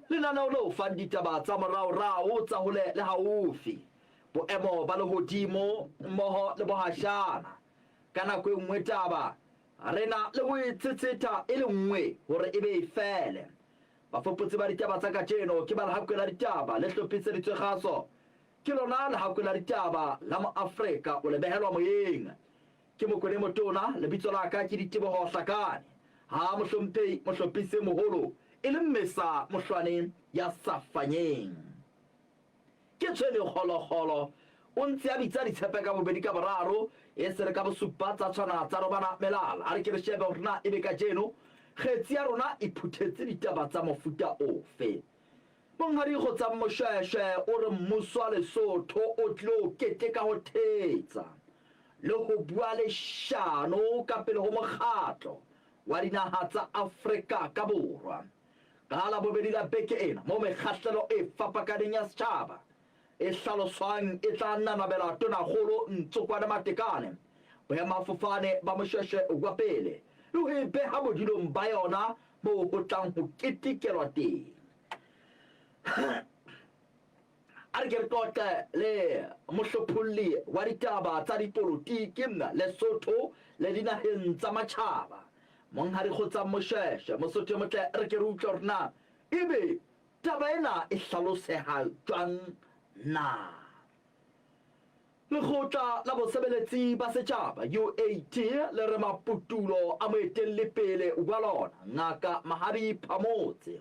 Lenaneo le o fang ditaba tsa moraorao tsa hole le haufi, boemo ba lehodimo mmoho le bohashana. Ka nako e nngwe taba re na le ho e tshetsheta e le nngwe hore e be e fele. Bafuputsi ba ditaba tsa kajeno ke ba Lehakwe la Ditaba le hlophiseditswe kgaso ke lona Lehakwe la Ditaba la Moafrika o le behelwa moyeng ke Mokwene e Motona. Lebitso la ka ke Diteboho Hlakane, ha Mohlomphehi Mohlophisi e Moholo e le Mmesa Mohlwane ya sa fanyeng. Ke tshwene kgolokgolo, o ntse a bitsa ditshepe ka bobedi ka boraro, e se re ka bosupa tsa tshwana tsa robana melala. A re ke re shebe hore na ebe kajeno kgetsi ya rona e phuthetse ditaba tsa mofuta ofe. Monghadi Kgotsang Moshweshwe o re mmuso wa Lesotho o tlilo keteka ho thetsa le ho bua leshano ka pele ho mokgatlo wa dinaha tsa Afrika ka Borwa. Ka Labobedi la beke ena, moo mekgahlelo e fapakaneng ya setjhaba e hlaloswang e tla nanabela Tonakgolo Ntsokwane Matekane boemafofane ba Moshweshwe wa pele le ho e beha bodulong ba yona moo ho tlang ho ketekelwa teng. A re ke re qoqe le mohlopholli wa ditaba tsa dipolotiki Lesotho le dinaheng tsa matjhaba, Monghadi Kgotsang Moshweshwe. Mosotho e motle, re ke re utlwe hore na ebe taba ena e hlaloseha jwang na. Lekgotla la Bosebeletsi ba Setjhaba, UAT, le re maputulo a moetelli pele wa lona, Ngaka Mahadi Phamotse,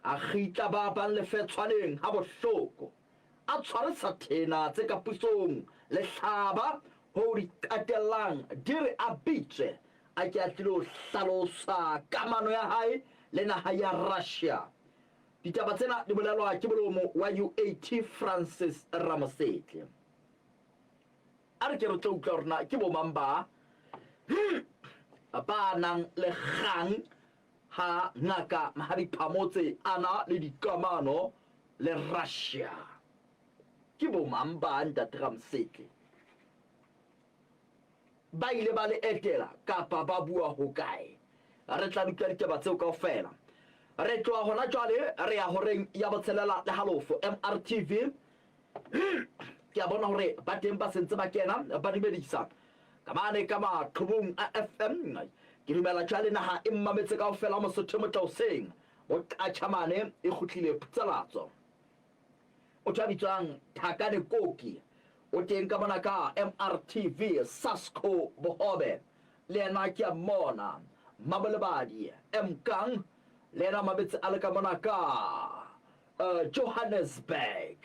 A kgitla ba bang lefetshwaneng habohloko, a tshwarisa thena tse ka pusong lehlaba hoo di qetellang di re a bitswe a ke a tlilo hlalosa kamano ya hae le naha ya Russia. Ditaba tsena di bolelwa ke molomo wa UAT Francis Ramosetle. A re ke re tlo utlwa hore na ke bomang ba ba nang le kgang Ha Ngaka Mahadi Phamotse a na le dikamano le Russia. Ke bo mang ba Ntate Ramsetle? Ba ile ba le etela kapa ba bua hokae? Re tla utlwa ditaba tseo kaofela. Re tloha hona jwale re ya horeng ya botshelela le halofo MRTV. Ke a bona hore ba teng ba sentse ba kena ba dumedisa ka mane ka maqhubung a FM. Ke dumela jwale naha e mmametse kaofela Mosotho e motle hoseng. Boqatjha mane e kgutlile phutsalatso. Motho a bitswang Thakane Koki o teng ka mona ka MRTV Sasco Bohobe le yena ke a mmona. Mabolebadi M Kang le yena mametse a le ka mona ka Johannesburg,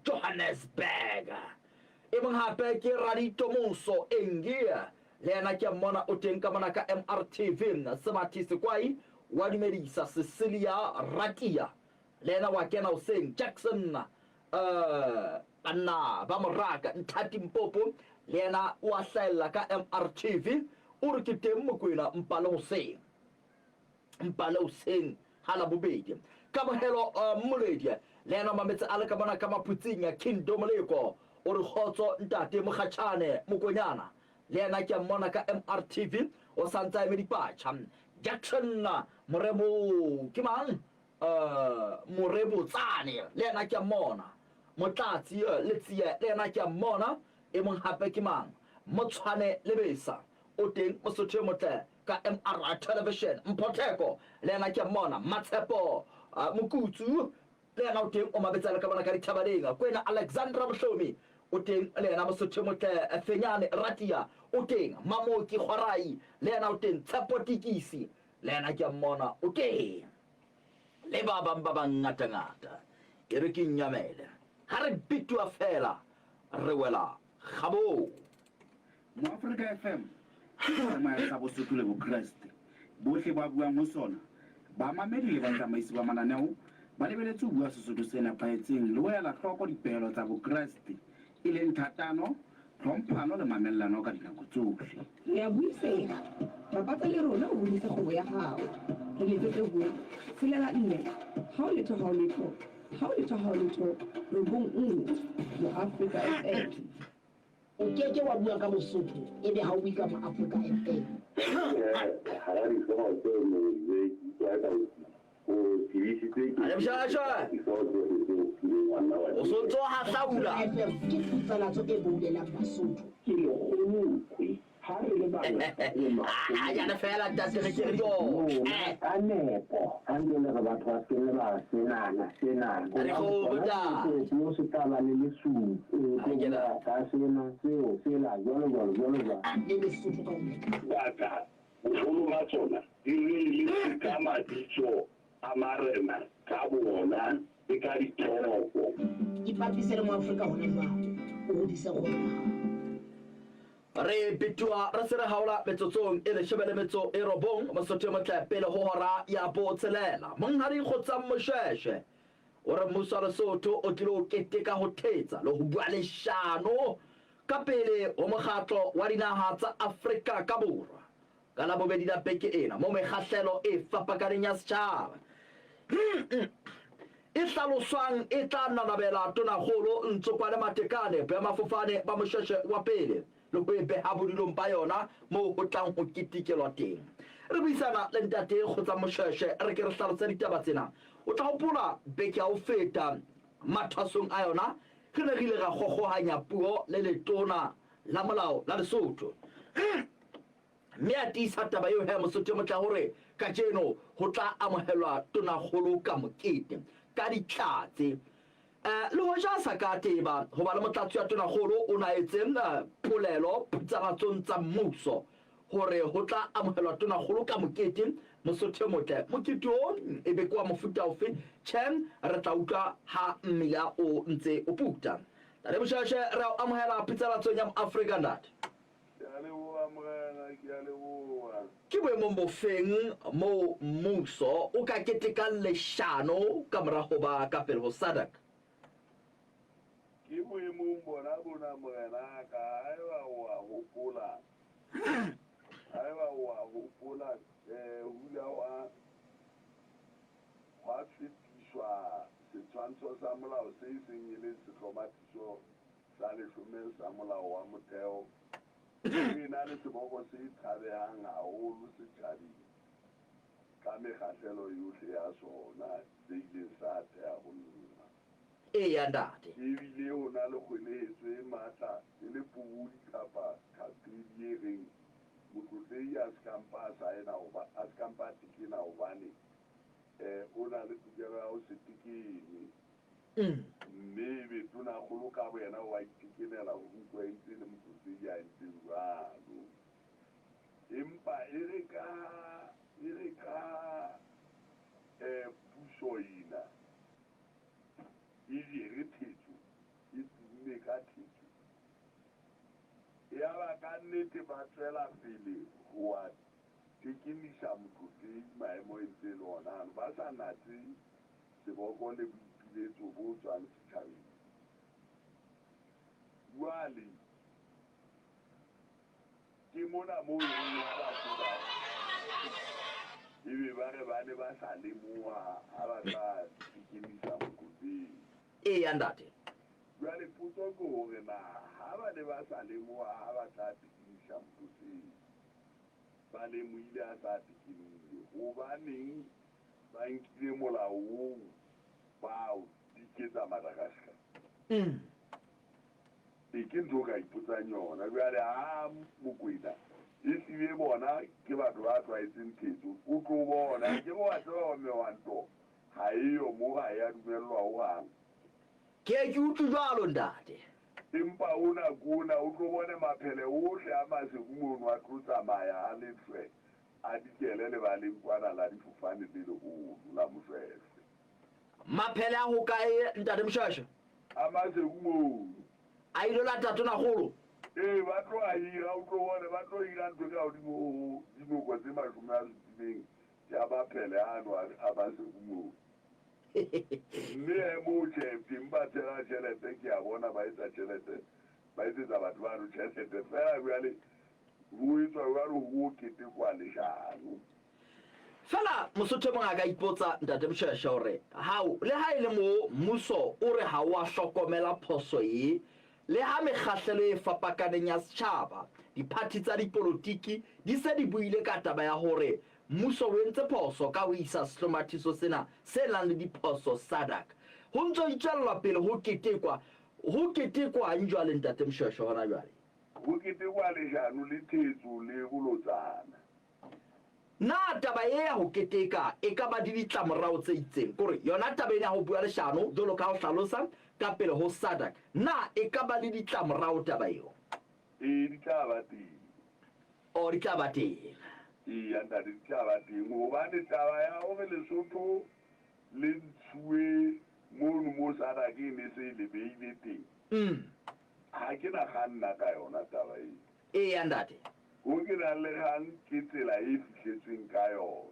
Johannesburg. E mong hape ke Raditomoso Engi, le yena ke a mmona o teng ka mona ka MRTV. Semathi Sekwai wa dumedisa. Cecilia Ratia le yena wa kena hoseng. Jackson banna ba moraka Nthati Mpopo le yena o a hlahella ka MRTV. O re ke teng Mokwena Mpale hoseng. Mpale hoseng ha Labobedi. Kamohelo Mmoledi le yena o mametse a le ka mona ka Maphutsing. King Domoleko o re kgotso ntate Mokgatjhane Mokonyana le yena ke a mmona ka MRTV o sa ntse a eme dipatjha. Jackson Morebo ke mang? Morebotsane le yena ke a mmona. Motlatsi Letsie le yena ke a mmona. E mong hape ke mang? Motshwane Lebesa o teng Mosotho e motle ka MR Television. Mpho Theko le yena ke a mmona. Matshepo Mokutsu le yena o teng o mabetse a le ka mona ka dithabaneng. Kwena Alexandra Mohlomi o teng le yena Mosotho e motle. Fenyane Ratia o teng. Mamoki Kgwarai le yena o teng. Tshepo Tikisi le yena ke a mmona o teng. Le ba bang ba bangatangata. E re ke nyamele. Ha re bitoa feela re wela kgabong. Moafrika FM ke seyalemoya sa Bosotho le Bokreste. Bohle ba buang ho sona, bamamedi le batsamaisi ba mananeo, ba lebeletse ho bua Sesotho se nepahetseng le ho ela hloko dipehelo tsa Bokreste, e leng thatano, tlhomphano le mamellano ka dinako tsohle. Re a buiseha. Bapatsa le rona o hodise kgwebo ya hao. Re letsetse ho, tshelela nne, hao letho hao letho, hao letho hao letho, robong nngwe. Moafrika FM. O ke ke wa bua ka Mosotho ebe ha o bue ka Moafrika FM. Hara dihlooho tseo Mojwetsi wa ka o tsebisitse. O sontso o hahlaula. FM ke phutsalatso e boulelang Basotho. Ke lekgolokwe ha re le bangata re makgolo. Hanyane feela ntate re ke re jo. Lona ka nepo ha ntse le re batho ba se ke ba senana senana. Re go botsa. Seo se tla ba le lesupi. Ha ke na. Ka sena seo sela jwalo jwalo jwalo jwalo. Le Lesotho ka ho nepa. Baka boholo ba tsona di reeletswe ka mabitso a marena ka boona le ka ditoropo. Ipapise le Moafrika hona jwale, o hodise kgwebo ya hao. Re bitoha re se re haola metsotsong e leshome le metso e robong Mosotho e motle pele ho hora ya botshelela. Monghadi Kgotsang Moshweshwe o re mmuso wa Lesotho o tlilo keteka ho thetsa le ho bua leshano ka pele ho mokgatlo wa dinaha tsa Afrika ka Borwa ka Labobedi la beke ena moo mekgahlelo e fapakaneng ya setjhaba e hlaloswang e tla nanabela Tonakgolo Ntsokwane Matekane boemafofane ba Moshweshwe wa pele le ho e beha bodulong ba yona moo ho tlang ho ketekelwa teng. Re buisana le Ntate Kgotsang Moshweshwe re ke re hlalose ditaba tsena. O tla hopola beke ya ho feta mathwasong a yona re ne re ile ra kgokgohanya puo le Letona la Molao la Lesotho. Mme a tiisa taba eo he Mosotho e motle hore kajeno ho tla amohelwa Tonakgolo ka mokete ka ditlatse. Eh, le hoja a sa ka a teba hoba le motlatsi wa Tonakgolo o na etse polelo phutsaratsong tsa mmuso hore ho tla amohelwa Tonakgolo ka mokete Mosotho e motle. Mokete o e be ke wa mofuta ofe? Tjhe, re tla utlwa ha mmila o ntse o puta. Ntate Moshweshwe, re a o amohela phutsaratsong ya Moafrika ntate. Ke a leboha Morena, ke a leboha. Ke boemong bofeng moo mmuso o ka ketekang leshano ka mora ho ba ka pele ho SADC? Ke boemong bona bona Morena ka, haeba o a hopola, haeba o a hopola, eh, hula wa, hwa fetiswa setshwantsho sa molao se seng e le sehlomathiso sa leshome sa Molao wa Motheo o ena le seboko se tshabehang haholo setjhabeng ka mekgahlelo yohle ya sona se ileng sa theha ho nna. Eya, ntate. Ebile ho na le kgwelehetso e matla e le pobodi kapa thapedi e reng motlotlehi a se ka mpa a saena hoba a se ka mpa a tekena hobane o na le tokelo ya ho se tekene. Mme ebe tonakgolo ka boyena o a itekenela ho utlwa e ntse e le motlotlehi ya entseng jwalo. Empa e re ka e re ka puso ena e jere thetso, e tumme ka thetso, yaba ka nnete ba tswela pele ho a tekenisa motlotlehi maemo e ntse e le ona ano, ba sa natse seboko le boipiletso bo tswang setjhabeng. Jwale, ke mona moo e reng ha batho ba ebe ba re ba ne ba sa lemoha ha ba tla tekemisa mokoteng. Eya, ntate. Jwale potso ke hore na ha ba ne ba sa lemoha ha ba tla tekemisa mokoteng, ba lemohile a sa tekemile, hobaneng Ba nkile molao oo ba o diketsa Madagascar. E ke ntho o ka ipotsang yona. Jwale ha Mokwena e hlile bona ke batho ba tlwaetseng thetso, o tlo bona ke wa tseba hore mehwanto ha eyo mo, ha e a dumellwa hohang. Ke ye ke utlwe jwalo ntate. Empa ona ke ona, o tlo bone maphele ohle a Maseru mono a tlo tsamaya a lefshwe A dikele lebaleng kwana la difofane le leholo la Moshweshwe. Maphele a hokae ntate Moshweshwe? A Maseru mono. A ilo lata tonakgolo? Ee, ba tlo a hira, o tlo bone ba tlo hira ntho e ka hodimo ho dinoko tse 70 ya maphele ano a Maseru mono. Mme he moo tjhe, teng ba tshela tjhelete, ke a bona ba etsa tjhelete, ba etsetsa batho bano tjhelete. Feela jwale Ho etswa jwalo ho ketekwa leshano. Feela Mosotho e mong a ka ipotsa, Ntate Moshweshwe, hore hao, le ha e le moo mmuso o re ha o a hlokomela phoso ye, le ha mekgahlelo e fapakaneng ya setjhaba, diphathi tsa dipolotiki di se di buile ka taba ya hore mmuso o entse phoso ka ho isa sehlomathiso sena se nang le diphoso SADC. Ho ntse ho itswellwa pele ho ketekwa. Ho ketekwang jwale Ntate Moshoeshoe hona jwale? Ho ketekwa leshano le thetso le bolotsana. Na taba ye ya ho keteka e ka ba le ditlamorao tse itseng? Kore yona taba ena ya ho bua leshano jwalo ka ha o hlalosa ka pele ho SADC, na e ka ba le ditlamorao taba eo? Ee, di tla ba teng. Oh, di tla ba teng. Eya, ntate, di tla ba teng. Hobane taba ya hore Lesotho le ntshuwe mono moo SADC e ne se e le beile teng, ha ke na kgang nna ka yona taba eo. Eya, ntate. Ho ke nang le kgang ke tsela e fihletsweng ka yona.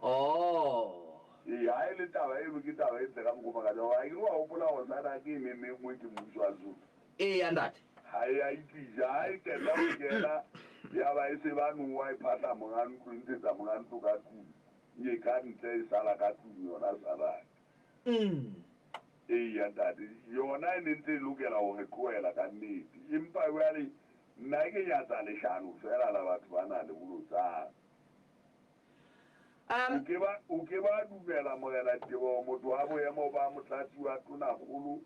Oh. Ee, ha e le taba eno ke taba e ntle ka mokgwa o makatsang. Hoba akere wa hopola hore SADC e ne menngwe ke mmuso wa Lesotho? Eya, ntate. Ha e a itlisa. Ha e qeta ho kena, yaba e se ba nowa e phahla monga ntlo, e ntshetsa monga ntlo ka tlung. E ka ntle e sala ka tlung yona SADC. Eya, ntate. Yona e ne ntse e lokela ho re tlohela kannete. Empa jwale nna ke nyatsa leshano feela la batho bana le bolotsana. O ke ba, o ke ba dumela Morena Teboho motho wa boemo ba motlatsi wa tonakgolo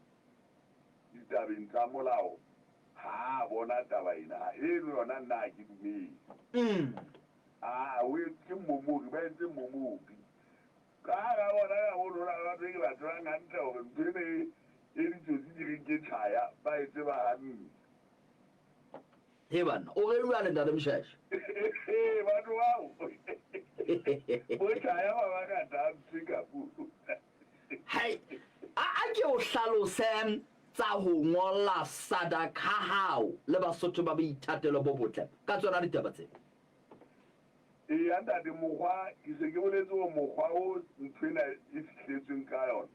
ditabeng tsa molao ha a bona taba ena. Eno yona nna ha ke dumele. Aa, o ke mmomori, ba entse mmomori. Ka hara bona ka mono ho na le batho e ke ba tsebang hantle hore ntho ena e, e ditsotsi di reng ke tjhaya, ba e tseba hantle. He banna, o reng jwale Ntate Moshasha? Ee, batho bao bo tjhaya ba bangata hampe ka moo. Hai, a a ke o hlalose tsa ho ngolla SADC ha hao le Basotho ba boithatelo bo botle ka tsona ditaba tsena. Eya ntate, mokgwa, ke se ke boletse hore mokgwa o ntho ena e fihletsweng ka yona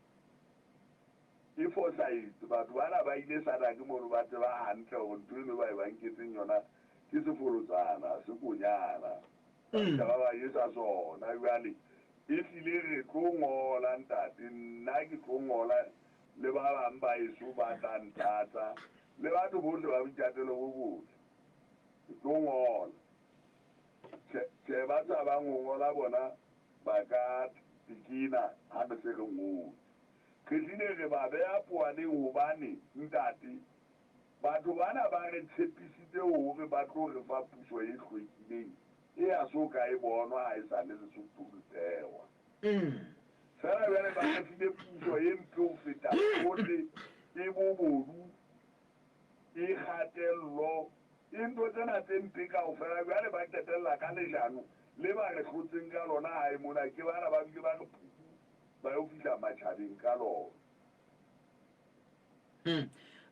e fosahetse. Batho bana ba ile SADC mono ba tseba hantle hore ntho eno ba e ba nketseng yona ke sefolotsana, se konyana. Ba fihla ba ba jesa sona. Jwale ehlile re tlo ngola ntate, nna ke tlo ngola le ba bang ba eso ba tla ntlatsa le batho bohle ba boithatelo bo botle. Ke tlo ngola. Tjhe, tjhe, ba tshabang ho ngola bona ba ka tekena ha re se re ngotse. Re hlile re ba beha poaneng hobane, ntate, batho bana ba re tshepisitse hore ba tlo re fa puso e hlwekileng ea so ka e bonwa ha e sa le Lesotho le thehwa. Feela jwale ba re file puso e mpe ho feta tsohle, e bobodu, e kgatello, e ntho tsena tse mpe kaofela, jwale ba qetella ka leshano le ba re hlotseng ka lona hae mona, ke bana ba bile ba re phupu ba yo fihla matjhabeng ka lona.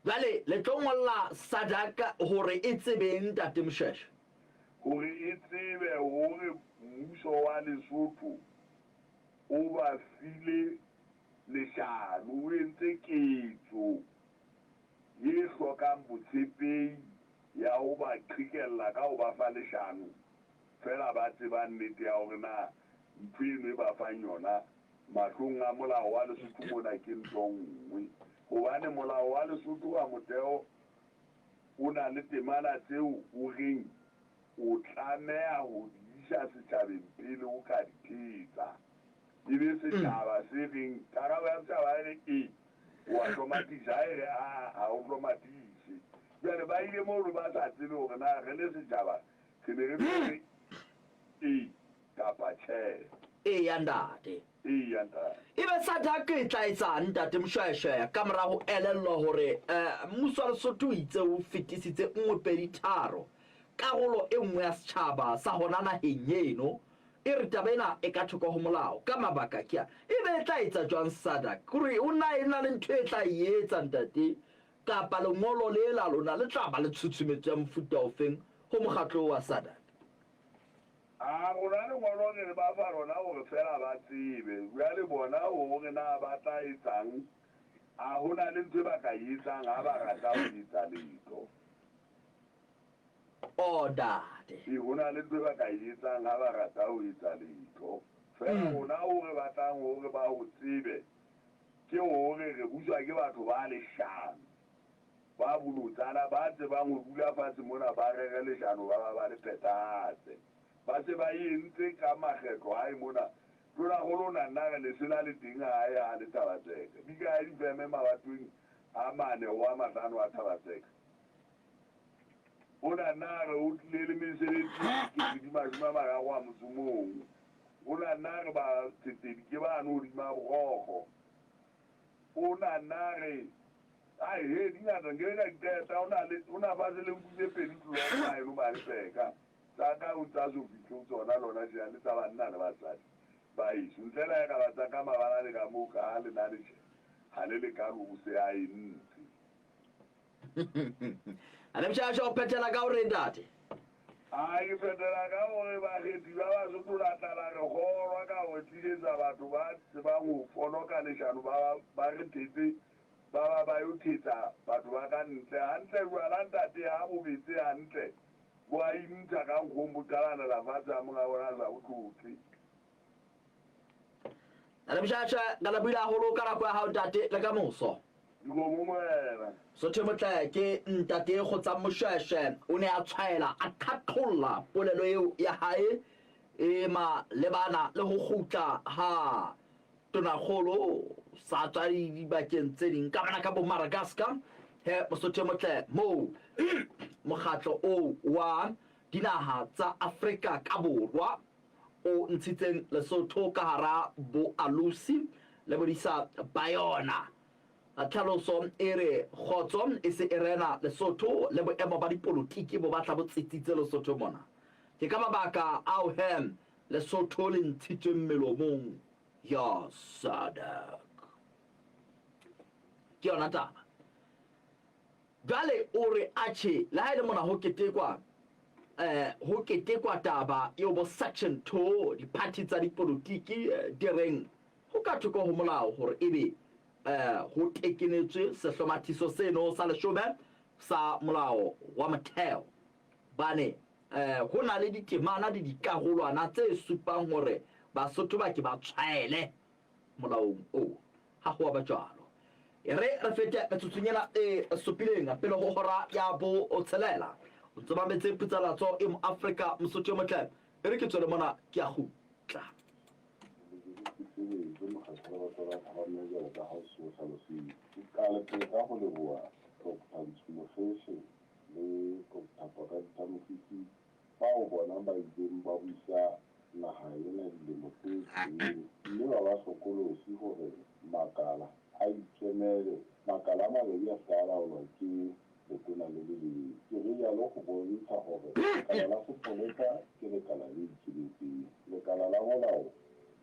Jwale le tlo ngolla SADC hore e tsebeng, Ntate Moshweshwe? Hore e tsebe hore mmuso wa Lesotho o ba file leshano, o entse ketso ye hlokang botshepehi ya ho ba qhekella ka ho ba fa leshano feela ba tseba nnete ya hore na ntho eno e ba fang yona mahlong a molao wa Lesotho mona ke ntho nngwe. Hobane molao wa Lesotho wa motheo o na le temana tseo o reng o tlameha ho di isa setjhabeng pele o ka di phetsa. E be setjhaba se reng, karabo ya setjhaba e re e, o a hlomathisa, ha e re aa, ha o hlomathise. Jwale ba ile mono ba sa tsebe hore na re le setjhaba re ne re tlo re e kapa tjhe. Eya ntate. Eya ntate. Ebe SADC e tla etsang ntate Moshweshwe ka mora ho elellwa hore mmuso wa Lesotho o itse o fetisitse nngwe pedi tharo karolo e nngwe ya setjhaba sa hona naheng eno E re taba ena e ka thoko ho molao ka mabaka ke a. Ebe e tla etsa jwang SADC? Kore o na e na le ntho e tla e etsa ntate kapa lengolo le la lona le tla ba le tshutshumetso ya mofuta ofeng ho mokgatlo wa SADC? A rona lengolo re le ba fa lona hore feela ba tsebe. Jwale bona hore na ba tla etsang, a ho na le ntho e ba ka e etsang ha ba rata ho etsa letho. Oh, ntate. E, ho na le ntho e ba ka e etsang ha ba rata ho etsa letho. Feela rona ho re batlang hore ba ho tsebe ke hore re buswa ke batho ba leshano, ba bolotsana, ba tsebang ho dula fatshe mona ba rere leshano ba ba ba le phethahatse. Ba se ba e entse ka makgetlo hae mona. Tonakgolo o na nna a re lesela le teng hae ha le Thaba-Tseka. Di kae difeme mabatoweng a mane ho a mahlano a Thaba-Tseka? O na nna a re o tlile le mesebetsi e dikete di 30 a motso mong. O na nna a re batsetedi ke bane hodima borokgo. O na nna a re, Ai he, di ngata, nke ke ka di qeta. O na le, o na fa se le nku tse pedi tlolong haeno mane Peka. Tsa ka o ntsa so fihle ho tsona lona tjena le tsa banna le basadi ba heso. Ntle le ha ekaba tsa ka mabala le ka moo ka ha le na le tjhe ha le lekane o se a entse. Ane Mshasha o phethela ka hore ntate. A ke phethela ka hore bakgethi ba Basotho la tla la re kgolwa ka ho re tlisetsa batho ba tsebang ho fonoka leshano ba ba re thetse ba ba ba yo thetsa batho ba ka ntle. Hantle jwala ntate ha bo betse hantle Bo a intsha ka nkgong bo qalanela fatshe ha monga bona a sa bo tlotle. Ntate Mshasha, re lebohile haholo ka nako ya hao ntate le ka moso. Dikomo morena. Sotho e motle ke ntate Kgotsang Moshweshwe o ne a tshwaela a qhaqholla polelo eo ya hae e malebana le ho kgutla ha Tonakgolo sa tswa dibakeng tse ding ka bana ka bo Madagascar he Mosotho e motle moo mokgatlo oo wa dinaha tsa Afrika ka borwa o ntshitseng Lesotho ka hara boalosi le bodisa ba yona. Tlhaloso e re kgotso e se e rena Lesotho le boemo ba dipolotiki bo batla bo tsitsitse Lesotho mona. Ke ka mabaka ao he Lesotho le ntshitsweng melomong ya SADC. Ke yona taba. Jwale o re atjhe le ha e le mona ho ketekwa eh ho ketekwa taba eo bo section 2 diphathi tsa dipolotiki eh, di reng ho ka thoko ho molao hore ebe eh ho tekenetswe sehlomathiso seno sa leshome sa molao wa motheo bane Eh, ho na le ditemana le dikarolwana tse supang hore Basotho ba ke ba tshwaele molaong oo. Ha ho a ba jwalo. E re re fete metsotsong ena e supileng pele ho hora ya botshelela. O ntso mametse Phutsalatso e Moafrika Mosotho e motle. E re ke tswele mona ke a kgutla. Ke mokgatlo wa batho ba phahameng jwalo ka ha o se o hlalositse. Ke qale pele ka ho leboha Doctor Ntshumosheshe le Doctor Pakalitha Mosisi bao bona ba ileng ba busa naha ena dilemo tse tsweng mme ba ba hlokolosi hore makala a ikemele, makala a mabedi a se ka a laolwa ke letona le le leng. Ke rialo ho bontsha hore lekala la sepolesa ke lekala le ikemetseng, lekala la molao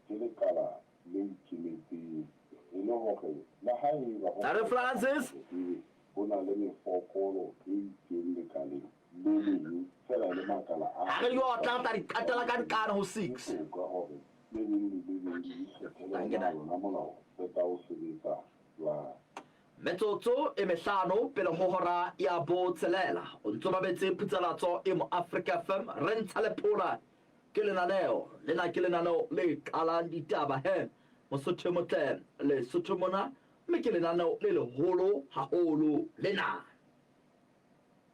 ke lekala le ikemetseng e le hore le ha eba ho Ntate Francis. ebe Ho na le mefokolo e itseng lekaleng le leng feela le makala a Ha re di otla re tla di qetela ka nqane ho six. Ho bohlokwa hore le leng le le leng le ikgethele hore na lona molao le tla o sebetsa jwang. Metsotso e mehlano pele ho hora ya botshelela, o ntso mametse Phutsalatso e mo Afrika FM. Re ntsha lephola ke lenaneo lena, ke lenaneo le qalang ditaba he Mosotho e motle Lesotho mona Mme ke lenaneo le leholo haholo lena.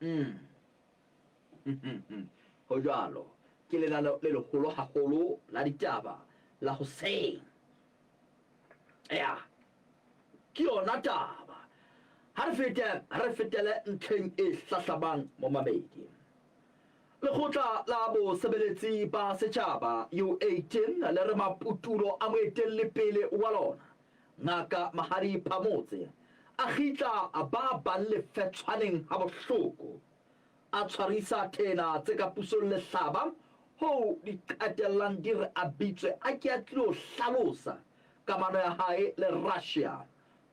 Mm. Ho jwalo. Ke lenaneo le leholo haholo la ditaba la hoseng. Ya. Ke yona taba. Ha re fete, re fetele ntlheng e hlahlamang momamedi. Lekgotla la Bosebeletsi ba Setjhaba, U18, le re maputulo a moetelli pele wa lona Ngaka Mahadi Phamotse a kgitla ba bang lefetshwaneng habohloko, a tshwarisa thena tse ka pusong lehlaba hoo di qetellang di re a bitswe a ke a tlilo hlalosa kamano ya hae le Russia,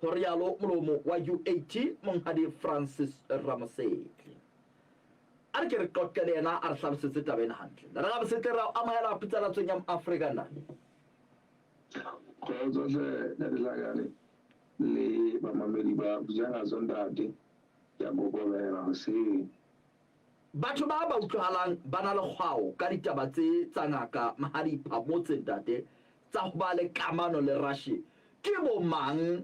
ho rialo molomo wa UAT Monghadi Francis Ramosetli. A re ke re qoqe le yena a re hlalosetse taba ena hantle. Ntate Ramosetli re a o amohela Phutsalatsong ya Moafrika ntate. Kgotso hle Ntate Hlakane le bamamedi ba Bujangatso ntate ke a kokobela hoseng. Batho ba ba utlwahalang ba na le kgwao ka ditaba tse tsa Ngaka Mahadi Phamotse ntate tsa ho ba le kamano le Russia ke bo mang?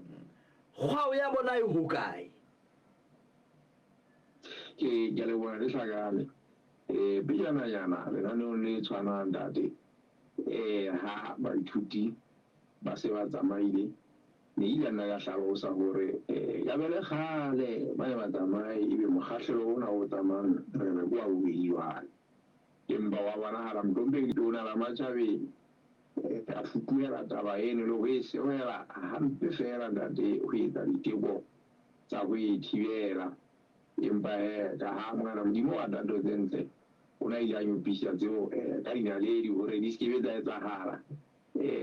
Kgwao ya bona e hokae? Ke ke a leboha Ntate Hlakane. Pejananyana lenaneong le tshwanang ntate, ha baithuti ba se ba tsamaile, ne ile nna ka hlalosa hore ya be le kgale ba ne ba tsamaye, ebe mokgahlelo ona o tsamayang re re ke wa bobedi jwale. Empa wa bonahala mohlomphehi Letona la Matjhabeng a futuhela taba eno le ho e sehwela hampe feela ntate ho etsa diteko tsa ho e thibela. Empa he, kaha Morena Modimo wa thato tse ntle o ne a ile a nyopisa tseo ka dinaledi hore di se ke be tsa etsahala,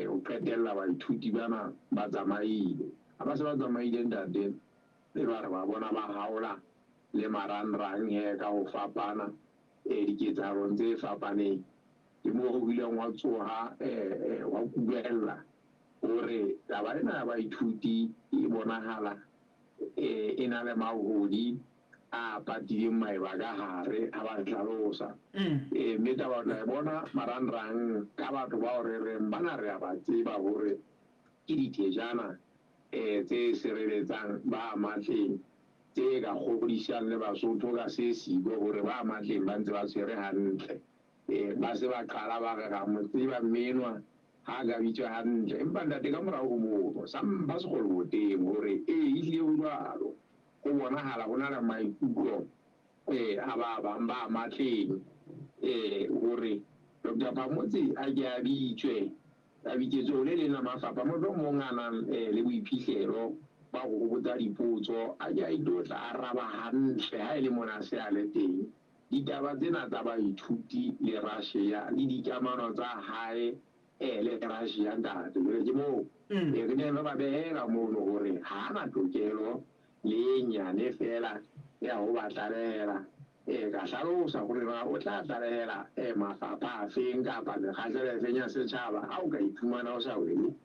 ho qetella baithuti bana ba tsamaile. Ha ba se ba tsamaile ntate, e ba re ba bona ba haola le marangrang he ka ho fapana diketsahalong tse fapaneng. Ke moo ho ileng hwa tsoha hwa kubella hore taba ena ya baithuti e bonahala e na le mahodi a patileng maeba ka hare ha ba hlalosa. Mme taba o tla e bona marangrang ka batho bao re reng bana re a ba tseba hore ke dithejana tse sireletsang ba matleng, tse ka kgodisang le Basotho ka se siko hore ba matleng ba ntse ba tshwere hantle. Ba se ba qala ba re ra mo tseba mme enwa ha a ka bitswa hantle. Empa ntate ka morao ho mono sa mpha sekgoloboteng hore ee ehlile ho jwalo. Ho bonahala ho na le maikutlo a ba bang ba matleng hore Doctor Phamotse a ke a bitswe, a bitsetswe ho le leng la mafapha, mohlomong a nang le boiphihlelo ba ho botsa dipotso, a ke a ilo tla araba hantle ha e le mona a se a le teng. Ditaba tsena tsa baithuti le Russia le dikamano tsa hae le Russia ntate. Jwale ke moo re neng re ba behela mono hore ha a na tokelo le e nyane feela ya ho ba tlalehela. Ka hlalosa hore na o tla tlalehela mafapha afeng kapa mekgahlelo efeng ya setjhaba ha o ka iphumana o sa wele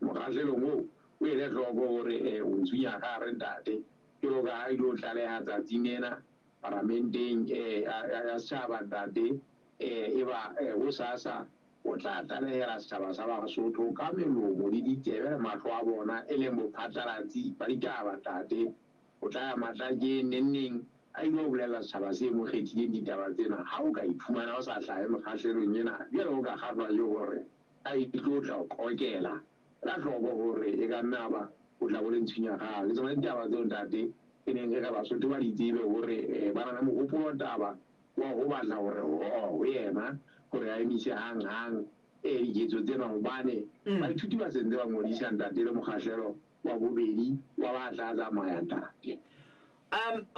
mokgahlelong oo, o ele hloko hore o ntshunya ka hare ntate. Jwalo ka ha ilo tlaleha tsatsing lena paramenteng ya setjhaba ntate, eba hosasa o tla tlalehela setjhaba sa Basotho ka melomo le ditsebe le mahlo a bona, e leng bophatlalatsi ba ditaba ntate. O tla ya Matlakeng neng neng a ilo bolella setjhaba se mo kgethileng ditaba tsena. Ha o ka iphumana o sa hlahe mokgahlelong ena, jwale o ka kgahlwa ke hore a itlo tla o qokela ka hloko hore e ka nna ba o tla bo le ntshunya kgale. Le tsona ditaba tseo ntate e neng re re Basotho ba di tsebe hore ba na le mohopolo taba wa ho batla hore ho yena hore a emise hang-hang diketso tsena, hobane baithuti ba sentse ba ngodisa ntate le mokgahlelo wa bobedi wa ba tla tsamaya ntate.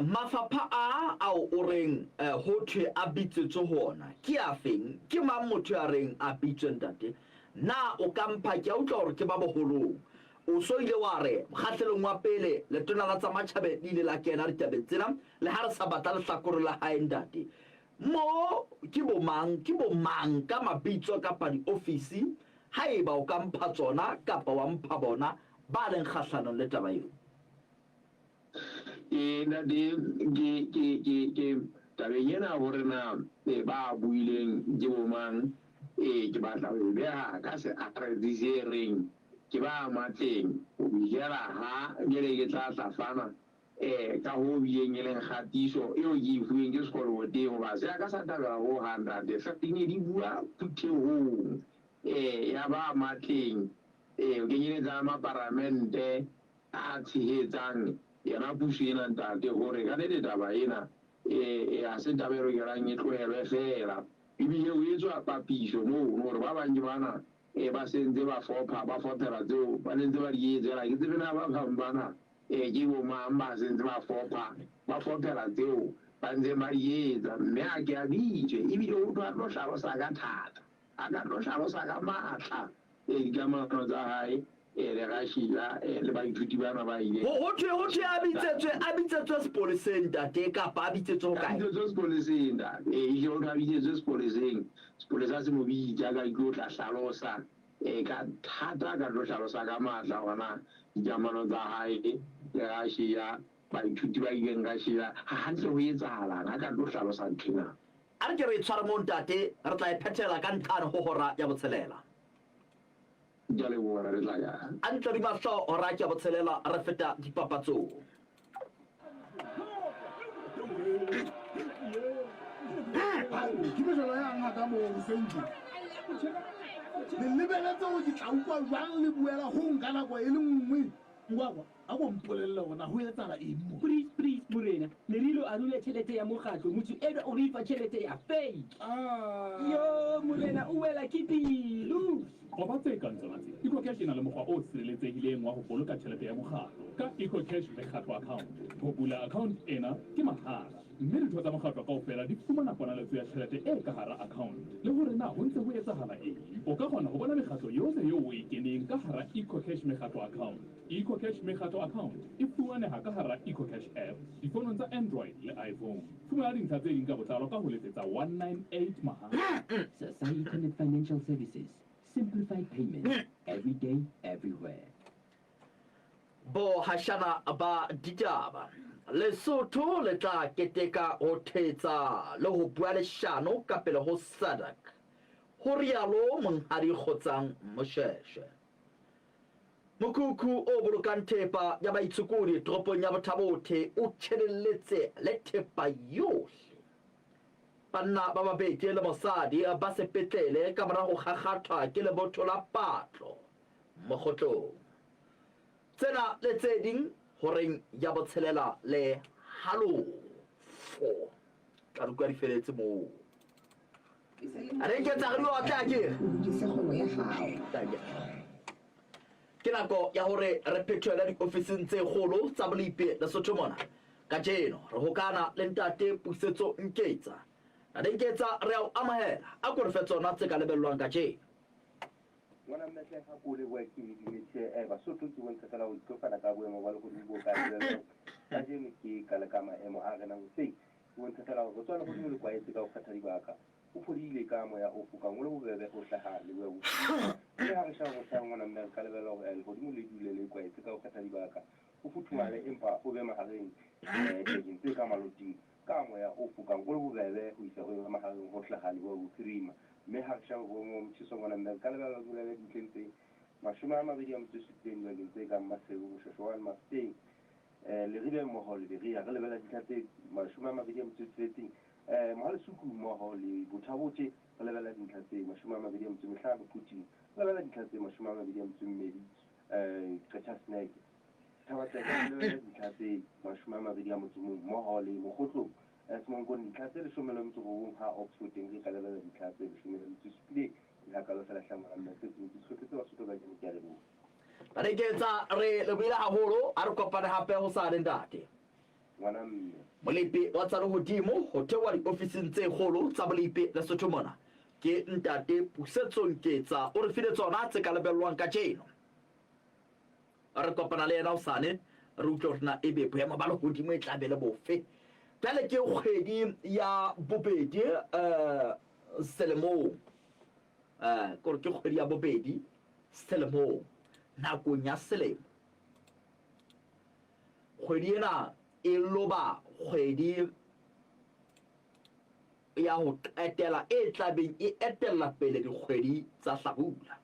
Mafapha a ao o reng ho thwe a bitsetswe ho ona ke afeng? Ke mang motho ya reng a bitswe ntate? Na o ka mpha, ke a utlwa hore ke ba boholong. O so ile wa re mokgahlelong wa pele letona la tsa matjhabe le ile la kena ditabeng tsena, le ha re sa batla lehlakore la hae ntate. Mo ke bo mang, ke bo mang ka mabitso kapa diofisi, haeba o ka mpha tsona kapa wa mpha bona ba leng kgahlanong le taba eo? Ee, ntate, ke, ke, ke, ke tabeng ena hore na ba buileng ke bo mang, ee, ke batla ho e beha ka seakaretsi se reng ke ba matleng ho fihlela ha jwale ke tla tla fana ka ho bileng e leng kgatiso eo ke e fuweng ke sekoloboteng, hoba se a ka sa thabela ho hang ntate. Feela di ne di bua phuthehong ya ba matleng, ho kenyeletsa maparamente a tshehetsang yona puso ena ntate, hore ka nnete taba ena ha se taba e lokelang e tlohelwe feela. Ebile ho etswa papiso mono hore ba bang ke bana ba se ntse ba fopha, ba fophela tseo ba ne ntse ba di etsa. Jwale ha ke tsebe na ba bang bana ke bo mang ba se ntse ba fopha, ba fophela tseo ba ntseng ba di etsa. Mme a ke a bitswe, ebile ho thwe a tlo hlalosa ka thata, a ka tlo hlalosa ka matla dikamano tsa hae le Russia le baithuti bana ba ileng. Ho thwe, ho thwe a bitsetswe, a bitsetswe sepoleseng ntate, kapa a bitsetswe ho kae? A bitsetswe sepoleseng ntate. Ee, ehlile ho thwe a bitsetswe sepoleseng. Sepolesa se mo bitsa ka tlo tla hlalosa ka thata, ka tlo hlalosa ka matla hore na dikamano tsa hae le Russia, baithuti ba ileng Russia, ha hantle ho etsahalang, a ka tlo hlalosa nthwena. A re ke re e tshware moo ntate, re tla e phethela ka nqane ho hora ya botshelela. Ke a leboha, re tla ya. A ntle hodima hlooho, hora ke ya botshelela, re feta dipapatsong. Ke mejolo yang haka moo hoseng tje? Le lebeletse hore ke tla utlwa jwang le buela hong ka nako e le nngwe? Ngwakwa, a ko mpolelle hore na ho etsahala eng mo. Please, please, morena, ne re ilo arola tjhelete ya mokgatlo, motho enwa o re fa tjhelete ya fake. Yo, morena, o wela ke pelo. Qoba tse kang tsona tse. EcoCash e na le mokgwa o sireletsehileng wa ho boloka tjhelete ya mokgatlo ka EcoCash Mekgatlo Account. Ho bula account ena ke mahala, mme ditho tsa mokgatlo kaofela di fumana ponaletso ya tjhelete e ka hara account le hore na ho ntse ho etsahala eng. O ka kgona ho bona mekgatlo yohle eo o e keneng ka hara EcoCash Mekgatlo Account. EcoCash Mekgatlo Account e fumaneha ka hara EcoCash app difonong tsa Android le iPhone. Fumana dintlha tse ding ka botlalo ka ho letsetsa 198 mahala. Sasai Internet Financial Services, simplified payments every day, everywhere. Bohashana ba ditaba. Lesotho le tla keteka ho thetsa le ho bua leshano ka pele ho SADC, ho rialo Monghadi Kgotsang Mosheshe. Mokhukhu o bolokang thepa ya baitshokodi toropong ya Botha-Bothe o tjhelelletse le thepa yohle. Banna ba babedi le mosadi ba sepetlele ka mora ho kgakgathwa ke lebotho la patlo Mokgotlong. Tsena le tse ding horeng ya botshelela le halofo. Tla re utlwa di feletse moo. Re nketsa re di otle akere. O lokise kgwebo ya hao. Ke nako ya hore re phethele diofising tse kgolo tsa Bolepi Lesotho mona. Kajeno re hokana le Ntate Pusetso Nketsa. Ntate Nketsa, re a o amohela. A ko re fe tsona tse ka lebellwang kajeno. Ngwana mme hle ha ko leboha ke le dumedise eh Basotho ke bontshe fela ho tlo fana ka boemo ba lehodimo bo ka lebellwang kajeno ke qale ka maemo a renang hoseng ke bontshe fela hore tswa lehodimo le kwaetse ka ho kgetha dibaka o phodile ka moya o fokang o le bobebe ho hlaha leboya bophirima mme ha re sheba mohlang ngwana mme re ka lebella hore eh, lehodimo le dule le kwaetse ka ho kgetha dibaka o futhumale empa o be mahareng eh, dibakeng tse ka maloting ka moya o fokang o le bobebe ho isa ho eba mahareng ho hlaha leboya bophirima. Mme ha re sheba boemo ba motjheso mona, mme re ka lebella ho dula le dintlheng tse 27 dibakeng tse kang Maseru, Moshoeshoane, Mafeteng, Leribe mmoho le Berea. Re lebella dintlha tse 26 Mohalesuku mmoho le Botha-Bothe. Re lebella dintlha tse 25 Quthing. Re lebella dintlha tse 22 Qacha's Nek. Thaba-Tseka re lebella dintlha tse 21 mmoho le Mokhotlong. Semonkong dintlha tse 19 ha Oxford teng re ka lebella dintlha tse 17. Ke hakalo fela hle ngwana mme tse tseng ke hlophetse Basotho kajeno ke a leboha. Re re lebohile haholo, a re kopane hape hosane ntate. Ngwana mme. Molepi wa tsa lehodimo ho theoha diofising tse kgolo tsa Bolepi Lesotho mona ke Ntate Pusetso Nketsa, o re file tsona tse ka lebellwang kajeno. Re kopana le yena hosane re utlwe hore na ebe boemo ba lehodimo e tla be le bofe. Jwale ke kgwedi ya bobedi um selemong, um kore ke kgwedi ya bobedi selemong, nakong ya selemo. Kgwedi ena e loba kgwedi ya ho qetela e tlabeng e etella pele dikgwedi tsa hlabula.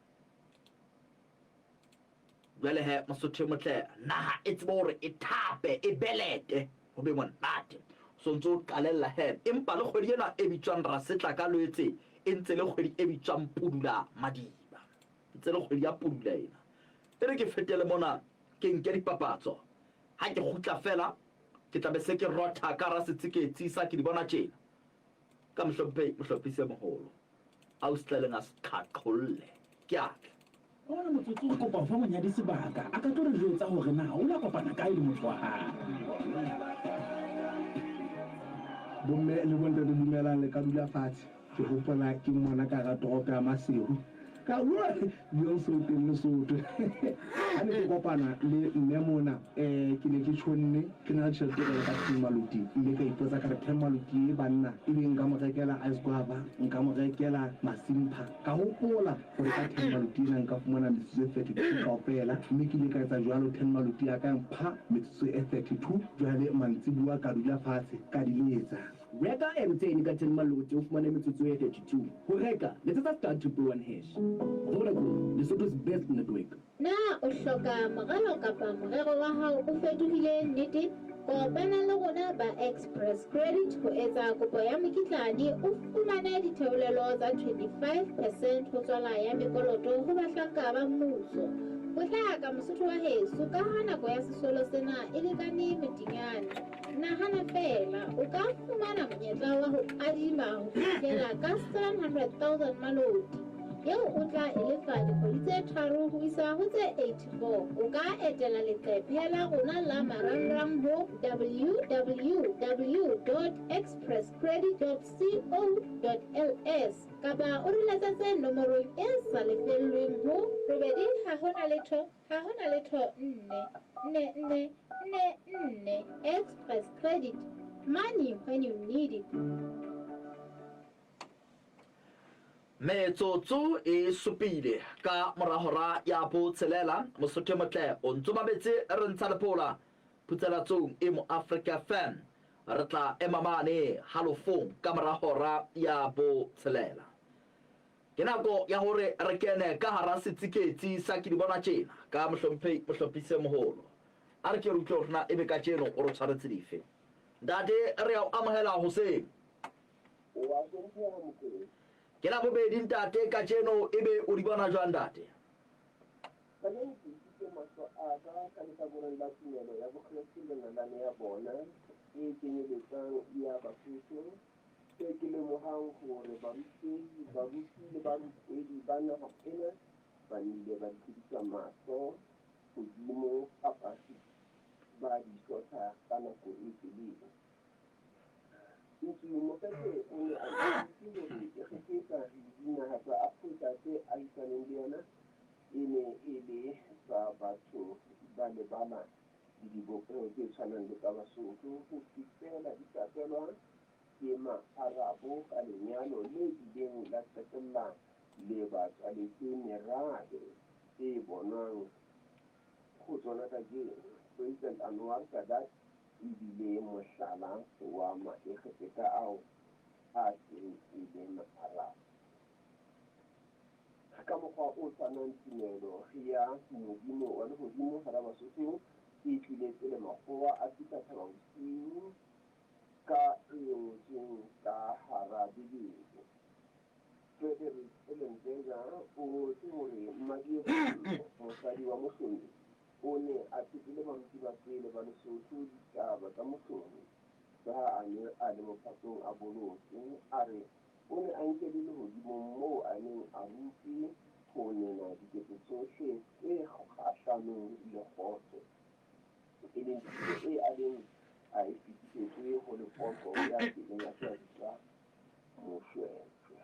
Jwale he, Mosotho e motle, naha e tsebe hore e thape, e belete, ho be monate. O so ntse o qalella he, empa le kgwedi ena e bitswang Rasetla ka Lwetse e ntse le kgwedi e bitswang Pudula Madiba. Ntse le kgwedi ya Pudula ena. E re ke fetele mona ke nke dipapatso. Ha ke kgutla feela ke tla be se ke rotha ka hara setsiketsi sa ke di bona tjena. Ka mohlomphehi mohlophisi e moholo. Ausi Tlaleng a se qhaqholle. Ke a tla. Ka ona motsotso re kopa ho fa monyadi sebaka a ka tlo re jwetsa hore na o la kopana kae le motho wa hae. Bomme le bontate dumelang le ka dula fatshe. Ke hopola ke mmona ka hara toropo ya Maseru. Ka bua Beyonce o teng Lesotho. Ha ne ke kopana le mme mona eh ke ne ke tjhonne ke na le tjhelete jwalo ka ten maluti mme ka ipotsa ka re ten maluti e banna ebe nka mo rekela ice guava nka mo rekela masimpha ka hopola hore ka ten maluti ena nka fumana metsotso e 32 kaofela mme ke ile ka etsa jwalo ten maluti ya ka ya mpha metsotso e 32 jwale mantsibuwa ka dula fatshe ka di letsa. Reka MTN ka 10 maloti o fumane metsotso e 32. Ho reka, letsetsa star 111 hash. Vodacom, Lesotho's best network. Na o hloka moralo kapa morero wa hao o fetohile nnete? Kopana le rona ba Express Credit ho etsa kopo ya mokitlane o fumane ditheolelo tsa 25 percent ho tswala ya mekoloto ho bahlanka ba mmuso. Potlaka Mosotho wa heso ka ha nako ya sesolo sena e lekane metinyane. Nahana feela, o ka fumana monyetla wa ho adima ho fihlela ka 700,000 maloti eo o tla e lefa dikgwedi tse tharo ho isa ho tse 84. O ka etela leqephe la rona la marangrang ho www.expresscredit.co.ls kapa o re letsetse nomorong e sa lefellweng ho robedi ha ho na letho ha ho na letho nne nne nne nne nne. Express Credit, money when you need it. Metsotso e supile ka mora hora ya botshelela, Mosotho e motle o ntso mametse re ntsha lephola phutselatsong e mo Africa FM. Re tla ema mane halofong ka mora hora ya botshelela. Ke nako ya hore re kene ka hara setsiketsi sa ke di bona tjena ka mohlomphehi mohlophisi e moholo. A re ke re utlwe hore na ebe kajeno o re tshwaretse dife. Ntate, re a o amohela hoseng. O a hlompheha Mokoena. Ke la bobedi ntate kajeno, ebe o di bona jwang ntate? Kajeno ke isitse mahlo a ka ka lehlakoreng la tumelo ya Bokreste le nalane ya bona e kenyeletsang ya Basotho. Se ke lemohang hore barutehi, baruti le barupedi ba naha ena ba nnile ba tlodisa mahlo hodimo kapa ba di hlotha ka nako e telele. Ntsu Mokete o ne a itse hore Egepeta le dinaha tsa Afrika tse ahisaneng le yona e ne e le tsa batho ba lebala le dibopeho tse tshwanang le tsa Basotho ho fihlela di tatelwa ke Maarabo ka lenyalo le ileng la qetella le ba tswaletse merabe e bonwang ho tsona kajeno. President Anwar Sadat e bile mohlala wa Maegepeta ao a seng e le Maarabo. Ka mokgwa o tshwanang tumelo ya Modimo wa lehodimo hara Basotho e tlile pele makgowa a fihla Thaba Bosiu ka e ngotsweng ka hara Bibele. Frederick Ellenberger o ngotse hore Mmadiepollo, mosadi wa Mohlomi, o ne a phetele baruti ba pele ba Lesotho ditaba tsa Mohlomi ka ha a ne a le mophatong a bolotse. A re o ne a nkelwe lehodimong moo a neng a rutwe ho nena diketso tsohle tse kgahlanong le kgotso, e leng thuto e a beng a e fetisetswe ho Lepoqo ya kileng a se a bitswa Moshweshwe.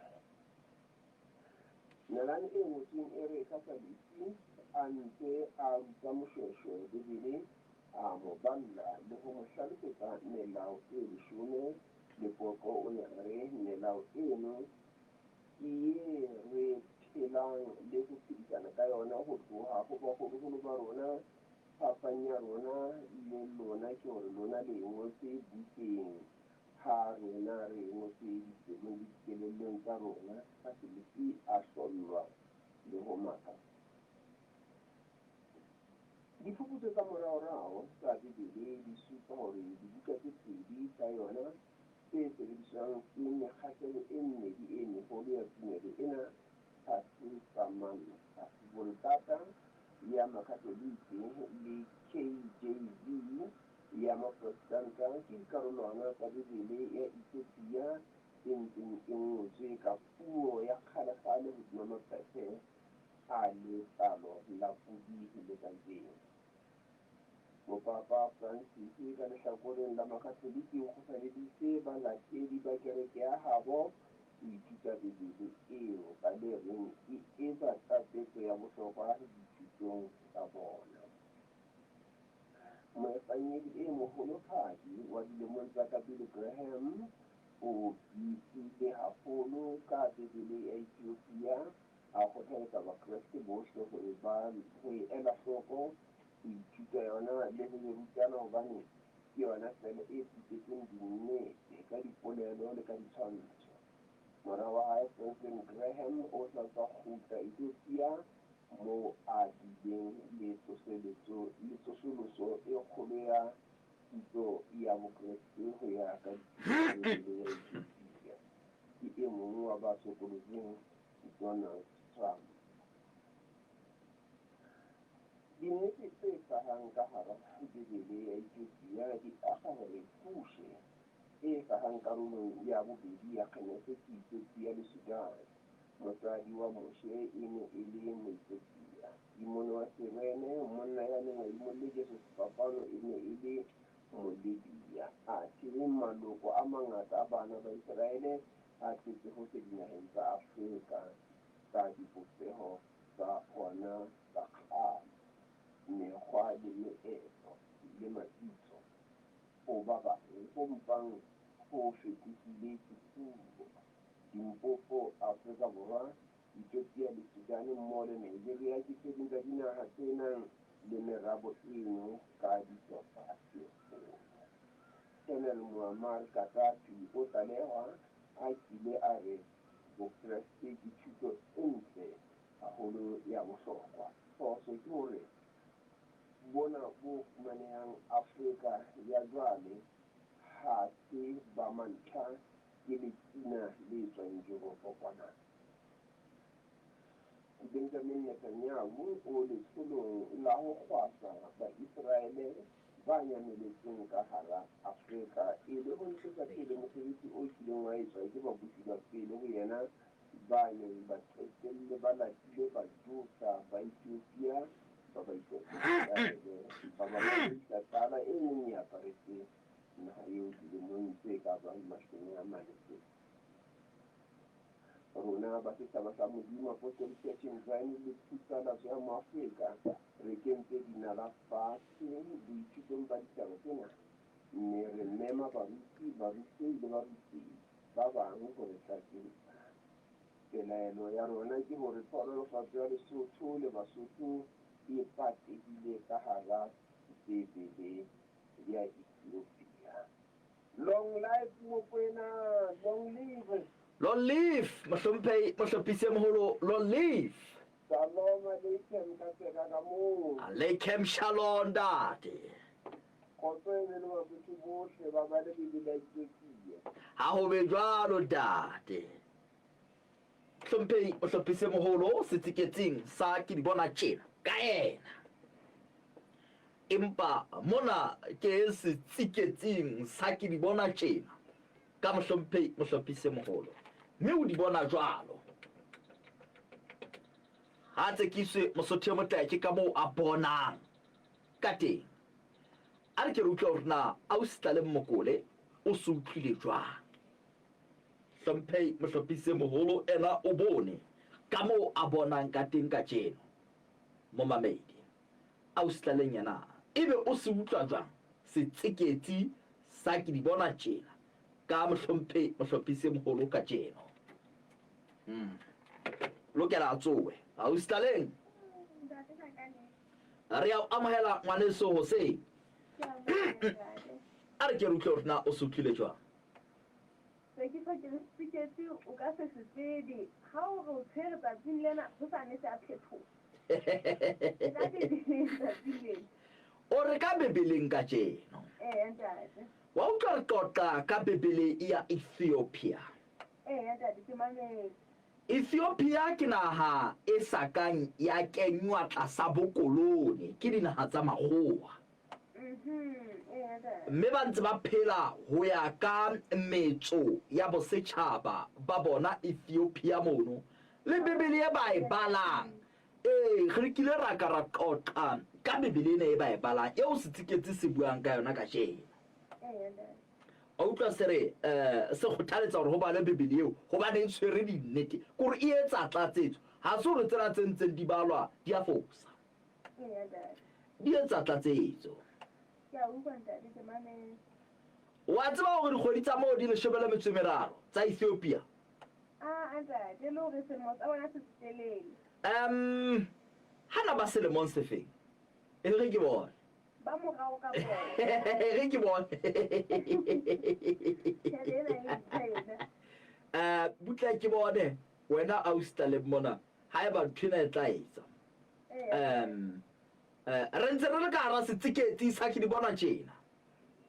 Nalane e ngotsweng e re ka Salesi a ntse a ruta Moshweshwe Bibele, a mo balla le ho mo hlalosetsa melao e leshome. Lepoqo o ne a re melao eno ke ye re phelang le ho phedisana ka yona ho tloha ho baholoholo ba rona. Phapang ya rona le lona ke hore lona le e ngotse bukeng, ha rona re e ngotse dipelong le dikelellong tsa rona. Ha Salesi a hlollwa le ho makala. Diphuputso tsa moraorao tsa Bibele di supa hore dibuka tse pedi tsa yona tse sebediswang ke mekgahlelo e mmedi e meholo ya tumelo ena ha se tsa mantlha, Vulgata ya Makatolike le KJV ya Maprostanta ke dikarolwana tsa Bibele ya Ethiopia e ntseng e ngotswe ka puo ya kgalekgale hodima maqephe a letlalo la podi le kajeno. Mopapa Francis ka lehlakoreng la Makatolike o kgothaleditse balatedi ba kereke ya habo ho ithuta Bibele eo ka le reng e etsa tlatsetso ya bohlokwa dithutong tsa bona. Moefangedi e moholohadi wa dilemong tsa ka Billy Graham o buile haholo ka Bibele ya Ethiopia, a kgothaletsa Bakreste bohle ho e ba ho e ela hloko, ho ithuta yona le ho e rutana hobane ke yona feela e fihetseng dinnete ka dipolelo le ka ditshwantsho. Mora wa hae Franklin Graham o sa tswa kgutla Ethiopia moo a bileng le tsoseletso le tsosoloso e kgolo ya thuto ya Bokreste ho ya ka dithuto tsa Bibele ya Ethiopia. Ke e mong wa ba sokolotseng Donald Trump. Dinnete tse hlahang ka hara Bibele ya Ethiopia di akga hore Kushe, e hlahang karolong ya bobedi ya Genese ke Ethiopia le Sudan. Mosadi wa Moshe e ne e le Moethiopia. Simone wa Sirene, monna ya neng a imolle Jesu sefapano e ne e le Molibia. Athe maloko a mangata a bana ba Iseraele a tletse hohle dinaheng tsa Afrika ka dipopeho tsa ona tsa kgale, mekgwa le meetlo le mabitso ho ba bang ho mpang ho fetohile ke puo. Limpopo, Afrika Borwa, Ethiopia le Sudan mmoho le Nigeria ke tse ding tsa dinaha tse nang le merabo eno ka dihlopha tse kgolo. Colonel Muammar Gaddafi o tlalehwa a kile a re Bokreste ke thuto e ntle haholo ya bohlokwa. Phoso ke hore bona bo fumanehang Afrika ya jwale ha se ba mantlha, ke letsina le tswang Yuropo kwana. Benjamin Netanyahu o letsholong la ho kgwasa Baiseraele ba nyameletseng ka hara Afrika e le ho ntshetsa pele mosebetsi o kileng wa etswa ke babusi ba pele ho yena ba neng ba qetelle ba latile Bajuda ba Ethiopia ba ba isa Iseraele, ba ba baleisa tlala e neng e aparetse naha eo dilemong tse ka bang 40 tse Rona ba setjhaba sa Modimo, Apostolic Church in Zion le Phusalatso ya Moafrika, re kentse dinala fatshe boithutong ba ditaba tsena, mme re mema baruti, barutehi le barutehi ba bang ho re tlatsetsa. Pelaelo ya rona ke hore tlhohonolofatso ya Lesotho le Basotho e patehile ka hara Bibele ya Ethiopia. Long life Mokwena, long live. Long live Mohlomphehi Mohlophisi e Moholo, long live. Shalom Aleichem ka tseka ka moo. Aleichem shalom ntate. Kgotso e be le Basotho bohle ba bale Bibele ya Ethiopia. Ha ho be jwalo ntate. Hlomphehi Mohlophisi e Moholo setsiketsing sa ke di bona tjena ka yena. Empa mona ke setsiketsing sa ke di bona tjena ka Mohlomphehi Mohlophisi e Moholo. Mme o di bona jwalo. Ha tsekiswe Mosotho e motle ke ka moo a bonang ka teng. A re ke re utlwe hore na Ausi Tlaleng Mokole o se utlwile jwang. Hlomphehi Mohlophisi e Moholo ena o bone ka moo a bonang ka teng kajeno. Momamedi, Ausi Tlaleng yena ebe o se utlwa jwang setseketsi sa ke di bona tjena ka Mohlomphehi Mohlophisi e Moholo kajeno? Hmm. Lokela a tsoe. Ausi Tlaleng. Re a o amohela ngwaneso hoseng. A re ke re utlwe hore na o se utlwile jwang. Sekiso ke re setsiketsi o ka se se tsebe ha o re o tshwere tsatsing lena hosane se a phethoha. Ka Bibeleng tsatsing lena. O re ka Bibeleng kajeno. Eya ntate. Wa utlwa re qoqa ka Bibele ya Ethiopia. Eya ntate ke mametse. Ethiopia ke naha e sa kang ya kenywa tlasa bokolone ke dinaha tsa makgowa. Mme ba ntse ba phela ho ya ka metso ya bosetjhaba ba bona Ethiopia mono, le Bibele e ba e balang. Ee, re kile ra ka ra qoqa ka Bibele ena e ba e balang, eo setsiketsi se buang ka yona kajeno. A utlwa se re, eh, se kgothaletsa hore ho balwe Bibele eo, hobane e tshwere dinnete, ke hore e etsa tlatsetso. Ha se hore tsena tse ntseng di balwa di a fosa. Di etsa tlatsetso. Wa tseba hore dikgwedi tsa moo di leshome le metso e meraro tsa Ethiopia? Um, hana ba selemong sefeng? E re ke bone. Ba morao ka bona. Re ke bone. Tjhele ena e ntjha ena. Butle ke bone wena ausi le mona haeba ntho ena e tla etsa. Re ntse re le ka hara setsiketsi sa ke di bona tjena.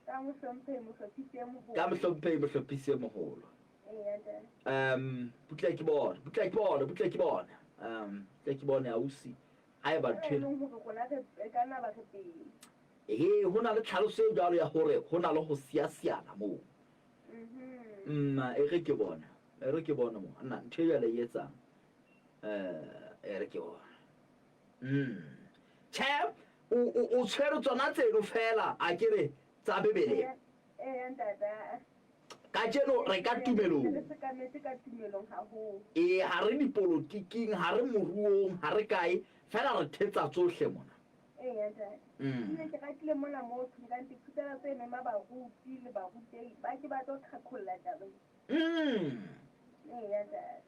Ka mohlomphehi mohlophisi e moholo. Ka mohlomphehi mohlophisi e moholo. Eya ntate. Butle ke bone, butle ke bone, butle ke bone. Butle ke bone ausi haeba ntho ena. E leng hore rona re ka nna ba re pele. Ee, ho na le tlhaloso e jwalo ya hore ho na le ho siasiana moo. E re ke bone, e re ke bone mo. Nna ntho e jwale e etsang. E re ke bone. Tjhe, o tshwere tsona tseno fela a ke re tsa Bibele. Eya ntate. Kajeno re ka tumelong. Re sekametse ka tumelong haholo. Ee, ha re dipolotiking, ha re moruong, ha re kae, fela re thetsa tsohle mona. Eya ntate. Ebile ke ratile mona moo thong ka nte phutela tse mema baruti le barutehi ba ke ba tlo qhaqholla taba e. Eya ntate.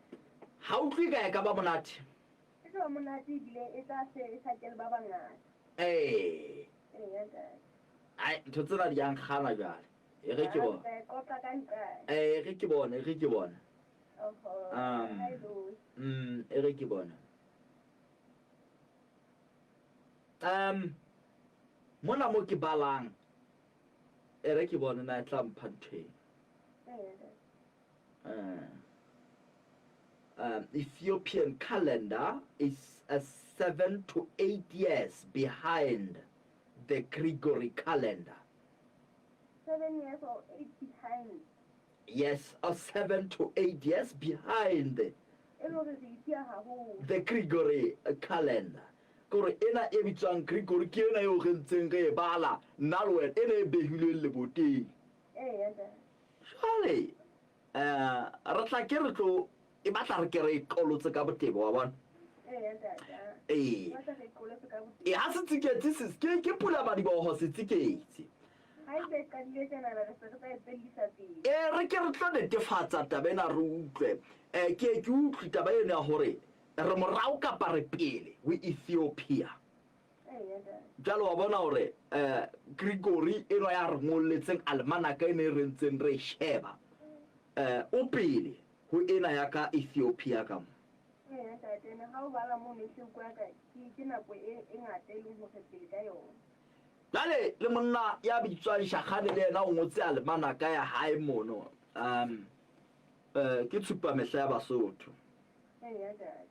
Ha utlwe ka e ka ba monate. E tlo ba monate ebile e tla se e hlakele ba bangata. Ee. Eya ntate. Ai, ntho tsena di a nkgana jwale. E re ke bone. Re qoqa ka nqane. E re ke bone, e re ke bone. Oho. E re ke bone. Mona mo ke balang. E re ke bone na e tla mpha ntho eng. Ethiopian calendar is a 7 to 8 years behind the Gregory calendar. 7 years or 8 behind. Yes, a 7 to 8 years behind the Gregory calendar. Kore ena e bitswang Gregory ke ena eo re ntseng re e bala nna le wena, ena e behilweng leboteng. Jwale re tla ke re tlo e batla re ke re e qolotse ka botebo wa bona. Ee. E ha setsiketsi se ke pula madiboho setsiketsi. E re ke re tlo netefatsa taba ena re utlwe. Ke ke utlwe taba ena ya hore re morao kapa re pele ho Ethiopia. Jwale wa bona hore Gregory enwa ya re ngolletseng almanaka ene e re ntseng re sheba o pele ho ena ya ka Ethiopia ka mo. Eya ntate, ne ha o bala mono e hle utlwa ka ke nako e ngata e leng hore pele ka yona. Jwale le monna ya bitswang Shakgane le yena o ngotse almanaka ya hae mono. Ke tshupa mehla ya Basotho. Eya ntate.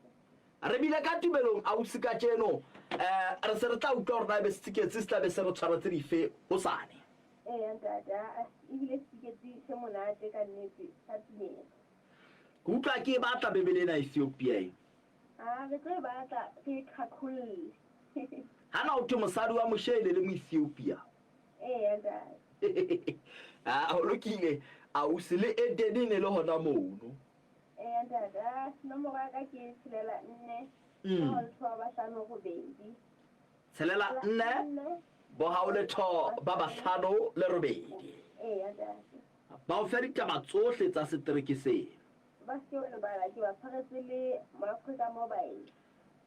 Re bile ka tumelong ausi kajeno. Re se re tla utlwa hore na ebe setsiketsi se tla be se re tshwaretse dife hosane. Eya ntate, ebile setsiketsi se monate ka nnete sa tumelo. Ke utlwa ke e batla Bibele ena Ethiopia e. Re tlo e batla re e qhaqholle. Hana ho thwe mosadi wa Moshe e ne le Moethiopia. Eya ntate. Ho lokile ausi, le Edene e ne le hona mono. Eya ntate, nomoro ya ka ke 64 6 5 8. 64 6 5 8. Eya ntate. Ba o fe ditaba tsohle tsa setereke sena. Ba se o lebala ke ba tshwaretse le Moafrika Mobile.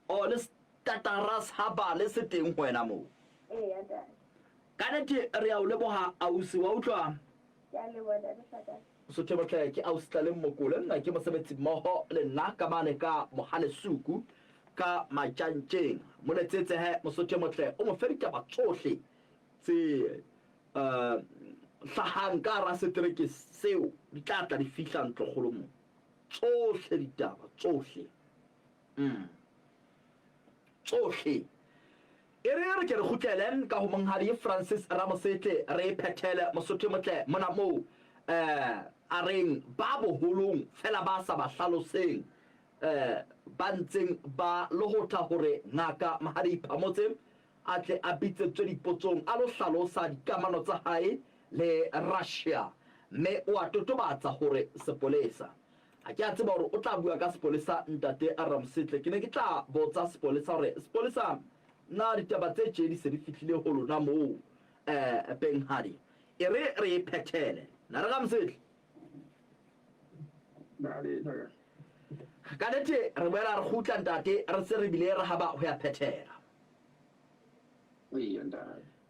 O le Tataras haba le se teng ho wena moo. Eya ntate. Ka nnete re a o leboha ausi, wa utlwa? Ke a leboha ntate Hlakane. Mosotho motle ke ausi Tlaleng Mokole, nna ke mosebetsi mmoho le nna ka mane ka Mohalesuku ka Majantjeng. Mo letsetse he Mosotho motle o mo fe ditaba tsohle tse hlahang ka hara setereke seo, di tla tla di fihla ntlokgolo mo. Tsohle ditaba tsohle. Tsohle. E re re ke re kgutlele ka ho monghadi Francis Ramosetle re phethele Mosotho motle mona moo a reng ba boholong fela ba sa ba hlaloseng ba ntseng ba lohotha hore ngaka Mahadi Phamotse a tle a bitsetswe dipotsong a lo hlalosa dikamano tsa hae le Russia, mme o a totobatsa hore sepolesa. Ha ke a tseba hore o tla bua ka sepolesa ntate Ramosetle. Ke ne ke tla botsa sepolesa hore sepolesa na ditaba tse tje di se di fihlile ho lona moo benghadi. E re re e phethele. Na re Ramosetle? Ka nnete re boela re kgutla ntate, re se re bile re haba ho ya phethela.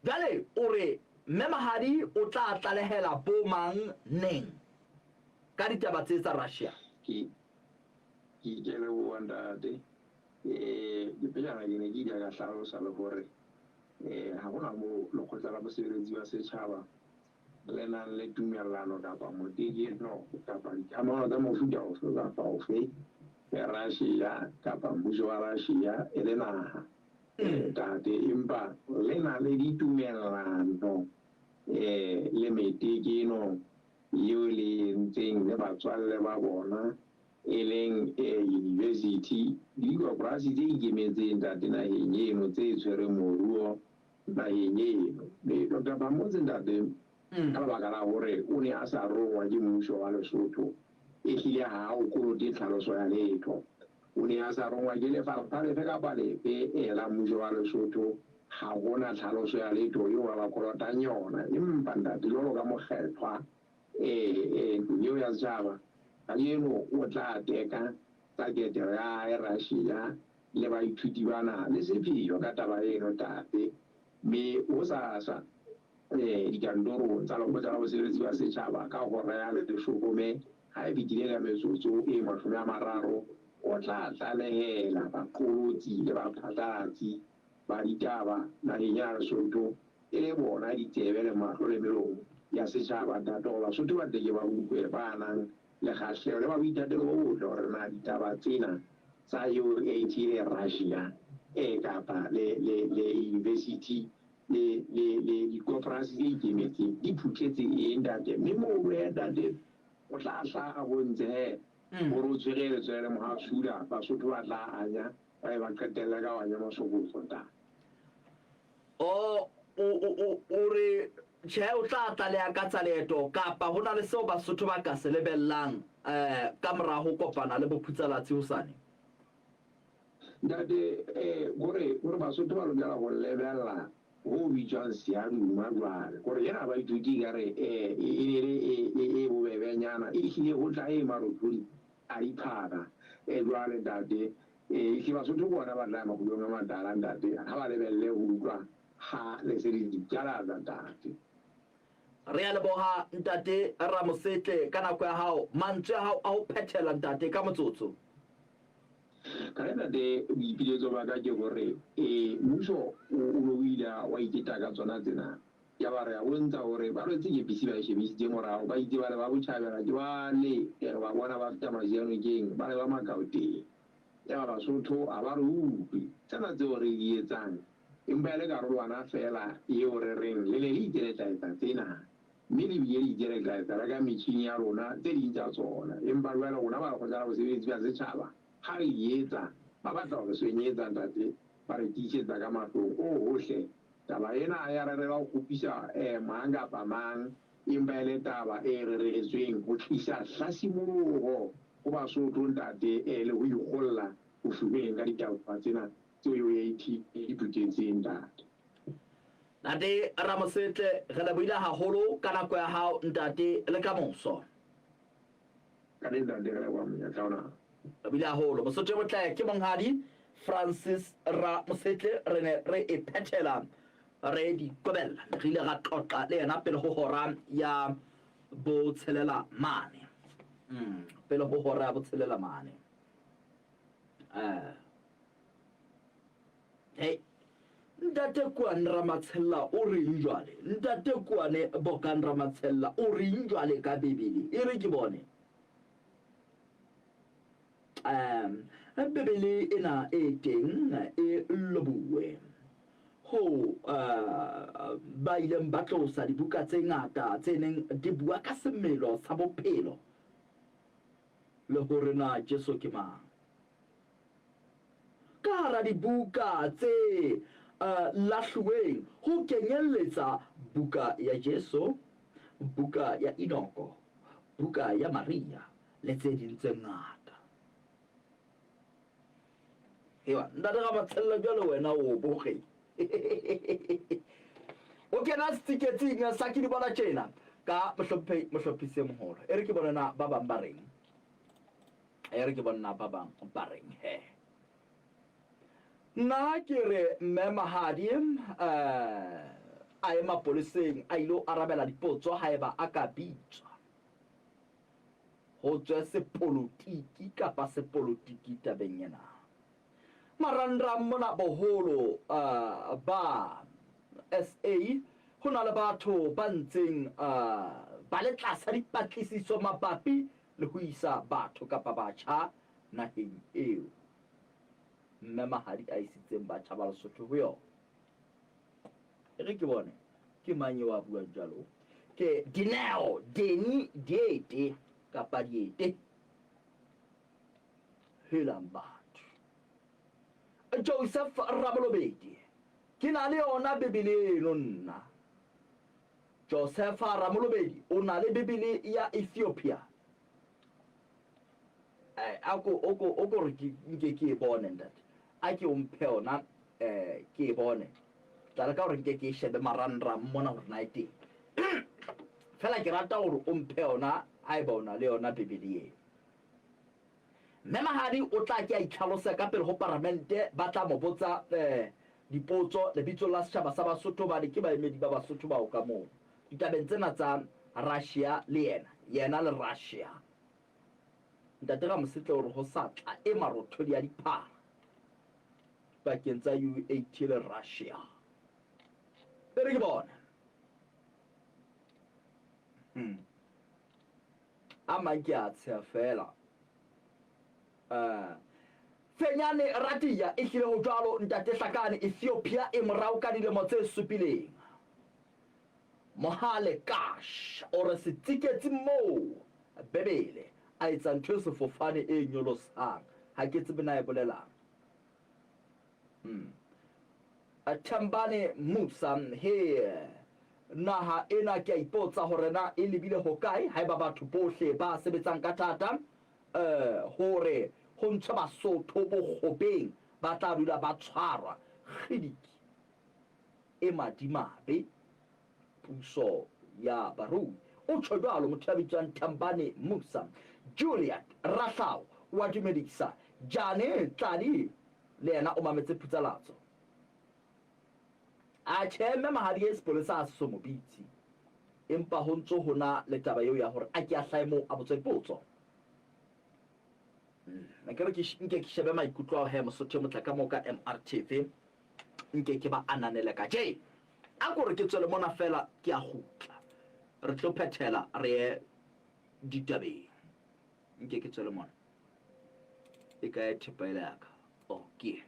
Jwale o re Mme Mahadi o tla tlalehela bo mang neng ka ditaba tse tsa Russia? Ke ke ke leboha ntate. Eh ke pejana ke ne ke ile ka hlalosa le hore eh ha hona moo lekgotla la bosebeletsi ba setjhaba le nang le tumellano kapa motekeno kapa dikamano tsa mofuta ofe kapa ofe le Russia kapa mmuso wa Russia e le naha. Ntate, empa le na le ditumellano le metekeno eo le e entseng le batswalle ba bona e leng university le dikoporasi tse ikemetseng ntate naheng eno tse tshwereng moruo naheng eno. Mme Doctor Phamotse ntate, ka lebaka la hore o ne a sa rongwa ke mmuso wa Lesotho, ehlile ha a o kolote tlhaloso ya letho. O ne a sa rongwa ke lefapha lefe kapa lefe la mmuso wa Lesotho, ha ho na tlhaloso ya letho eo ba ba kolotang yona. Empa ntate, jwalo ka mokgethwa ntlong eo ya setjhaba, kajeno o tla teka tsa ketelo ya hae Russia le baithuti bana le sepheo ka taba eno ntate. Mme hosasa dikantorong tsa Lekgotla la Bosebeletsi ba Setjhaba ka hora ya leshome ha e fetile ka metsotso e 30, o tla tlalehela baqolotsi le baphatlalatsi ba ditaba naheng ya Lesotho e le bona ditsebe le mahlo le melomo ya setjhaba ntate hore Basotho ba tle ke ba utlwe ba nang le kgahleho le ba boithatelo bo botle hore na ditaba tsena tsa UAT le Russia kapa le le le university le le le dikoporasi tse ikemetseng di phuthetse eng ntate mme moo he ntate o tla hlaha bontse he hore o tshwere letswele le mohasula Basotho ba tla anya ba be ba qetelle ka ho anya masokotso ntate. O o o o re tjhe o tla tlaleha ka tsa leeto kapa ho na le seo Basotho ba ka se lebellang ka mora ho kopana le Bophutsalatsi hosane? Ntate, kore kore Basotho ba lokela ho lebella ho bitswang seaduma jwale. Kore ena baithuti ekare e ne le e bobebenyana, ehlile ho tla e marothodi a diphaka. Jwale ntate, ehlile Basotho ke bona ba tla ya makgulong a matala ntate, ha ba lebelle ho utlwa ha le se le diptjalatsa ntate. Re a leboha Ntate Ramosetle ka nako ya hao. Mantswe a hao a ho phethela Ntate ka motsotso. Ka le ntate, boipiletso ba ka ke hore mmuso o ne o ile wa iketa ka tsona tsena. Yaba re a bontsha hore ba rwetse kepisi ba e shebisitse morao, ba itse ba le ba botjhabela ke bale re ba bona ba feta Majianokeng ba leba Makaoteng. Yaba Basotho ha ba re utlwe. Tsena tseo re di etsang empa e le karolwana feela eo re reng le ne le itse le tla etsa tsena. Mme le bile le itse re tla etsa le ka metjhini ya rona tse ding tsa tsona. Empa jwale rona ba Lekgotla la Bosebetsi ba Setjhaba ha re di etsa, ba batla ho re swenyetsa, ntate, ba re tiisetsa ka mahlong. Oho hle, taba ena ha ya rerelwa ho kgopisa mang kapa mang, empa e le taba e reretsweng ho tlisa hlasimoloho ho Basotho, ntate, le ho ikgolla bofumeng ka ditaba tsena tseo UAT e di phutetseng, ntate. Ntate Ramosetle, re lebohile haholo ka nako ya hao ntate, le ka moso. Ka le ntate, re leboha monyetla ona. Lebohile haholo. Mosotho e motle ke monghadi Francis Ramosetle, re ne re e phethela re di kobella. Re ile ra qoqa le yena pele ho hora ya botshelela mane. Pele ho hora ya botshelela mane. Hey. Ntate Kuane Ramatshella o reng jwale? Ntate Kuane Bokang Ramatshella o reng jwale ka Bibele? E re ke bone. Bibele ena e teng e lobuwe ho ba ileng ba tlosa dibuka tse ngata tse neng di bua ka semelo sa bophelo le hore na Jesu ke mang. Ka hara dibuka tse lahluweng ho kenyelletsa buka ya Jesu, buka ya Enoko, buka ya Maria le tse ding tse ngata. Ewa, ntate Ramatshella jwale wena o boge. O kena setsiketsing sa ke di bona tjena ka mohlomphehi mohlophisi e moholo. E re ke bone na ba bang ba reng. E re ke bone na ba bang ba reng he. Nna ke re mme Mahadi hae mapoleseng a ilo arabela dipotso haeba a ka bitswa. Ho tswe sepolotiki kapa sepolotiki tabeng ena. Marangrang mona boholo ba SA ho na le batho ba ntseng ba le tlasa dipatlisiso mabapi le ho isa batho kapa batjha naheng eo Mme Mahadi a isitseng batjha ba Lesotho ho yona. E re ke bone ke mang eo a buang jwalo. Ke Dineo Deni Diete kapa Diete. Helang batho. Joseph Ramolobedi, Ke na le yona Bibele eno nna. Josefa Ramolobedi o na le Bibele ya Ethiopia. Eh, a ko o ko o ko re ke nke ke e bone ntate. A ke o mphe yona eh ke e bone. Tla leka hore nke ke e shebe marangrang mona hore na e teng. Fela ke rata hore o mphe yona haeba o na le yona Bibele eo. Mme Mahadi o tla ke a itlhalose ka pele ho paramente, ba tla mo botsa dipotso lebitsong la setjhaba sa Basotho hobane ke baemedi ba Basotho bao ka moo ditabeng tsena tsa Russia le yena, yena le Russia. Ntate Ramosetle o re ho sa tla e marothodi a diphara pakeng tsa UAT le Russia. E re ke bone. A mang ke a tsheha feela. Uh, Fenyane Ratia, ehlile ho jwalo ntate Hlakane, Ethiopia e morao ka dilemo tse supileng. Mohale Kash o re setsiketsi moo Bebele a etsa ntho e sefofane e nyolosang. Ha ke tsebe na e bolelang. Thembane Musa, He, naha ena ke a ipotsa hore na e lebile hokae haeba batho bohle ba sebetsang ka thata hore ho ntshwe Basotho bokgobeng ba tla dula ba tshwarwa. Kgidiki e madimabe puso ya barui. O tjho jwalo motho ya bitswang Thembane Musa. Juliet Rahlao o a dumedisa. Jane Tladi le yena o mametse phutsalatso. Atjhe, mme Mahadi e sepolesa ha se so mo bitse. Empa ho ntso ho na le taba eo ya hore a ke a hlahe moo a botswe dipotso. Ne ke re ke nke ke shebe maikutlo ao he Mosotho e motle ka moo ka MRTV. Nke ke ba ananele ka tje. A ko re ke tswele mona feela ke a kgutla. Re tlo phethela re ye ditabeng. Nke ke tswele mona. E kae thepa ele ya ka? Oh, ke ena.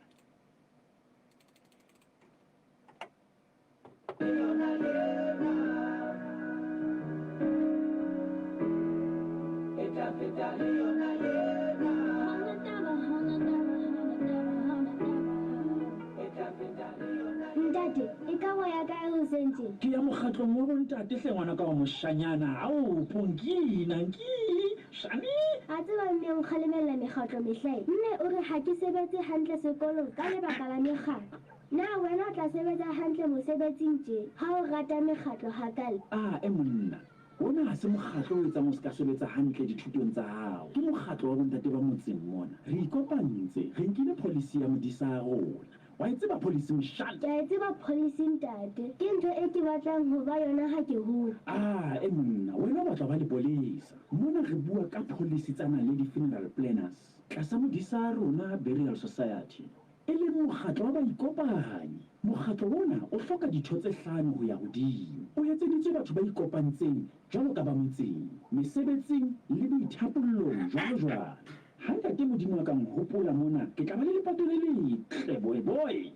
Ntate, e ka wa ya kae hoseng tje? Ke ya mokgatlong wa bontate hle ngwana ka wa moshanyana. Ao, Ponkina, nki, shani. A tseba mme o nkgalemella mekgatlo mehlae. Mme o re ha ke sebetse hantle sekolong ka lebaka la mekgatlo. Na wena o tla sebetsa hantle mosebetsing tje ha o rata mekgatlo hakale? A, e monna, ona ha se mokgatlo o etsang o se ka sebetsa hantle dithutong tsa hao. Ke mokgatlo wa bontate ba motseng mona. Re ikopantse, re nkile pholisi ya modisa a rona. Wa e tseba pholisi moshana? Ke a e tseba pholisi ntate. Ke ntho e ke batlang ho ba yona ha ke hola. A, e monna, wena o batla ho ba lepolesa. Mona re bua ka pholisi tsa Naledi Funeral Planners tlasa modisa a rona Burial Society. E leng mokgatlo wa baikopanyi. Mokgatlo ona o hloka ditho tse hlano ho ya hodimo. O etseditswe batho ba ikopantseng jwalo ka ba motseng, mesebetsing le boithapollong jwalo jwalo. Ha Ntate Modimo a ka nhopola mona ke tla ba le lepato le letle boy boy.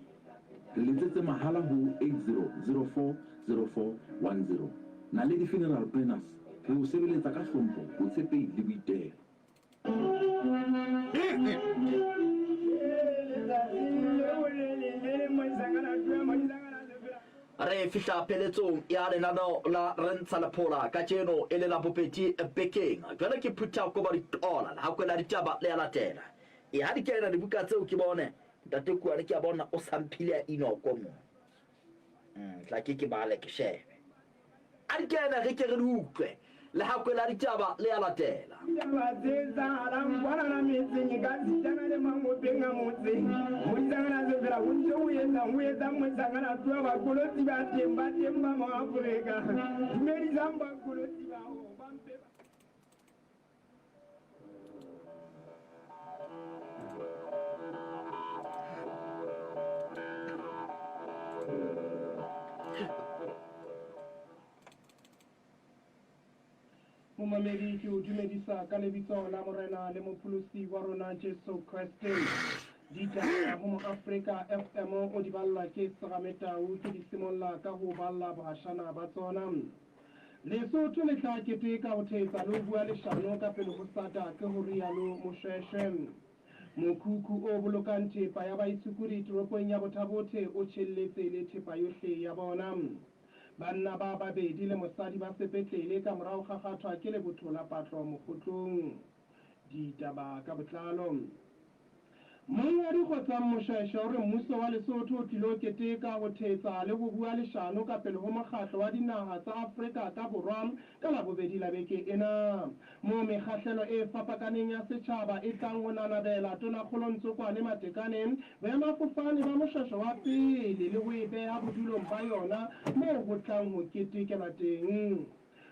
Re letsetse mahala ho 80040410. Naledi Funeral Planners, re o sebeletsa ka hlompho, botshepehi le boitelo. Re fihla pheletsong ya lenaneo la Re Ntsha Lephola kajeno e le Labobedi bekeng. Jwale ke phutha koba ditola lehakwe la ditaba le a latela. E ha di kena dibuka tseo ke bone ntate Kuane ke a bona o sa mphile ya Inoko mo. Tla ke ke bale ke shebe. A di kene re ke re di utlwe. Lehakwe la ditaba le a latela. Ditaba tse etsahalang kwanana metseng e ka sitana le mangopeng a motse. Moisangana se fela ho ntse ho etsang ho etsang moisangana tloha bakolotsi ba teng ba teng ba mo Afrika. Dumedisang bakolotsi bao ba mpe ba Momamedi, ke o dumedisa ka lebitso la Morena le Mopholosi wa rona Jesu Kreste. Ditaba ho Moafrika FM o di ballwa ke Serametau, ke di simolla ka ho balla bohashana ba tsona. Lesotho le tla keteka ho thetsa le ho bua leshano ka pele ho SADC, ho rialo Moshweshwe. Mokhukhu o bolokang thepa ya baitshokodi toropong ya Botha-Bothe o tjhelletse le thepa yohle ya bona. Banna ba babedi le mosadi ba sepetlele ka mora ho kgakgathwa ke lebotho la patlo Mokgotlong. Ditaba ka botlalo. Monghadi Kgotsang Moshweshwe o re mmuso wa Lesotho o tlilo keteka ho thetsa le ho bua leshano ka pele ho mokgatlo wa dinaha tsa Afrika ka Borwa ka Labobedi la beke ena, moo mekgahlelo e fapakaneng ya setjhaba e tlang ho nanabela Tonakgolo Ntsokwane Matekane boemafofane ba Moshweshwe wa pele le ho e beha bodulong ba yona moo ho tlang ho ketekelwa teng.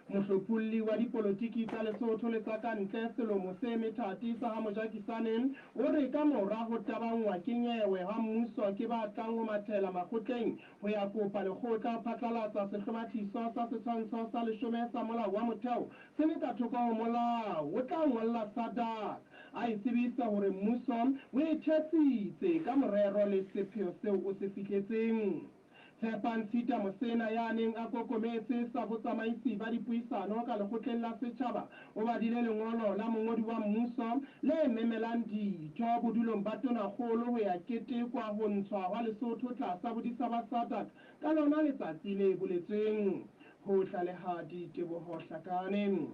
Mohlopholli wa dipolotiki tsa Lesotho le tsa ka ntle Selomo se Methati sa ha Mojakisane o re ka mora ho tabanngwa ke nyewe ha mmuso ke ba tlang ho mathela makgotleng ho ya kopa lekgotla ho phatlalatsa sehlomathiso sa setshwantsho sa leshome sa molao wa motheo se le ka thoko ho molao, o tla ngolla SADC a e tsebisa hore mmuso o e thetsitse ka morero le sepheo seo o se fihletseng. Tshepang Tshita Mosena ya neng a kokometse sa botsamaisi ba dipuisano ka lekgotleng la setjhaba o badile lengolo la mongodi wa mmuso le memelang ditho bodulong ba tonakgolo ho ya ketekwa ho ntshwa hwa Lesotho tlasa bodisa ba SADC ka lona letsatsi le boletsweng. Ho tlaleha Diteboho Hlakane.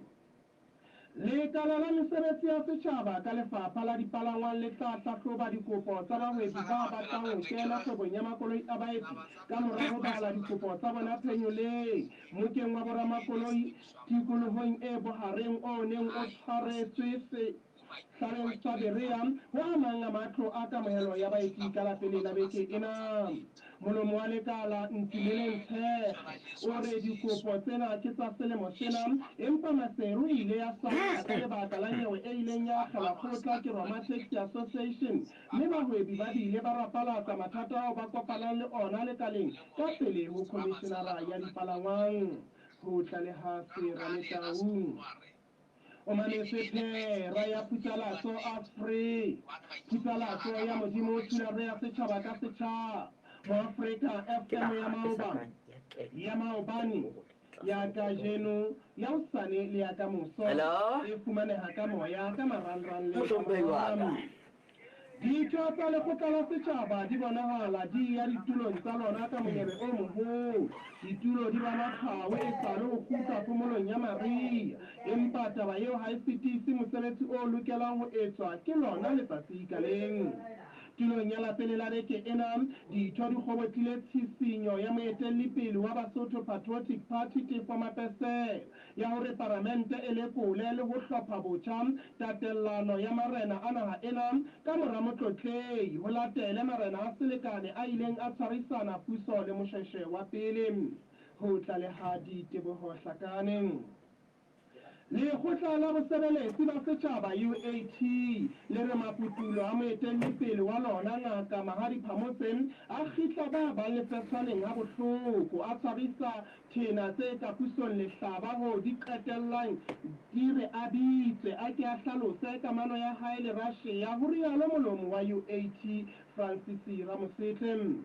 Lekala la Mesebetsi ya Setjhaba ka Lefapha la Dipalangwang le tla hlahloba dikopo tsa bahwebi ba batlang ho kena kgwebong ya makoloi a baeti ka mora ho bala dikopo tsa bona phenyoleng mokeng wa boramakoloi tikolohong e bohareng o neng o tshwaretswe sehlaleng sa Berea ho a mang a matlo a kamohelo ya baeti ka la pele la beke ena. Molomo wa lekala Ntimeleng Tshekge o re dikopo tsena ke tsa selemo sena, empa Maseru e ile ya salla ka lebaka la nyewe e ileng ya akgelwa kgotla ke Roma Taxi Association, mme bahwebi ba bile ba rapalatsa mathata ao ba kopanang le ona lekaleng ka pele ho khomishenara ya dipalangwang. Ho tlaleha Serame Tau. O mametse phera ya Phutsalatso Afri. Phutsalatso ya Modimo Thulare ya setjhaba ka setjhaba. Moafrika FM ya maoba ya maobane ya kajeno ya hosane le ya kamoso Hello? e fumaneha ka moya ka marangrang le Mohlomphehi wa ka. Ditho tsa lekgotla la setjhaba di bonahala di ya ditulong tsa lona ka monyebe o moholo. Ditulo di ba makgao esale ho kgutla phomolong ya mariha, empa taba eo ha e sitise mosebetsi o lokelang ho etswa ke lona letsatsi ka leng. Tulong ya lapele la beke ena, ditho di kgobotlile tshisinyo ya moetellipele wa Basotho Patriotic Party Tefo Mapesela ya hore paramente e lekole le ho hlopha botjha tatellano ya marena a naha ena ka mora Motlotlehi ho latele marena a selekane a ileng a tshwarisana puso le Moshweshwe wa pele. Ho tlaleha Diteboho Hlakane. Lekgotla la Bosebeletsi ba Setjhaba, UAT, le re maputulo a moetellipele wa lona Ngaka Mahadi Phamotse a kgitla ba bang lefetshwaneng ha bohloko, a tshwarisa thena tse ka pusong lehlaba hoo di qetellang di re a bitswe a ke a hlalose kamano ya hae le Russia, ho rialo molomo wa UAT Francis Ramosetle.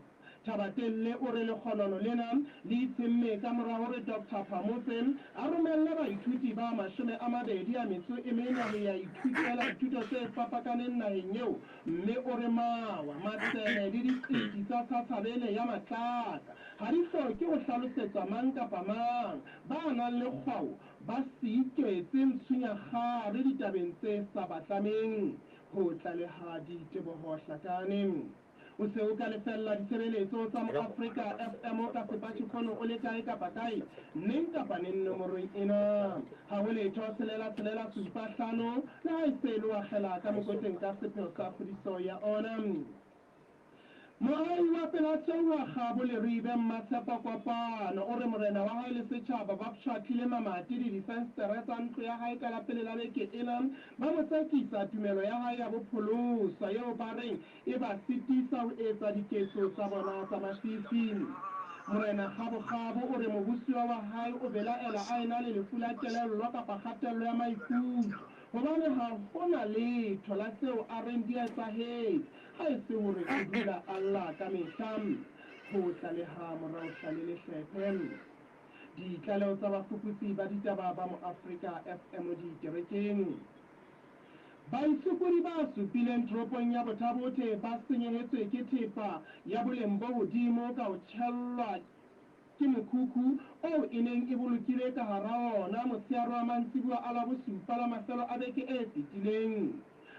Thabatelle o re lekgonono lena le itshemme ka mora hore Doctor Phamotse a romelle baithuti ba 24 ho ya ithutela dithuto tse fapakaneng naheng eo, mme o re mawa, matsele le diqiti tsa tshatshabele ya matlaka ha di hloke ho hlalosetswa mang kapa mang. Ba nang le kgwao ba se iketse ntshunyakgare ditabeng tse sa batlameng. Ho tlaleha Diteboho Hlakane. O se o ka lefella ditshebeletso tsa Moafrika FM ka sepatjhifono o le kae kapa kae, neng kapa neng nomorong ena. Ha ho letho tshelela tshelela supa hlano, le ha e se e le wa kgela ka mokotleng ka sepheo sa kgodiso ya ona. Moahi wa Pelatsheua Kgabo Leribe Mmatshepo Kopano o re morena wa hae le setjhaba ba pshatlile mamati le difensetere tsa ntlo ya hae ka la pele la beke ena ba mo tsekisa tumelo ya hae ya bopholoswa eo ba reng e ba sitisa ho etsa diketso tsa bona tsa mafifi. Morena Kgabo Kgabo o re mobusiwa wa hae o belaela a ena le lefu la kelello kapa kgatello ya maikutlo hobane ha ho na letho la tseo a reng di etsahetse ha e se hore o dula a lla ka mehla. Ho tlaleha Morao Hlale Lehlephe. Ditlaleho tsa bafuputsi ba ditaba ba Moafrika FM diterekeng. Baitshokodi ba supileng toropong ya Botha-Bothe ba senyehetswe ke thepa ya boleng bo hodimo ka ho tjhellwa ke mokhukhu oo e neng e bolokilwe ka hara ona motsheare wa mantsiboa a Labosupa la mafelo a beke e fetileng.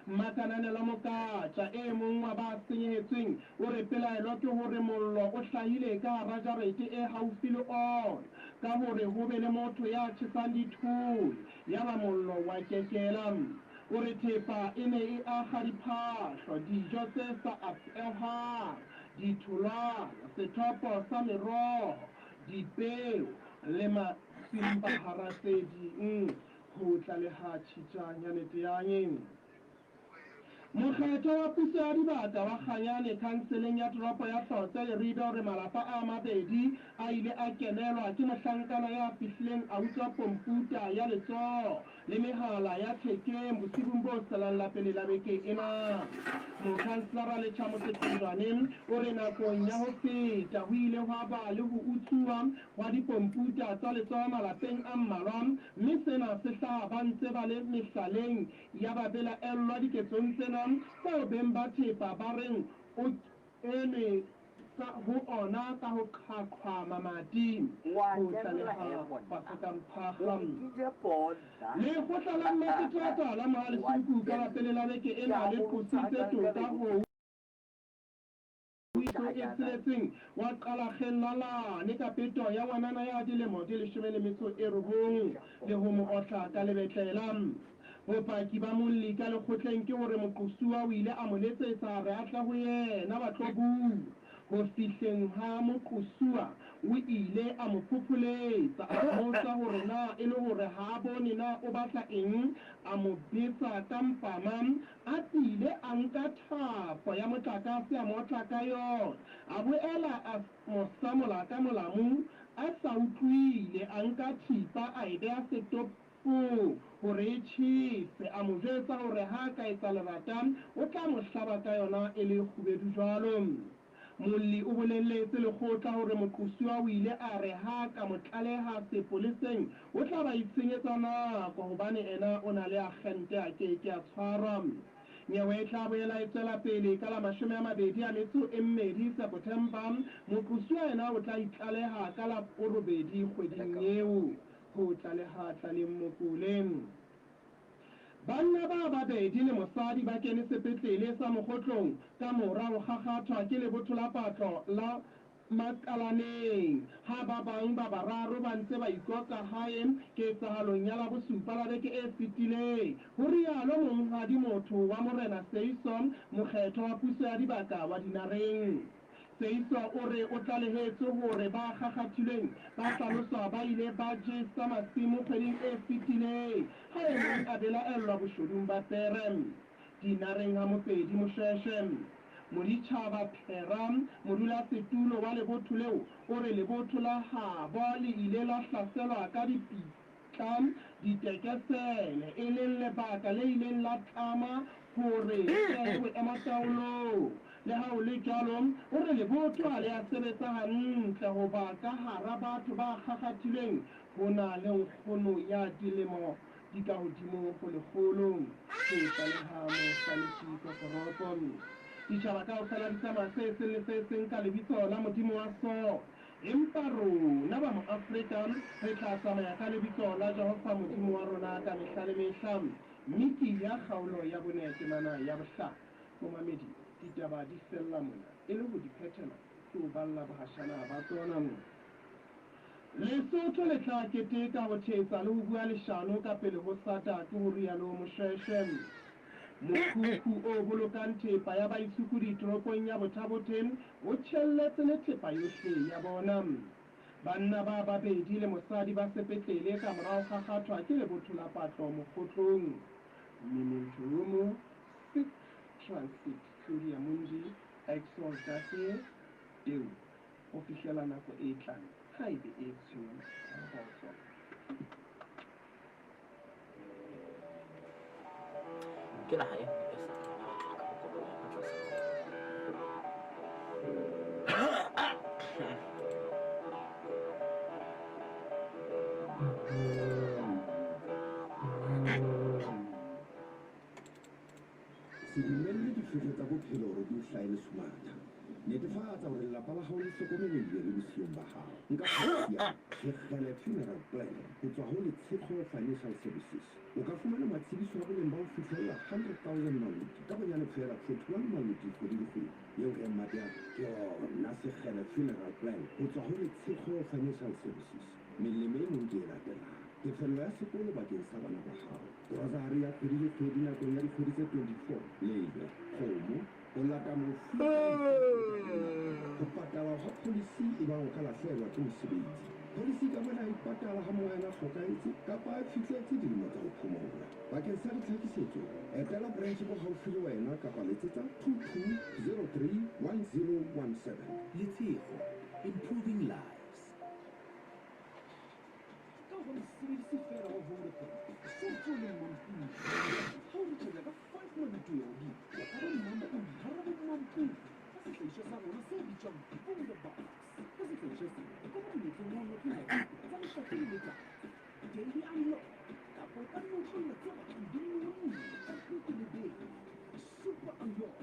Mmakananelo Mokatja, e mong wa ba senyehetsweng, o re pelaelo ke hore mollo o hlahile ka hara jarete e haufi le ona ka hore ho be le motho ya tjhesang dithole yaba mollo wa kekela. O re thepa e ne e akga diphahlo, dijo tse sa apehwang, ditholwana, sethopo sa meroho, dipeo le masimba hara tse ding, ho tlaleha Tjhitjanyane Teanye. Mokgetho wa puso ya dibaka wa Kganyane khanseleng ya toropo ya Hlotse Leribe o re malapa a mabedi a ile a kenelwa ke mohlankana ya fihlileng a utswa komputa ya letsoho le mehala ya thekeng bosibung bo salang la pele la beke ena. Mokhanselara Letjha Mosetlojwane o re nakong ya ho feta ho ile hwa ba le ho utsuwa hwa dikomputa tsa letsoho malapeng a mmalwa mme sena se hlaha ba ntse ba le mehlaleng ya babelaellwa diketsong tsena tseo beng ba thepa ba reng o kenwe ka ho ona ka ho qhaqhwa mamati. Wa Ho kenela tlaleha he monna. Paseka O Mphahla. nkile ponna. Lekgotla la Mmaseterata la Wa Mohalesuku ka la kenela. pele la beke Ke ena a le mo qositse rata toka nkare ho o e tsheletseng wa Qalakgeng la Lane ka peto ya ngwanana ya dilemo di 19 le ho mo otla ka lebetlela. Bopaki ba molli ka lekgotleng ke hore moqosuwa o ile a mo letsetsa a re a tle ho yena ba tlo bua. Ho fihleng ha moqosuwa o ile a mo phopholetsa, a mmotsa hore na e le hore ha a bone na o batla eng, a mo betsa ka mpama, a bile a nka thapo ya motlakase a mo otla ka yona, a boela a mo samola ka molamu a sa utlwile, a nka thipa a e beha setopong hore e tjhese, a mo jwetsa hore ha a ka etsa lerata o tla mo hlaba ka yona e le kgubedu jwalo. Molli o bolelletse lekgotla hore moqosuwa o ile a re ha a ka mo tlaleha sepoleseng o tla ba itshenyetsa nako hobane ena o na le akgente a ke ke a tshwarwa. Nyewe e tla boela e tswela pele ka la 22 September. Moqosuwa ena o tla itlaleha ka la 8 kgweding eo, ho tlaleha Tlaleng Mokole. Banna ba babedi le mosadi ba kene sepetlele sa Mokgotlong ka mora ho kgakgathwa ke lebotho la patlo la Makalaneng ha ba bang ba bararo ba ntse ba ikoka hae ketsahalong ya Labosupa la beke e fetileng, ho rialo monghadi motho wa Morena Seiso, mokgetho wa puso ya dibaka wa Dinareng. Seiso o re o tlalehetswe hore ba kgakgathilweng ba hlaloswa ba ile ba jesa masimo kgweding e fetileng ha e mong a belaellwa boshodung ba pere. Dinareng ha Mopedi Moshweshwe. Moditjhaba Phera, modulasetulo wa lebotho leo, o re lebotho la habo le ile la hlaselwa ka dipitla ditekesele, e leng lebaka le ileng la tlama hore le behe boemo taolong. Le ha ho le jwalo, o re lebotho ha le a sebetsa hantle hoba ka hara batho ba kgakgathilweng ho na le nkgono ya dilemo di ka hodimo ho 100. Ho tlaleha Mohlalefi Kokoropo. Ditjhaba kaofela di tsamaya se seng le se seng ka lebitso la Modimo wa sona. Empa rona ba Moafrika re tla tsamaya ka lebitso la Jehova Modimo wa rona ka mehla le mehla. Miki ya kgaolo ya 4 temana ya 5. Momamedi, ditaba di fella mona. e le ho di phethela ke ho balla bohashana ba tsona. Lesotho le tla keteka ho thetsa le ho bua leshano ka pele ho SADC, ho rialo Moshweshwe. Mokhukhu o bolokang thepa ya baitshokodi toropong ya Botha-Bothe o tjhelletse le thepa yohle ya bona. Banna ba babedi le mosadi ba sepetlele ka mora ho kgakgathwa ke lebotho la patlo Mokgotlong. Memento Room, Sic Transit Claudia Mundi, Exol Dasie, Teu, ho fihlela nako e tlang, ha ebe e tshweu, kgotso. Ke naha e nngwe e sa ka bokolone ka tlasa. Se dumelle difefo tsa bophelo hore di o hlahele sumatha. Netefatsa hore lelapa la hao le hlokomelehile le bosiyong ba hao. Nka policy ya Sekgele Funeral Plan ho tswa ho Letshekgo Financial Services. O ka fumana matshediso a boleng ba ho fihlella 100,000 maluti ka bonyane feela 41 maluti kgwedi le kgwedi. Eo he mmate a re ke yona Sekgele Funeral Plan ho tswa ho Letshekgo Financial Services. Melemo e meng ke e latelang. Tefello ya sekolo bakeng sa bana ba hao. Grocery ya kgwedi le kgwedi nakong ya dikgwedi tse 24. Lejwe, kgomo, ho lata mofu ka lefu Ho patalwa hwa pholisi ebang o ka lahlehelwa ke mosebetsi. Pholisi e ka boela ya ipatala ha monga yona a hlokahetse kapa a fihletse dilemo tsa ho phomola. Bakeng sa ditlhakisetso, etela branch bo haufi le wena kapa letsetsa 22031017. Letshego, improving lives. Ka ho ba mosebedisi feela wa Vodacom, o so ntse o le mmampudi. Ha o recharge ka 5 maluti ho ya hodimo, o ka ba mmampudi hara bommampudi ka sehlahiswa sa rona se bitswang Vodabucks. Ka sehlahiswa sena, o ka ba monyetleng wa ho notlolla dijo tsa letsatsi le letsatsi, daily unlock, kapa o ka notlolla tse batlang di nonne tsa beke le beke, super unlock.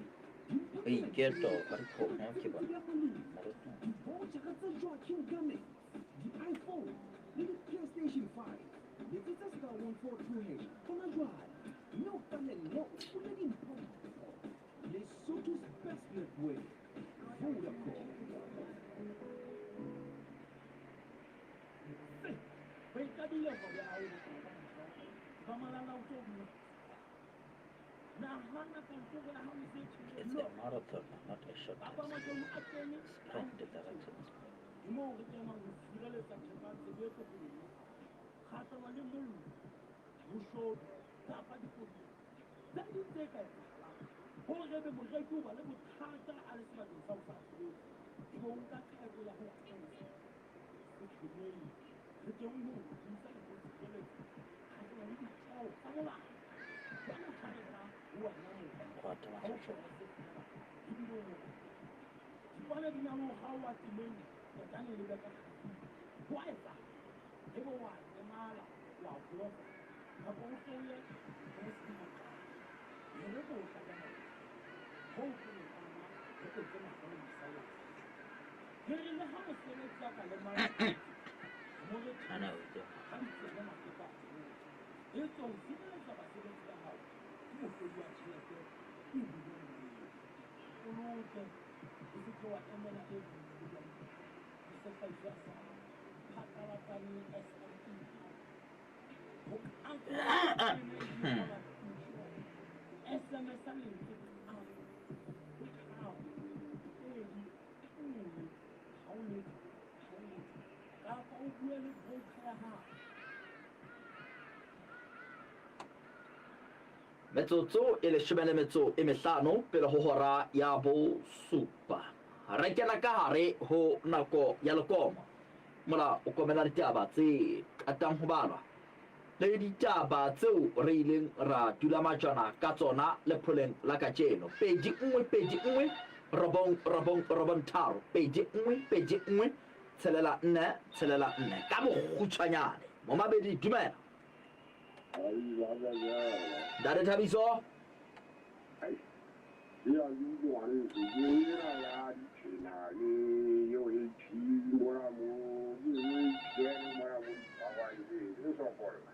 Dimpho tsena ke Boiketlo ba tse dikgomo ke tse bona ya molemo, moruti. di-voucher tsa Joachim Garments, di-iPhone le di-PlayStation 5. Letsetsa star 142 hash hona jwale mme o qalelle o fule dimpho. Lesotho's best network, Vodacom. Se ba ikadile kgwebo ya hao bophelo ka moka, ba malalaotswe ho dula. Nahana kantoro ya hao e se e tjhele It's a marathon, not a short Papa Matlou a kene sprint. The directions. Ke moo re kenang ho sireletsa thepa ya tshebetso pele kgahlano le mollo, boshodu kapa dikotsi tse ding tse ka etsahalang. Hore ebe moreki o ba le bothata a le sebakeng sa ho sa sebetse, ebe o nka qeto ya ho qosa. Se tshwenyehe, re teng ho o thusa le ho o sireletsa kgahlano le ditjeo tsa molao. Jwale ha re tla ho wena motho, Mokgwa ha o hloka se feela ebile o molato. Dipone di na le ho kgaoha tseleng ketane le be ka traffic. Ho a etsahala ebe wa lemala, wa holofala kapa o hle o ye ho se maqala. Re re ko tla ka maoto. Hoo ke lekana re etse mahlo le masalla a setjha. Re re le ha mosebetsi a ka lemala mo re Ana o itse ha ditsebe makepa a tsohle. Etswe ho sireletsa basebetsi ba hao ke mohlodi wa tjhelete e bileng molemo. O loke, o se ke wa emela e bulwang ke sehlahiswa sa phatlalatsane SME. Ho qapa SMS lentswe qapa ho 3 2 1 ha o letho ha o letho kapa o bue le broker ya hao. Metsotso e leshome le metso e mehlano pele ho hora ya bosupa. Re kena ka hare ho nako ya lekomo. Mola o komela ditaba tse qetang ho balwa le ditaba tseo re ileng ra dula majwana ka tsona lepholeng la kajeno. 2 1 2 1 9 9 9 3 2 1 2 1 6 4 6 4 ka bokgutshwanyane. Momabedi, dumela. Ntate Thabiso. Ya le ngwaneso ke ena ya ditshena le eo e mona mo ke e tshwere mona mo dipawae e sokolla.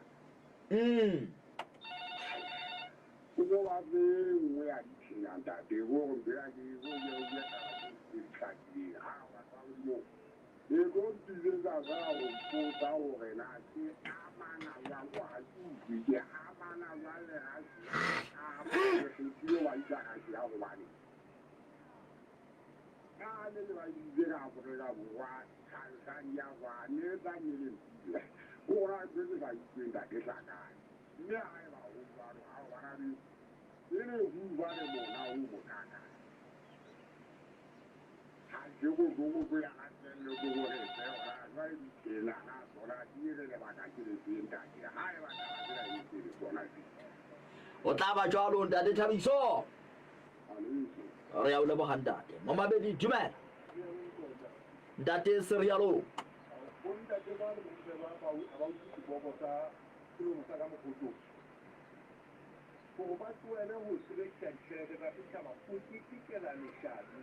O bo ba tse nngwe ya ditshenya ntate gore mpela ke go ke o ke taba tse di hlakileng ha batho ba Modimo e tlo mpitsetsa fela go mpotsa gore na ke amana jwang ko ha ke utlwe ke amana jwang le Russia ke kgethile wa itsa Russia gobane ka le le ba itse ka Afrika Borwa kgankgang ya kwane tsa nnele mpile gore a ntho tse sa utlweng ntate Hlakane mme ha eba ho jwalo ha o bana beso e le ho jwale mona ho mokaka ha ke bohloko ya kgatello ke gore tle hona jwale ditsenana tsona di re lebaka ke le feng ntate ha eba taba tsena e tse le tsona tse O tla ba jwalo ntate Thabiso. Re a o leboga ntate. Momabedi dumela. Ntate Serialo. Bontate ba le bomme ba ba ba utlwe seboko sa selomo sa ka mokgotong gore ba tlohele ho sebedisa ditjhelete tsa setjhaba ho ketekela leshano.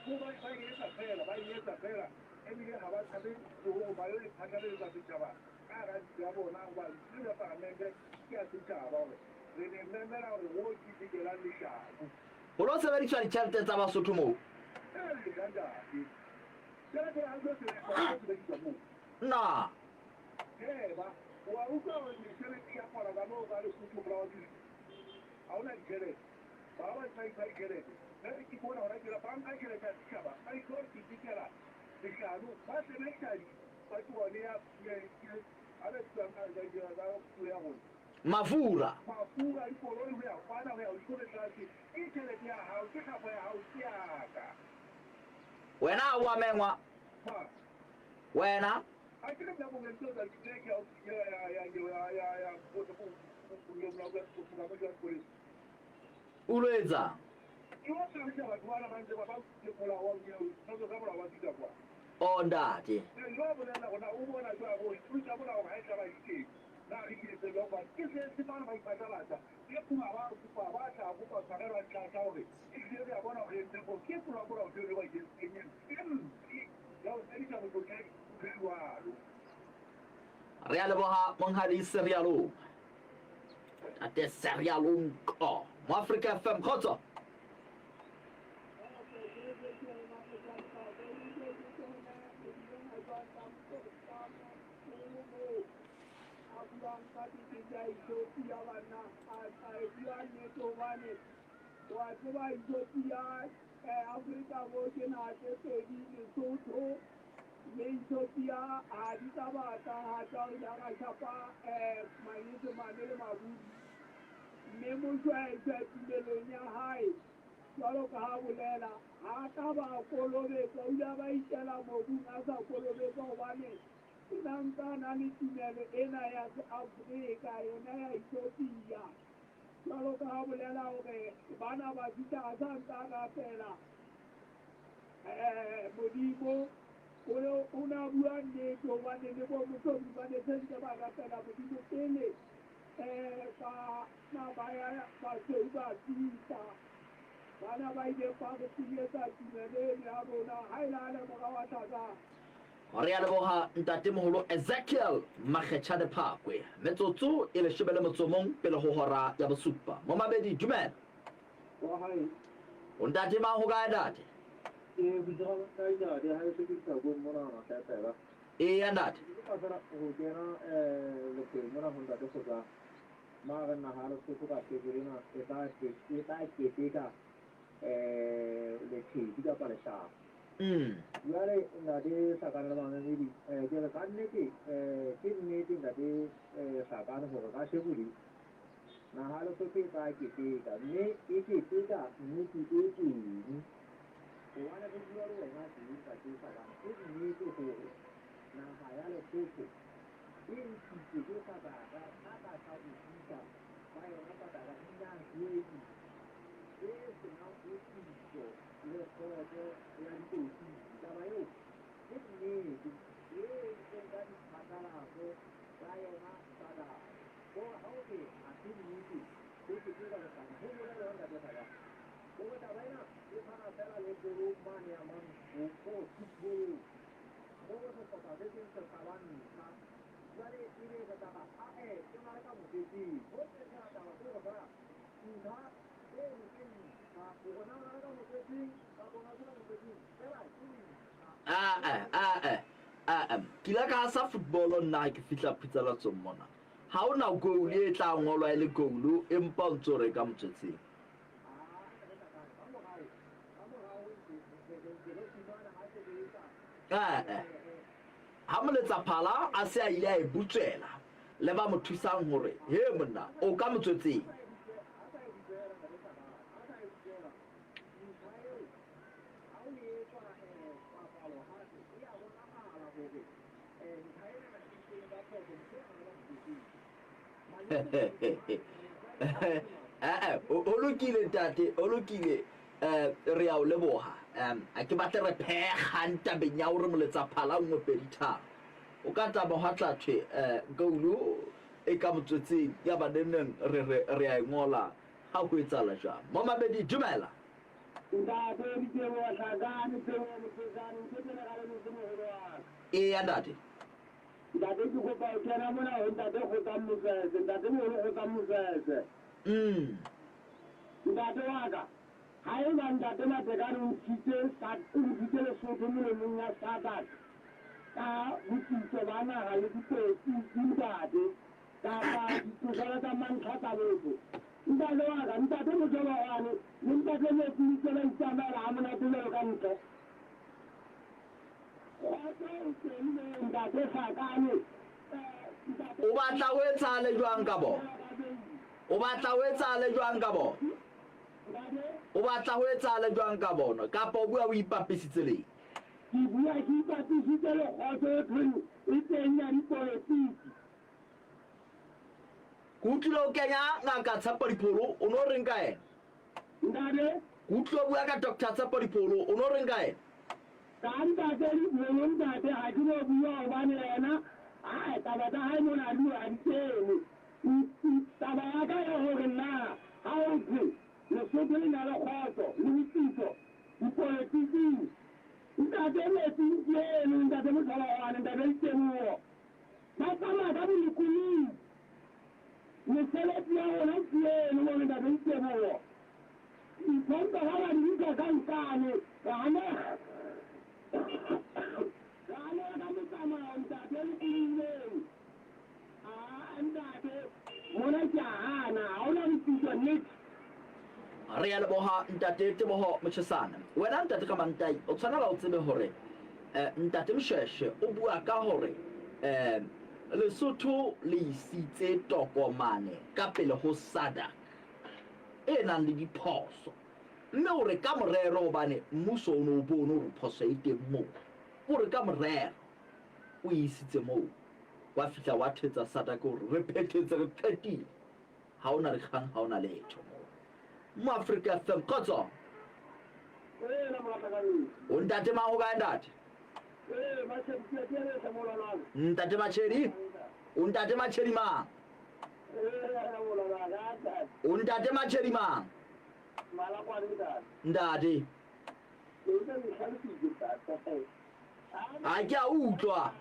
Ho ba ba e etsa fela, ba e etsa fela ebile ha ba tshabe le hore ba yo e phatlalatsa setjhaba ka hara ntlo ya bona hoba ntlo ya palamente ke ya setjhaba hore re le memela hore ho ketekelang leshano. Ho lo sebediswa ditjhelete tsa Basotho moo. Ee, ntate. Tjhelete ha e tlo sebediswa, ha e tlo sebediswa moo. Na. Sheba, o a utlwa hore mesebetsi ya kgona ka moo ka Lesotho province ha hona ditjhelete. Ba ba ba ipha ditjhelete. Mme ke bona hona tjena ba nka tjhelete ya setjhaba ba itlo ketekela leshano ba sebedisa patrone ya a be tswang ka ka puo ya rona. Mafura. Mafura dikoloi ho ya kwana ho ya hodimo le tlase ke tjhelete ya hao ke kgafo ya hao ke ya ka. Wena ha o a mengwa. Ha. Wena. Ha ke le nna mongwe ntse tsa ke ya ya ya ya ya ya go go go go go go O lo etsang? Ke wa tshwarisa batho bana ba ntse ba ba le molao wa tsa tsa molao wa bitsa kwa. O ntate. Ee, jwa bolela gona o bona jwa go ithuta molao ga e tla ba iteng. Na re ke tse jwa kwa ke se se bana ba iphatlalatsa. Ke kuma ba kopa ba tla kopa tshwarelo tla tla hore e hlile re a bona hore ntse go ke molao molao tseo ba entseng e mpe ya ho sebedisa motlotlegi ntho e jwalo. Re a leboha monghadi Serialong. Ntate Serialong ko. Mo Africa FM kgotso. Wa tseba Ethiopia, Afrika bo ke naha tse pedi Lesotho le Ethiopia ha di ka batla ha tsa hore di a ka shapa Manyesemane le Maburu. Mme Moshoeshoe tumelong ya hae jwalo ka ha bolela ha ka ba kolobetswa, o ile a ba ikela mobung a sa kolobetswa hobane o na ntsa na le tumelo ena ya Seafrika yona ya Ethiopia. Jwalo ka ha bolela hore bana ba fihla a sa ntsa rapela Modimo o na bua nnete hobane le bo Mohlomong ba ne se ntse ba rapela Modimo pele bana ba ya basweu ba fihla. Bana ba ile ba re tinyetsa tumelo eno ya rona ha e le hale morao wa tlasa. Re a leboha ntatemoholo Ezekiel Makgetjhane Phakwe. Metsotso e 18 pele ho hora ya bosupa. Momabedi, dumela. Wa hae. O ntate mang ho kae ntate? Ee, botšiga ba kae ntate, ha e se ke tlhakong mona Matlaepela. Eya ntate. Ke kopa fela ho kena lekweng mona ho ntate Kgotsa. Mare naha ya Lesotho ka kajeno lena e tla e tla keteka lethedi kapa lehlaba. Jwale ntate Hlakane le bamamedi ke re ka nnete ke nnete ntate Hlakane hore kasheko le naha ya Lesotho e tla keteka mme e keteka nnete e teng. Hobane re bua le wena teng ntate Hlakane ke nnete hore naha ya Lesotho e ntshitswe ke Sabata ka tlasa bodisa ba yona Sabata dinaheng tse senang botsitso le kgotso ya dipolotiki. Taba eo ke nnete e entsweng ka diphatlalatso tsa yona Sabata. Hore ha o re ha se nnete ho keteka leshano ho bolela jwang ntate Hlakane? Hore taba ena e tshwana fela le kolong mane ya Manku ko football-ong moo sehlopha se seng se hlabang ntlha jwale ebe re tla ba ae ke na le ka moketeng ho tse taba ke hore fela Aa ke ile ka sa football nna ke fihla phutsalatsong mona. Ha o na goal e tla ngolwa e le goal empa o ntso re ka motswetseng. Ha moletsaphala a se a ile a e butswela le ba mo thusang hore he monna o ka motswetseng. O lokile ntate, o lokile. Re a o leboha. A ke batle re phegang tabeng ya hore moletsaphala 1 2 3. O ka taba hwa tla thwe goal e ka motswetseng ya ba neneng re re re a e ngola ha ho etsahala jwang. Momamedi dumela. Ntate Diteboho Hlakane, Teboho Mothesane, Nthepele ga le motse moholo wa ka. Eya ntate. Ntate ke kopa ho kena mona ho ntate Kgotsang Mosese, ntate moholo Kgotsang Mosese. Ntate wa ka, ha eba ntate Matekane o ntshitse o ntshitse Lesotho melomong ya SADC ka botsitso ba naha le dikotsi ntate kapa ditokelo tsa mantlha tsa botho. Ntate wa ka, ntate Mojologwane le ntate Metsi ntse ba itsamaela ha monate jwalo ka ntle. Kgotso e teng moo ntate Hlakane. O batla ho etsahale jwang ka bona? O batla ho etsahale jwang ka bona? O batla ho etsahale jwang ka bona? Kapa o bua o ipapisitse leng? Ke bua ke ipapisitse le kgotso e thweng e teng ya dipolotiki. Ke utlwile o kenya ngaka Tshepo Dipholo, o no reng ka yena? Ntate? Ke utlwile o bua ka Dr. Tshepo Dipholo, o no reng ka yena? Ka ntate Dipholo ntate ha ke no bua hobane yena ae taba tsa hae mona ha di ha di kene. Taba ya ka ya hore na ha ho thwe Lesotho le na le kgotso le botsitso dipolotiking. Ntate Metsi ke eno, ntate Mothologwane, ntate Diteboho ba tsamaya ka bolokolohi. Mesebetsi ya rona ke eno mona ntate Diteboho. Diphompo ha ba di utlwa ka nkane, re ameha re ameha ka motsamao ntate lokolohileng. Aa ntate mona ke a hana, ha hona botsitso niks. Re a leboha ntate Teboho Mochesane. Wena ntate Ramantai o tshwanela o tsebe hore ntate Mshweshwe o bua ka hore Lesotho le isitse tokomane ka pele ho SADC e nang le diphoso mme o re ka morero hobane mmuso o ne o bone hore phoso e teng moo, o re ka morero o e isitse moo wa fihla wa thetsa SADC hore re phethetse re qetile. Ha hona dikgang, ha hona letho moo. Mo Afrika FM, kgotso. O ntate mang o kae ntate? Ntate Machedi? O ntate Machedi mang? O ntate Machedi mang? Ntate. Ha ke a utlwa.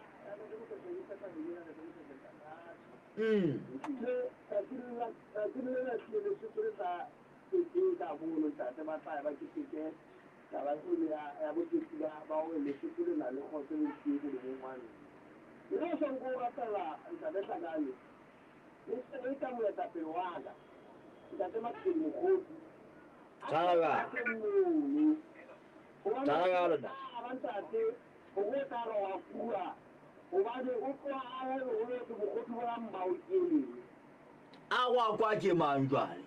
A wa kwa ke mang jwale?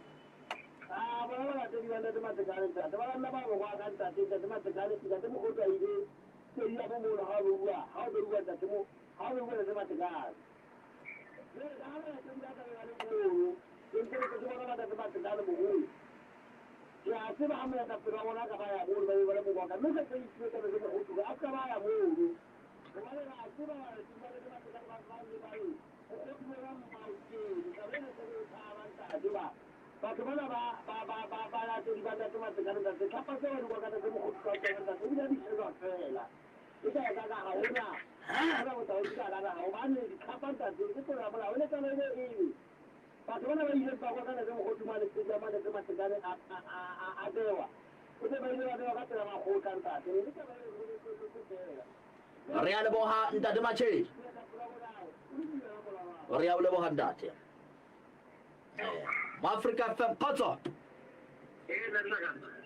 Batho bana ba ile ba kwa kana le mogodu mane tse mane tse matekane a bewa. O tse ba ile ba bewa ka tsela makgotla ntate. Ne ke ba le Re a leboha ntate Machedi. Re a leboha ntate. Africa FM kgotso.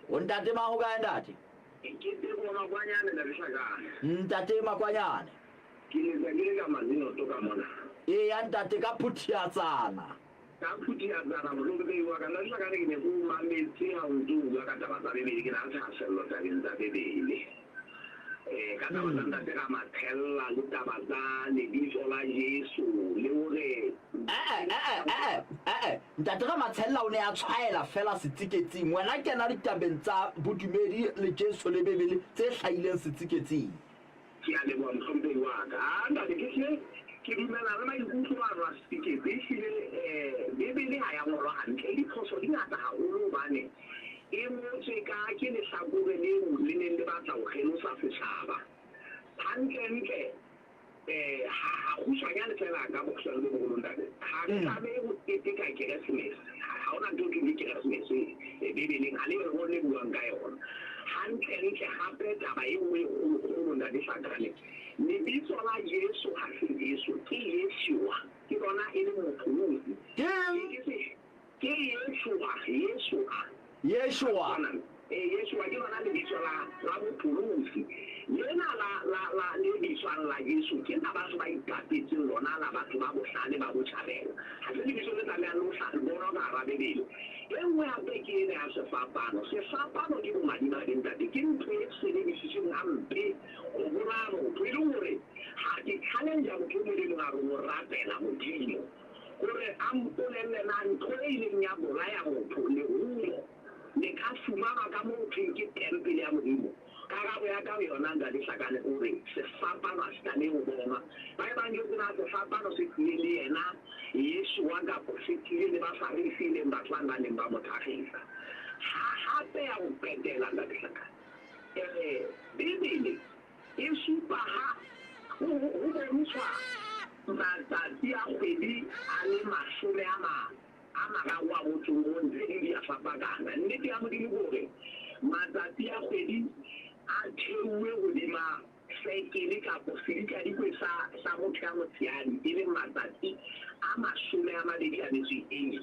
O ntate ma ho kae ntate? Ke Teboho Makwanyane la Lehlakane. Ntate Makwanyane. Ke letsa ke le ka Mazinoto ka mona. Eya ntate ka Phuthiatsana. Ka Phuthiatsana mohlomphehi wa ka. Nna Lehlakane ke ne ke o mametse ha o ntso o bua ka taba tsa Bebele, ke na le thahasello tabeng tsa Bebele. Ka taba tsa ntate Ramathella le taba tsa lebitso la Jesu le hore Ee, ntate Ramatshella o ne a tshwaela fela setsiketsing. Wena kena ditabeng tsa bodumedi le Jesu le Bebele tse hlahileng setsiketsing. Ke a leboha mohlomphehi wa ka. Ah ntate ke hlile ke dumela le maikutlo a rwa setsiketse. Ehlile Bebele ha ya ngolwa hantle. Diphoso di ngata haholo hobane e ngotswe ka ke lehlakore leo le neng le batla ho kgelosa setjhaba. Hantlentle ha kgutshwanyane fela ka bokgutshwane bo boholo ntate. Ha re tlamehe ho keteka Keresemese. Ha hona ntho e thweng ke Keresemese Bebeleng, ha le lengolo le buang ka yona. Hantlentle hape taba e nngwe e kgolokgolo ntate Hlakane, lebitso la Jesu ha se Jesu, ke Yeshua. Ke lona e le mopholosi. Ke Yeshua, Yeshua. Yeshua. Yeshua ke lona lebitso la mopholosi. Lena la le bitswang la Jesu ke la batho ba iqapetseng lona, la batho ba bohlale ba botjhabela. Ha se lebitso le tlamehang le ho bonwa ka hara Bebele. E nngwe hape ke ena ya sefapano. Sefapano ke bomadimabe ntate, ke ntho e sebedisitsweng hampe ho bolaya motho. E le hore ha ke challenge motho e mong le mong a re o rapela Modimo hore a mpolelle na ntho e ileng ya bolaya motho lerumo le ka fumanwa ka moo thweng ke tempele ya Modimo. Karabo ya ka ho yona ntate Hlakane o re sefapano ha se tlamehe ho bonwa. Ba e bang jwetse na sefapano se tlile le yena Yeshua kapo se tlile le Bafarisi e leng batho bane ba neng ba mo thakgisa. Ha hape ya ho qetela ntate Hlakane, Bibele e supa ha ho bontshwa matsatsi a kgwedi a le mashome a mararo a motso o mong, tse ding di a fapakana. Nnete ya Modimo ke hore matsatsi a kgwedi a theuwe hodima sekele kapo sedikadikwe sa motho ya motshehadi, e leng matsatsi a 28.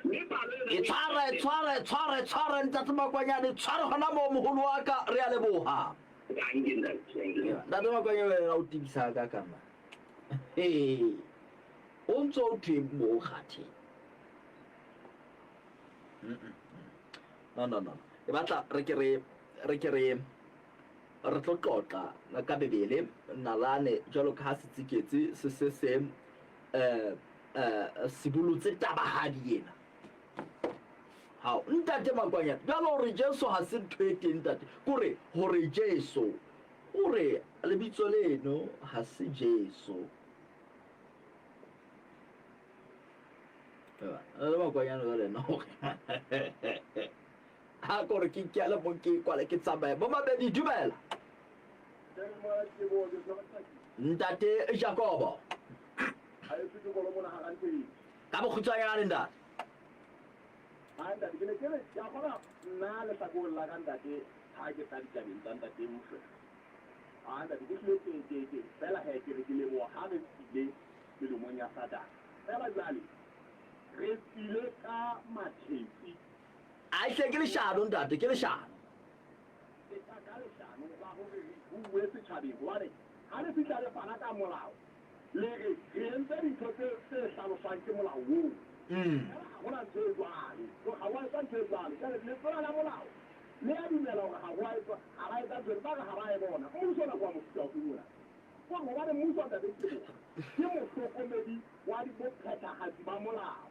Mme palo ena E tshware, tshware, tshware, tshware, ntate Makwanyane, tshware hona moo moholo wa ka, re a leboha. Dankie, ntate, dankie. Ntate Makwanyane wena o tebisa ka ka ma. Ee, o ntso o thweng moo kgathe? No, no, no. E batla re ke re re ke re re tlo qoqa ka Bebele nalane jwalo ka ha setsiketsi se se se sibolotse tabahadi ena. Hao, ntate Makwanyane, jwalo hore Jesu ha se ntho e teng ntate, kore hore Jesu o re lebitso leno ha se Jesu. Le Makwanyane jwale ena hore ha kore ke ikele mo ke kwale ke tsamaye. Bo mabedi dumela. Ntate Jakobo. Ka bokgutshwanyane ntate. Ha ntate ke ne ke re ke a kgona nna lehlakoreng la ka ntate ha ke tla ditabeng tsa ntate Moshoeshoe. Ha ntate ke hlile ke fela he ke re ke leboha ha re tswile melomong ya Satane. Fela jwale re tswile ka mathetsi. A hle ke leshano ntate, ke leshano. Ke tla ka leshano la hore re bue setjhabeng hobane ha le fihla le fana ka molao le re re entse dintho tse hlaloswang ke molao oo. Fela ha hona ntho e jwalo. Ha ho a etswa ntho e jwalo. Jwale letona la molao le a dumela hore ha ho a etswa, ha ba etsa ntho eno, ba re ha ba e bona. Mmuso ona ke wa mofuta ofeng ona? Kore hobane mmuso ntate Teboho ke mohlokomedi wa bophethahatsi ba molao.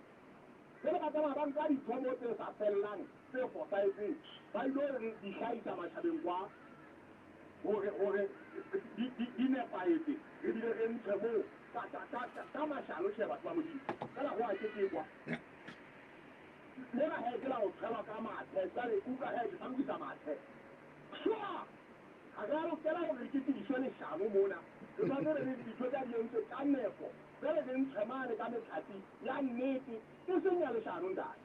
Jwale ba tsamaya ba nka dithomo tse sa fellang tse fosahetseng ba ilo di hlahisa matjhabeng kwa hore di nepahetse re bile re ntshwe moo ka mashano. Tjhe, batho ba Modimo, fela ho a ketekwa. Lena he ke la ho tshwelwa ka mathe. Jwale utlwa he ke sa lokisa mathe. Shwa! Ha re a lokela hore re ketediswe leshano mona. Re tshwanetse re be dintho tsa di entswe ka nepo. Jwale re e ntshwe mane ka methati ya nnete e seng ya leshano ntate.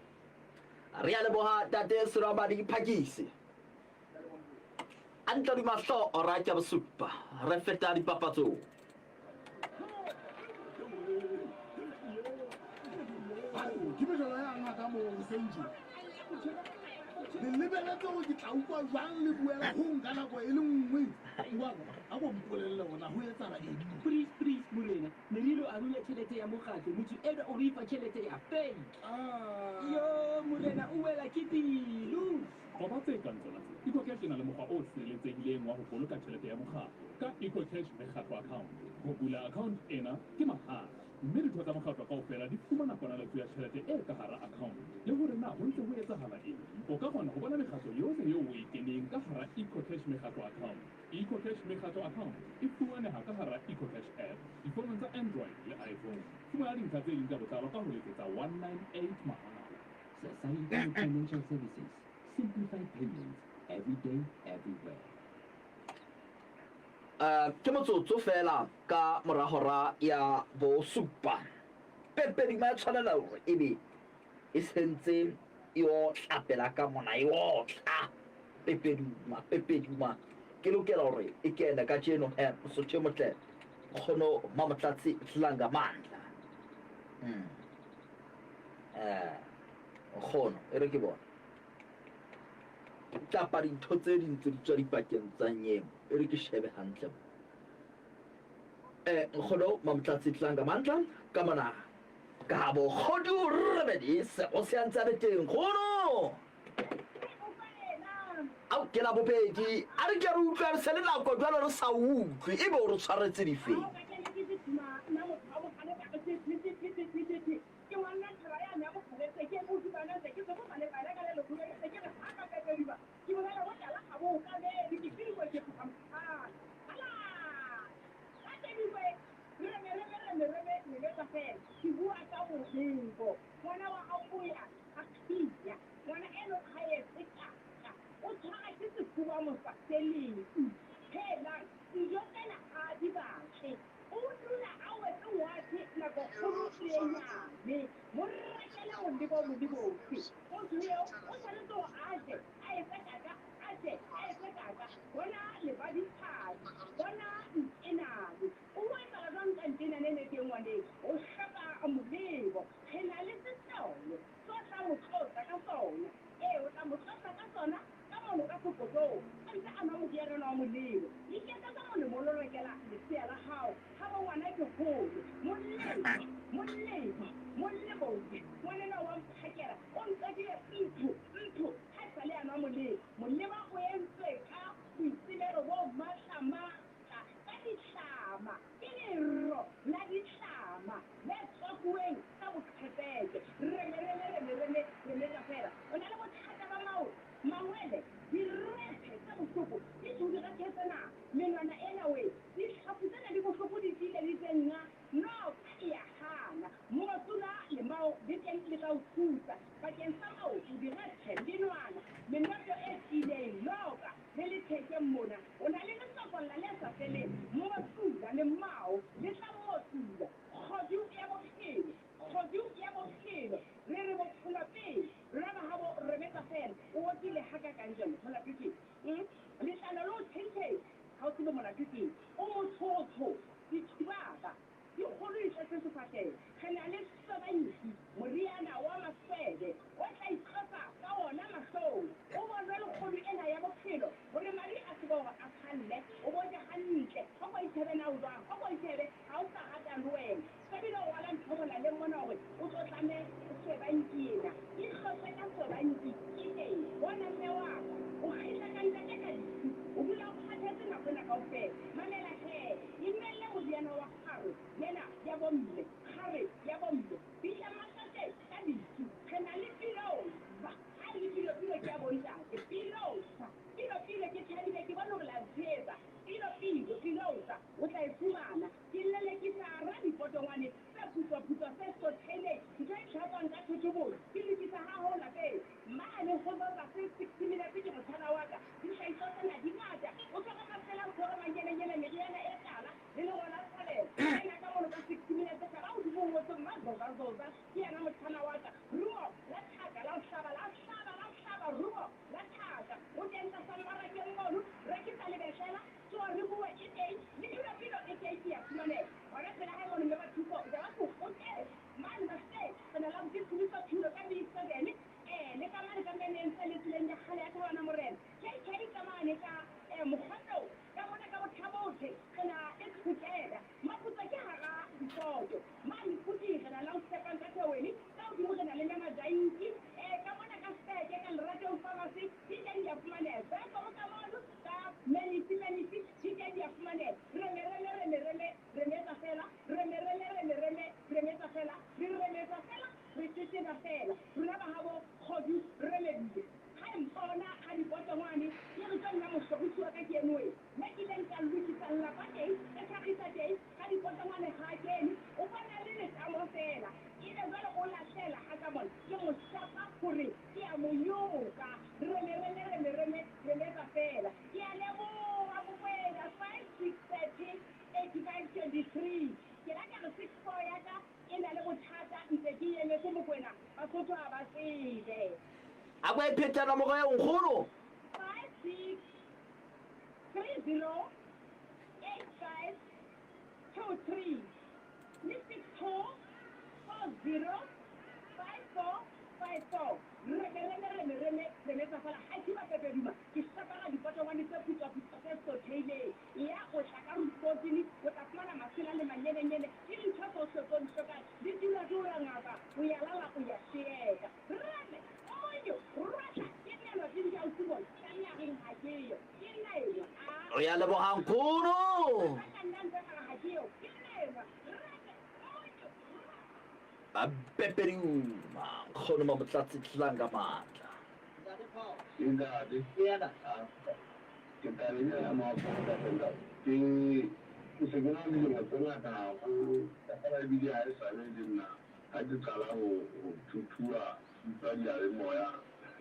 Re a leboha tate Serwabadi Phakisi. A ntla duma hlooho ora ke ya bosupa. Re feta dipapatsong. Ke mejolo ya ngaka moo hoseng tje. Le lebeletse hore ke tla utlwa jwang le buela ho nka nako e le nngwe. Ngwana, a ko mpolelle hore na ho etsahala eng. Please, please, morena. Ne re ilo arolwa tjhelete ya mokgatlo. Motho enwa o re fa tjhelete ya fake. Yo, morena, o wela ke pelo. Qoba tse kang tsona tse. EcoCash e na le mokgwa o sireletsehileng wa ho boloka tjhelete ya mokgatlo ka EcoCash Mekgatlo Account. Ho bula account ena ke mahala, mme ditho tsa mokgatlo kaofela di fumana ponaletso ya tjhelete e ka hara account le hore na ho ntse ho etsahala eng. O ka kgona ho bona mekgatlo yohle eo o e keneng ka hara EcoCash Mekgatlo Account. EcoCash Mekgatlo Account e fumaneha ka hara EcoCash app difounong tsa Android le iPhone. Fumana dintlha tse ding ka botlalo ka ho letsetsa 198 mahala. Society Financial Services. Simplify payments every day, everywhere. Ke motsotso fela ka mora hora ya bosupa. Pepedima e tshwanela hore ebe e sentse e otla pela ka mona, e otla. Pepeduma, pepeduma. Ke lokela hore e kene kajeno he, Mosotho e motle. Nkgono Mamotlatsi Dlanga Mandla. Nkgono, e re ke bona. Kapa dintho tse ding tse di tswa dipakeng tsa nyemo. E re ke shebe hantle mo. Nkgono Mamotlatsi Dlanga Mandla ka mona ka bo Kgodu Remedies o se a ntse a le teng. Nkgono! Ao, ke la bobedi. A re ke re utlwe re se le nako jwale re sa utlwe. Ebe o re tshwaretse difeng? Mazoza ke yena motshana wa ka. Rumo la thaka la ho hlaba la hlaba la hlaba rumo la thaka. O teng tlasa mmarakeng mono, rekisa lebeshela, tsoha re bue e teng, le pilo-pilo e teng ke ya fumaneha. Hona pela hae mono mme Bathuso, Jabatho o teng mane Basteng, re na le abuti Tshumiso Thulo ka B7, eh le ka mane ka meneng tse le tseleng ya kgale ya Thabana Morena. KK ka mane ka eh Mokgotong, ka mona ka Bothabothe re na le Tshokela. Maputsa ke hara difoto. Mane Puding re na le ausi Tshepang ka Theweni, ka hodimo re na le Mme Majainki, eh ka mona ka Seke ka Leratong Pharmacy di teng di a fumaneha. Welkom ka mono ka Menisi Menisi di teng di a fumaneha. Reme reme reme reme remetsa fela, reme reme reme reme remetsa fela, re remetsa fela, re teteba fela. Rona ba habo Kgodu re remebile. Ha e mpona ha dipotongwane ke re tlo nna mohlorisi wa ka ke enoe. Me ke ileng ka lokisa lelapa teng, ka tlhagisa teng, ha dipotongwane ha a kene, o bona le letamo feela. Ebe jwale o lahlela ha ka mona, ke mo shapa hore ke a mo nyoka. Reme reme reme reme remetsa fela. Ke a leboha Mokwena 5 6 30 85 23. Ke la ka re 6 4 ya ka e na le bothata ntse ke emetse Mokwena Basotho ha ba tsebe. A ko e phete nomoro eo nkgono. 5 6 3 0 8 5 2 3 le 6 2 4 0 5 4 5 4. Reme reme reme reme remetsa fela ha ke ba pepeduma ke shapara dipotongwane tse putswa-putswa tse sotheileng. Eya o tla ka Rooibosini o tla fumana masela le manyenenyene ke dintho tsohle tso di hlokang di dura-dura ngaka o ya lala o ya shiyeka. Reme monyo rwahla ke nna ke di ausi bona ka nyareng ha ke yo ke nna enwa a Re a leboha nkgono. ka nna ntse ka re ha ke yo ke nna enwa reme monyo Ba pepeduma nkgono Mamotlatsi tlang ka matla. Ntate. Ke tabeng ena ya Maafrika ntate. Ke ke se ke na le dilemo tse ngata haholo feela ebile ha e sale le nna ha ke qala ho ho thuthuwa utlwa diyalemoya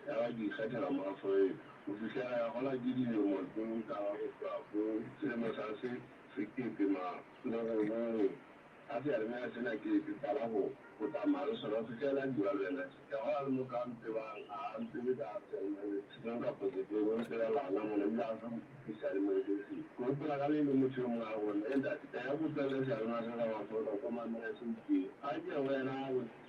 ya ba ke ikgethela Maafrika ho fihlela ya hola ke dilemo tse ka ba ho tloha bo selemo sa se sekete ma lerobong ha seyalemoya sena ke ke qala ho ho tsamaya le sona ho fihlela ke bua le wena tje. Ke hola le motho a ntsebang ha a ntsebe ka seyalemoya sefeng kapa sefeng o ntsebela hona mona ebile ha sa nkutlwisisa seyalemoya se seng. Ke hopola ka le leng motho e mong a re ho nna, E ntate, eya ko tlohelle seyalemoya sa sa Maafrika o ko mamele se itseng. Ha ke re ho yena,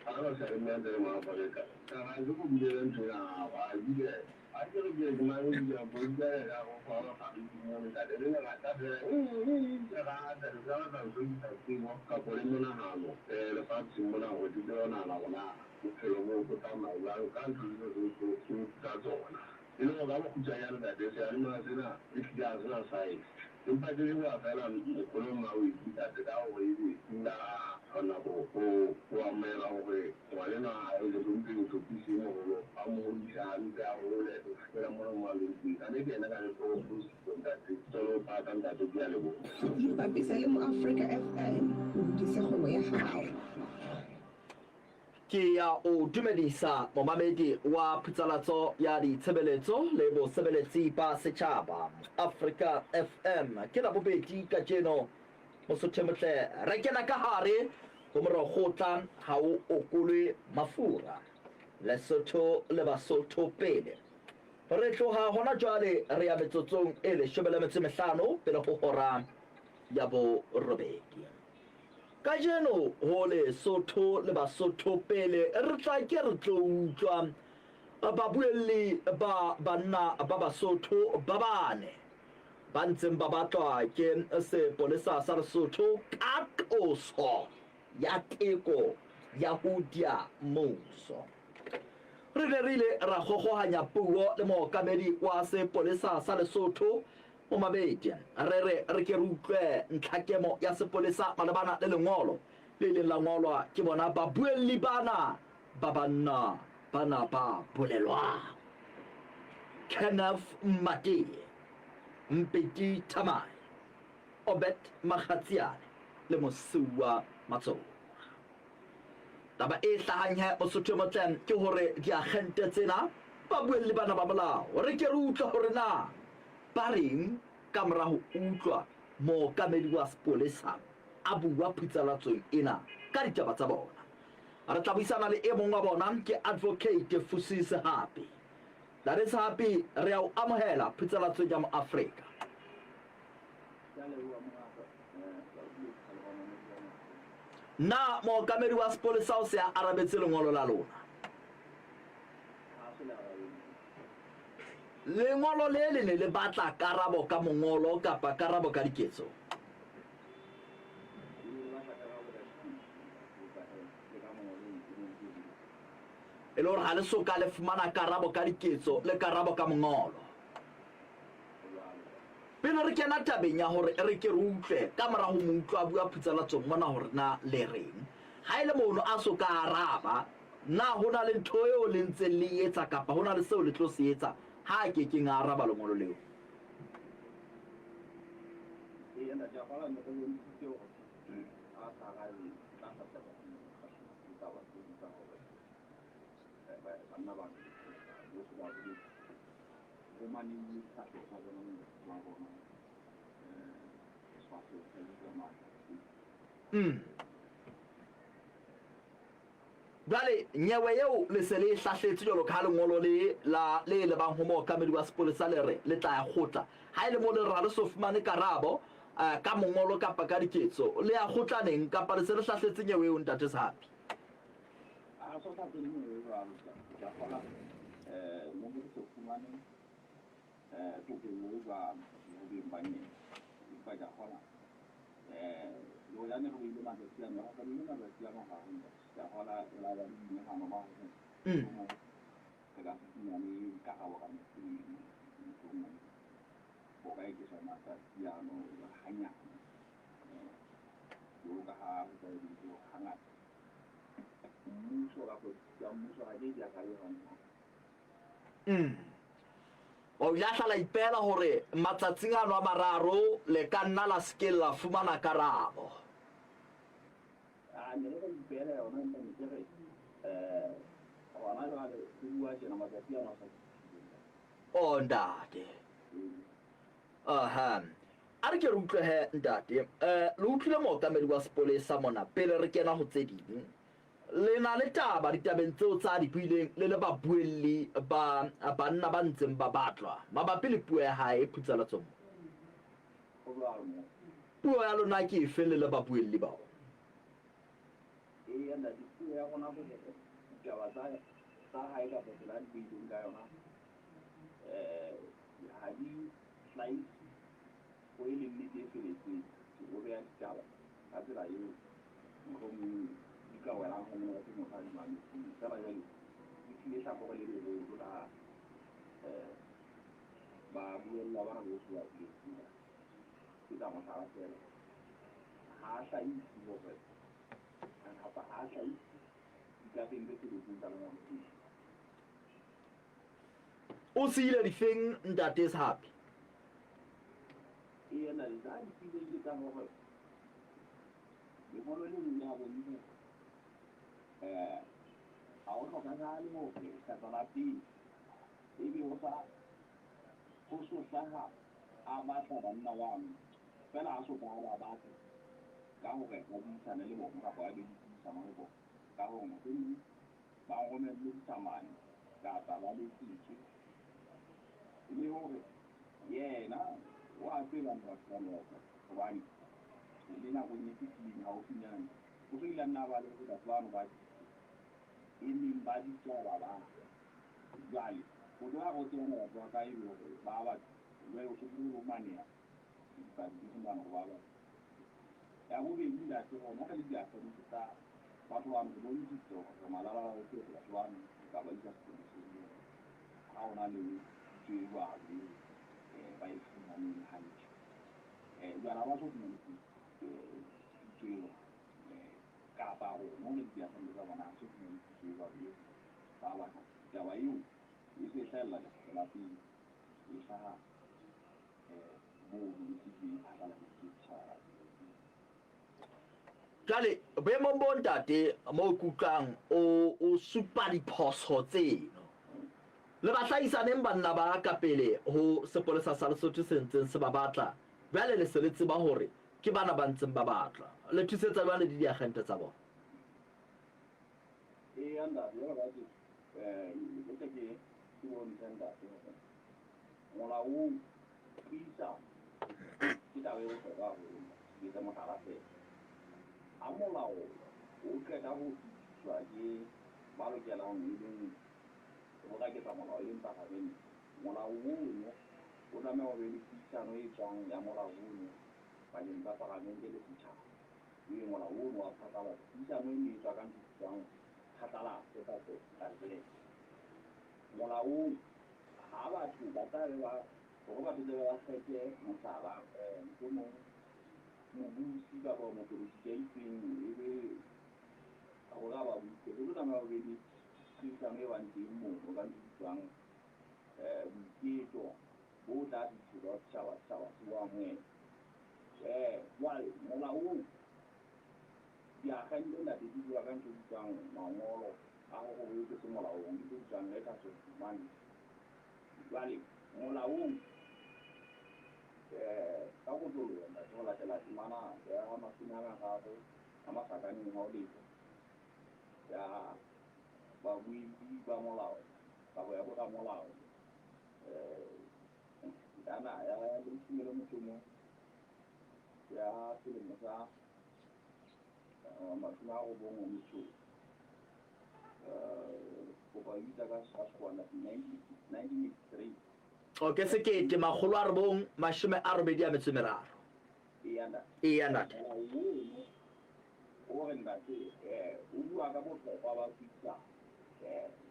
ha ha re seyalemoya tse le Maafrika. Ka re ha ke ko bulele ntho ena ya hao, a bile ha ke re ke ke mamedile a utlwa go farologana mo ntate le lerata fela lerata le sa batla go hlokisa tsebo kapo le monagano um lefatsheng mona gore ke tsebe go nagana gore na bophelo bo bo tsamaya jwang ka ntho tse tse tsa tsona. E le gore ka bokgutshwanyane ntate seyalemoya sena e hlile ha sena size. Empa ke leboha fela nkgono Mmawetsi ntate ka hore ebe nna a kgona ho ho ho amohela hore ngwanenwa ha e le mohlomphehi Motlhophisi e moholo a mo hodise hantle a hole ho fihlela mona mo a leng teng. Kannete ena kannete o fositse ntate. Tswela ho paka ntate kea leboha. Ipapise le Moafrika FM o hodise kgwebo ya hao. Ke ya o dumedisa momamedi wa phutsalatso ya ditshebeletso le bosebeletsi ba setjhaba Afrika FM. Ke Labobedi kajeno Mosotho e motle, re kena ka hare ho morokgotla ha o okolwe mafura. Lesotho le Basotho pele. Re tloha hona jwale re ya metsotsong e leshome le metso e mehlano pele ho hora ya borobedi. Kajeno ho Lesotho le Basotho pele re tla ke re tlo utlwa babuelli ba banna ba Basotho ba bane ba ntseng ba batlwa ke sepolesa sa Lesotho ka qoso ya teko ya ho dia muso. Re ne re ile ra kgokgohanya puo le mookamedi wa sepolesa sa Lesotho Momabedi, re re re ke re utlwe ntlhakemo ya sepolesa malebana le lengolo le ileng la ngolwa ke bona babuelli bana ba banna bana ba bolelwang, Kenneth Mmatee, Mpeti Thamae, Obed Makgatsiane le Mosiuwa Matsowa. Taba e hlahang he Mosotho e motle ke hore diagente tsena, babuelli bana ba molao, re ke re utlwe hore na ba reng ka mora ho utlwa mookamedi wa sepolesa a bua phutsalatsong ena ka ditaba tsa bona. Re tla buisana le e mong wa bona, ke Advocate Fusi Sehapi. Ntate Sehapi, re a o amohela phutsalatsong ya Moafrika. Na mookamedi wa sepolesa o se a arabetse lengolo la lona? Lengolo le le ne le batla karabo ka mongolo kapa karabo ka diketso? E le hore ha le so ka le fumana karabo ka diketso le karabo ka mongolo. Pele re kena tabeng ya hore re ke re utlwe ka mora ho mo utlwa a bua phutsalatsong mona hore na le reng. Ha e le mono a so ka araba, na ho na le ntho eo le ntseng le e etsa kapa ho na le seo le tlo se etsa ha a ke keng a araba lengolo leo? Eya ntate, a fala ne re bontshitse hore a sa arabe tlasa taba kgahlanong le taba tseno tsa hore banna ba bohle ba boletse ho manehile sefahleho sa bona le wa bona sefahleho sa ditsamaya. Jwale nyewe eo le se le e hlahletse jwalo ka ha lengolo le la le lebang ho mookamedi wa sepolesa le re le tla ya kgotla. Ha e le mo le re ha le so fumane karabo ka mongolo kapa ka diketso, le ya kgotla neng kapa le se le hlahletse nyewe eo Ntate Sehapi? Ha re so hlahlele nyewe e jwalo, ke a kgolwa ne re so fumane tokello e jwalo ho beng ba nyewe. Empa ke a kgolwa le hoja ne re behile matsatsi ano, re behile matsatsi a mararo ntate. Ke a kgolwa re la ba le boinahano ba hore mohlomong re ka se fumane karabo ka mokgwa mohlomong ho ka eketswa matsatsi ano hanyane. Jwalo ka ha ho tlwaelehile hore hangata mmuso kapa tsa mmuso ha ke di arabe hanghang. O ile a hla la ipehela hore matsatsing ano a mararo le ka nna la se ke la fumana karabo. A ne re ka ipehela yona empa ne ke re hona jwale ho bua tjena matsatsi ano a sa fihlile. Oh ntate. Aha. A re ke re utlwe he ntate. Le utlwile mookamedi wa sepolesa mona pele re kena ho tse ding. Le na le taba ditabeng tseo tsa di buileng le le babuelli ba banna ba ntseng ba batlwa mabapi le puo ya hae Phutsalatsong. Puo ya lona ke efe le le babuelli bao? Eya ntate, puo ya rona ke hore ditaba tsa tsa hae kapa tsela a di beileng ka yona ha di hlahise ho e leng nnete e feletseng. O beha ditaba ka tsela eo mohlomong di ka welang ho monate motho a di mametseng. Feela jwale di tlile hlakore le leholo ka ba buella bana bohle ba boletseng. Ke tsa mohlala feela. Ha a hlahise hore kapa ha a hlahise ditabeng tse feletseng tsa lengolo leo. O siile difeng ntate Sehapi? Eya ntate, tsa di siileng ke tsa hore lengolo leno le a bontsha ha ho hlokahale hore kgetlo la pele ebe ho sa ho so hlaha a batla banna bano feela a so ka a ba batla ka hore a buisane le bona kapa a be le puisano le bona ka hore mohlomong ba romelle disamane kapa ba letsetswe le hore yena o a tseba batho ba lota hobane le nakong e fetileng haufinyane o so ile a nna ba le hore batho bano ba e neng ba bitswa ba ba jwale o tlo re o tsebana batho ba kae le hore ba batho jwale o so o maneha dipampiri mane hore ba batho. Ya bobedi ntate rona re le diakgente tsa batho bano re bontshitse hore re malala-a-laotswe hore batho bano re ka ba isa sepoleseng ha hona le thuto e jwalo eo ba e fumaneng hantle. Jwale ha ba so fumane thuto eo kapa rona re le diakgente tsa bona ha re so fumane thuto e jwalo eo ba batla. Taba eo e se e hlahella lekgetlo la pele e hlaha mono e se e phatlaladitswe setjhaba. Jwale boemong bo ntate moo ke utlwang o o supa diphoso tseno. Le ba hlahisaneng banna ba ka pele ho sepolesa sa Lesotho se ntseng se ba batla. Jwale le se le tseba hore ke bana ba ntseng ba batlwa. Le thusetsa jwang le diagente tsa bona? Eya ntate, jwalo ka ke ke tle ke bontshe ntate hore molaong puisano ke taba e bohlokwa haholo. Ke etse mohlala feela. Ha molao o qeta ho fetiswa ke ba lokelang e leng ho raketsa molao e leng palamente, molao ono o tlameha ho be le puisano e tswang ya molao ono pakeng tsa palamente le setjhaba. Ebe molao ono wa phatlalatsa. Puisano eno e tswa ka ntho e bitswang phatlalatso kapa gazette. Molaong ha batho ba tla be ba hore batho tle ba kgethe mohlala, mohlomong mobusi kapa moporofeta ya itseng, ebe hore a ba buse, ho tlo tlameha ho be le puisano e bang teng mono ka ntho e bitswang boiketo bo tla fihlisetswa setjhaba, setjhaba se bo amohele. Jwale molaong diakgente ntate di bua ka ntho e bitswang mangolo a hore o etse se molaong, ntho e bitswang letters of demand. Jwale molaong ka kotloloho ntate ho latela temana ya 30 a masakaneng ha o letho ya babuelli ba molao kapa ya boramolao yana ya 11 ya selemo sa 98 kopa e bitsa ka sekgowa 1983. Okay, 1983. Eya ntate. Eya ntate. Molao ono o re ntate o bua ka bohlokwa ba puisano.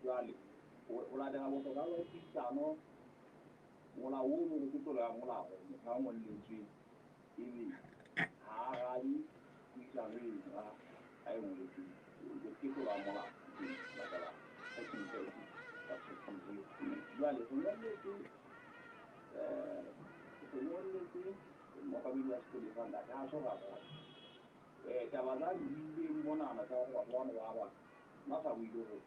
Jwale o latela bohlokwa ba puisano, molao ono ke tlolo ya molao motho a ngolletsweng ebe ha a arabe puisano eno a e ngoletsweng, ke tlolo ya molao latela section 30 subsection 0. Jwale ho ngolletswe mookamedi wa sepolesa ntate ha so arabe. Taba tsa buileng monana tsa hore batho bano ba batho ona sa buile hore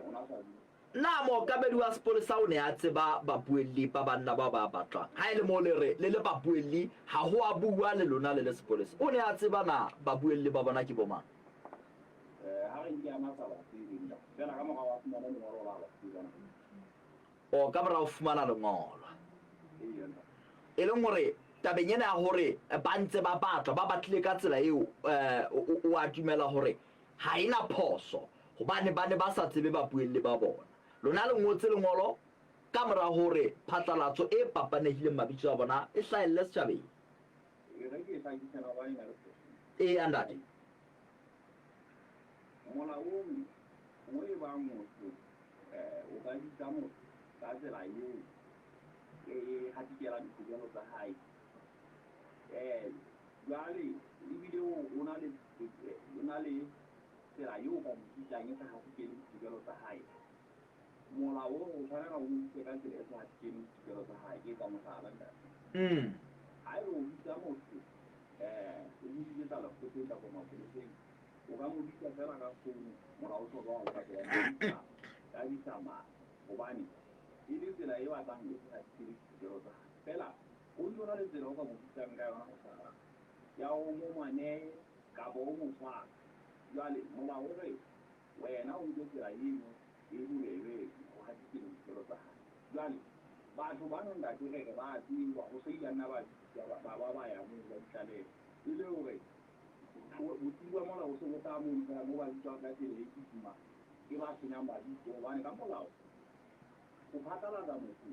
ona sa buile. Na mookamedi wa sepolesa o ne a tseba babuelli ba banna bao ba batlang? Ha e le mo le re le le babuelli ha ho a bua le lona le le sepolesa, o ne a tseba na babuelli ba bona ke bo mang? Ha re nke a na sa ba tsebe ntate, feela ka morao a fumane lengolo la ba tseba. O ka morao fumana lengolo. Eya ntate. E leng hore tabeng ena ya hore ba ntse ba batlwa, ba batlile ka tsela eo, o a dumela hore ha e na phoso hobane ba ne ba sa tsebe babuelli ba bona. Lona le ngotse lengolo ka mora hore phatlalatso e papanehileng mabitso a bona e hlahelle setjhabeng. E re ke e hlakisela hobane e na le phoso. Eya ntate. Molaong o e bang motho o ka bitsa motho ka tsela eo e hatikelang ditokelo tsa hae. Jwale ebile o na le tsela eo ka mo bitsang e sa hatikele ditokelo tsa hae. Molao o tshwanela o bitse ka tsela e sa hatikeleng ditokelo tsa hae. Ke etsa mohlala ntate. Haeba o bitsa motho o mo bitsetsa lekgotleng kapa mapoleseng, o ka mo bitsa feela ka founu, molao o tjho jwalo kapa wa mo bitsa ka ditsamao, hobane e le tsela e batlang e sa hatikele ditokelo tsa hae. Feela ho ntso na le tsela o ka mo bitsang ka yona, mohlala ya o mo manehe kapa o mo tshware. Jwale molao o re wena o nke tsela eno e bobebe ho hatikele ditokelo tsa hae. Jwale batho bano ntate re re ba tseba, ho se ile nna ba bitsa ba ba ya moo ba ditlaleho, e le hore botsebi ba molao se bo tla mono fela moo ba bitswang ka tsela e kitima ke ba senyang mabitso, hobane ka molao o phatlalatsa motho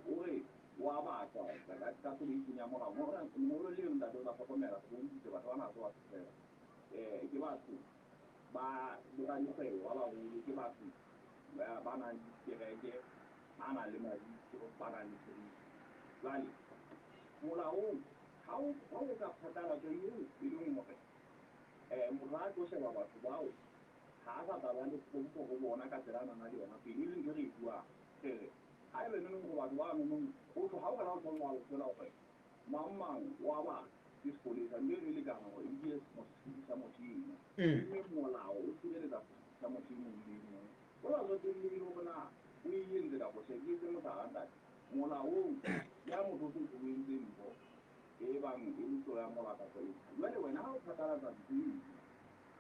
o re wa batlwa ka tsela e itseng ya molao. Lengolo leno ntate o tla hlokomela re bontshitse batho bana ha se batho fela, ke batho ba boradikgwebo ba baholo, ke batho ba nang le dikereke, ba nang le mabitso, ba nang le seriti. Jwale molaong ha o etsa phatlalatso eo e leng hore motho ha tlo sheba batho bao ha a sa tla ba le hlompho ho bona ka tsela a nang le yona pele, e leng ntho e re e buang. Re re haeba e leng hore batho ba nonong ho thwe ha o re ha o thola molao feela hore mang mang wa batho ke sepolesa, ntho eno e lekana hore ebile seriti sa motho eno, mme molao o sireletsa seriti sa motho e mong le e mong. Ho sa tsotellehe hore na o e entse kapa tjhe, ke etse mohlala ntate. Molaong ya motho o se o entse ntho e bang e le tlolo ya molao kapa eng. Jwale wena ha o phatlalatsa ntho eno,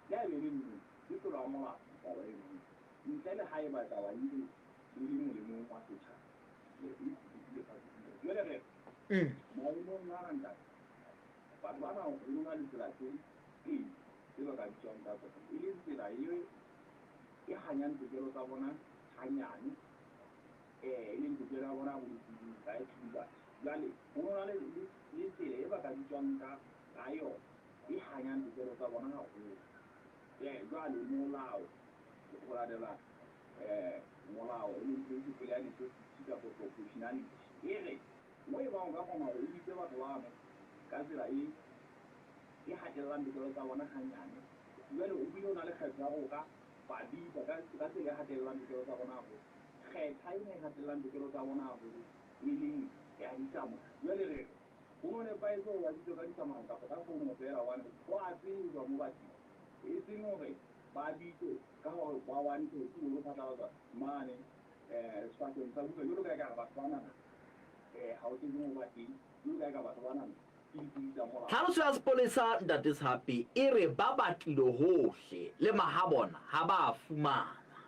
le ha ebe e le nnete, Ke tlolo ya molao taba eno. Ntle le haeba taba e le molemong wa setjhaba. Jwale re maemong a ntate, batho bana ho na le tsela tse pedi tse ba ka bitswang ka tsona, e leng tsela e hanyang tokelo tsa bona hanyane, e leng tokelo ya bona bolokolohi right to liberty. Jwale ho na le tsela e ba ka bitswang ka yona e hanyang tokelo tsa bona haholo. Jwale molao ho latela molao e leng principle ya necessity kapa proportionality e re mo e bang o ka kgona hore o bitse batho bano ka tsela e hatellang tokelo tsa bona hanyane. Jwale o bile o na le kgetho ya hore o ka ba bitsa ka tsela e hatellang tokelo tsa bona haholo. Kgetha ena e hatellang tokelo tsa bona haholo e leng ya ditlamo. Jwale re ho no nepahetse hore ba bitswe ka ditsamao kapa ka founu feela, hobane ho a tsejwa mo bathong, e seng hore ba bitswe ka hore ba wantshe ke ho phatlalatsa mane sebakeng sa buka jwalo ka ekare batho banana ha o tsebe mo ba teng, jwalo ka eka batho banana ke dipodi tsa molao. Tlhaloso ya sepolesa Ntate Sehapi e re ba batlile hohle le mahabona ha ba fumanwa.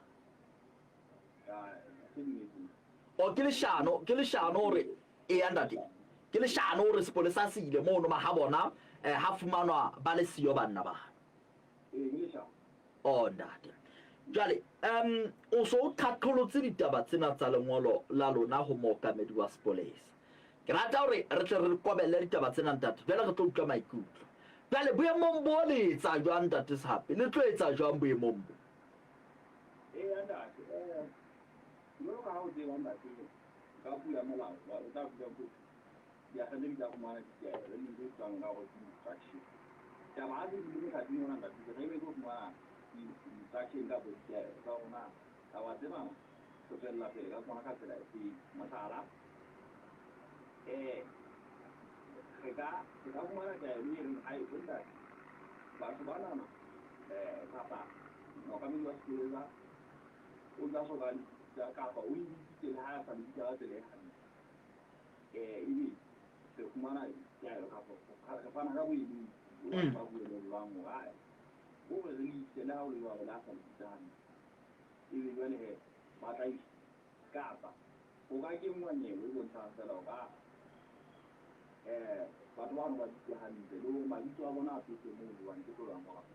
O ke leshano, ke leshano hore eya ntate, ke leshano hore sepolesa se ile mono mahabona ha fumanwa ba le siyo banna bana. O ntate. Jwale o so o qhaqholotse ditaba tsena tsa lengolo la lona ho mookamedi wa sepolesa. Ke rata hore re tle re kobelle ditaba tsena ntate. Jwale re tlo utlwa maikutlo. Jwale boemong bo le etsa jwang ntate Sehapi? Le tlo etsa jwang boemong bo? Eya ntate, jwalo ka ha o tseba ntate, ka puo ya molao, o tla bua ko diagente di tla fumana ditaelo le dintho tse tswang ka hore ke instruction. Taba ha se di le mothating ona ntate, re emetse ho fumana di-instruction kapa ditaelo tsa rona. Taba tsena re tswella pele ka tsona ka tsela efeng. Mohlala, re ka fumana taelo e reng hae bo ntate, batho banana kapa mookamedi wa sepolesa o tla soka kapa o lebitsitse le ha a sa lebitsa ka tsela e hantle. Ebe re fumana taelo kapa re fana ka boemedi batho ba buelellwang hore ae o re re le le ha o le jwalo le ha sa lebitsa hantle. Ebe jwale he ba tla iswa kapa ho ka kenngwa nyewe e bontshang feela hore batho bano ba bitse hantle le hore mabitso a bona a phethe moo hobane ke tlolo ya molao.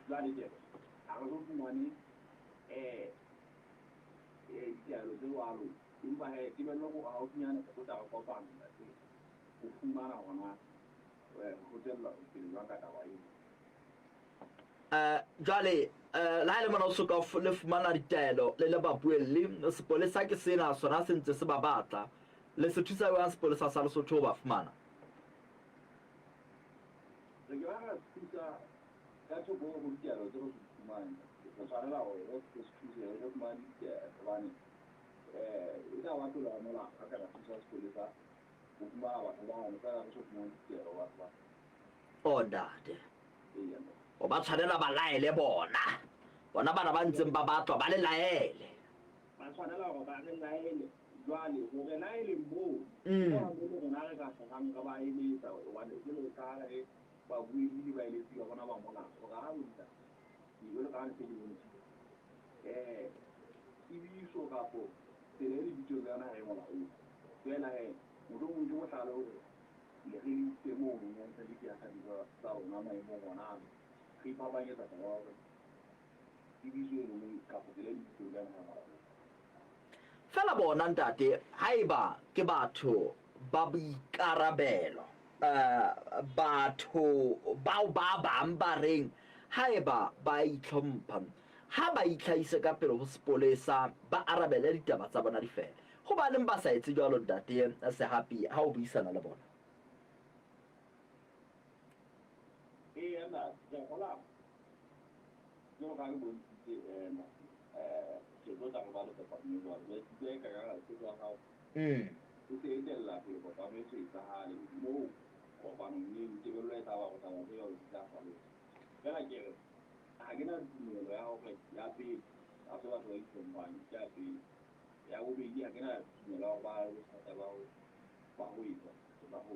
Jwale ke ha re so fumane ditaelo tse jwalo, empa he tebello ko haufinyane re tlo tla re kopana ntate ho fumana hona ho tswella pele jwang ka taba eo. Jwale le ha e le mona o soka le fumana ditaelo le le babuelli, sepolesa ke sena sona se ntse se ba batla. Le se thusa jwang sepolesa sa Lesotho ho ba fumana? Re ke ba ra thusa ka thoko ho ditaelo tse re se fumane. Re tshwanela hore re se thuse re fumane ditaelo hobane e tla ba tlolo ya molao ha ka ra thusa sepolesa ho fumana batho bano feela re so fumane ditaelo batho ba. O ntate. O ba tshwanela ba laele bona. Bona bana ba ntseng ba batlwa ba le laele. Ba tshwanela hore ba re laele. Jwale hore laele moo ho le rona re ka hlokang re ba eletsa hobane jwalo ka ha re babuelli le baeletsi ba bona ba molao hore ha bontsha jwalo ka ha ntse ke bontshitse tsebiso kapo tsela e lebitso ka yona ha e molaong. Feela he mohlomong ke bohlale hore le re le moo re ntse le diakganyi tsa rona maemong ona ano re iphapanyetsa taba ya hore tsebiso eno kapo tsela e lebitso ka yona ha e molaong. Feela bona ntate, haeba ke batho ba boikarabelo, batho bao ba bang ba reng haeba ba itlhompha, ha ba itlhahise ka pele ho sepolesa, ba arabele ditaba tsa bona di fele. Hobaneng ba sa etse jwalo ntate Sehapi ha o buisana le bona? Eya ntate, ke a kgolwa jwalo ka ha ke bontshitse re tlo tla re ba le kopano e jwalo. Jwale ke utlwa eka ka tsebo ya hao o se etella pele kopano e so etsahale moo kopanong eo tebello e tla ba hore taba tse jwalo di tla hlaloswa. Feela ke re ha ke na tumelo ya hore ya pele ha se batho ba itlhomphang, ke ya pele. Ya bobedi ha ke na tumelo ya hore ba na le bothata ba ho ba ho etswa ba ho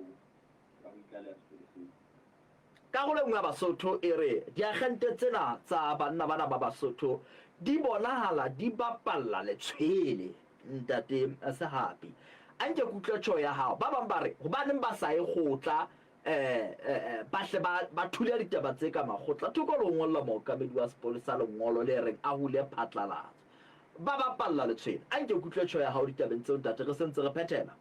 itlaleha sepoleseng. Karolo e nngwe ya Basotho e re diagente tsena tsa banna bana ba Basotho di bonahala di bapalla letshwele. Ntate Sehapi, a nke ke utlwe tjho ya hao. Ba bang ba re hobaneng ba sa ye kgotla eh, ba hle ba, ba thule ditaba tse ka makgotla thoko le ho ngolla mookamedi wa sepolesa lengolo le reng a hule phatlalatso. Ba bapalla letshwele. A nke ke utlwe tjho ya hao ditabeng tseo ntate, re se ntse re phethela.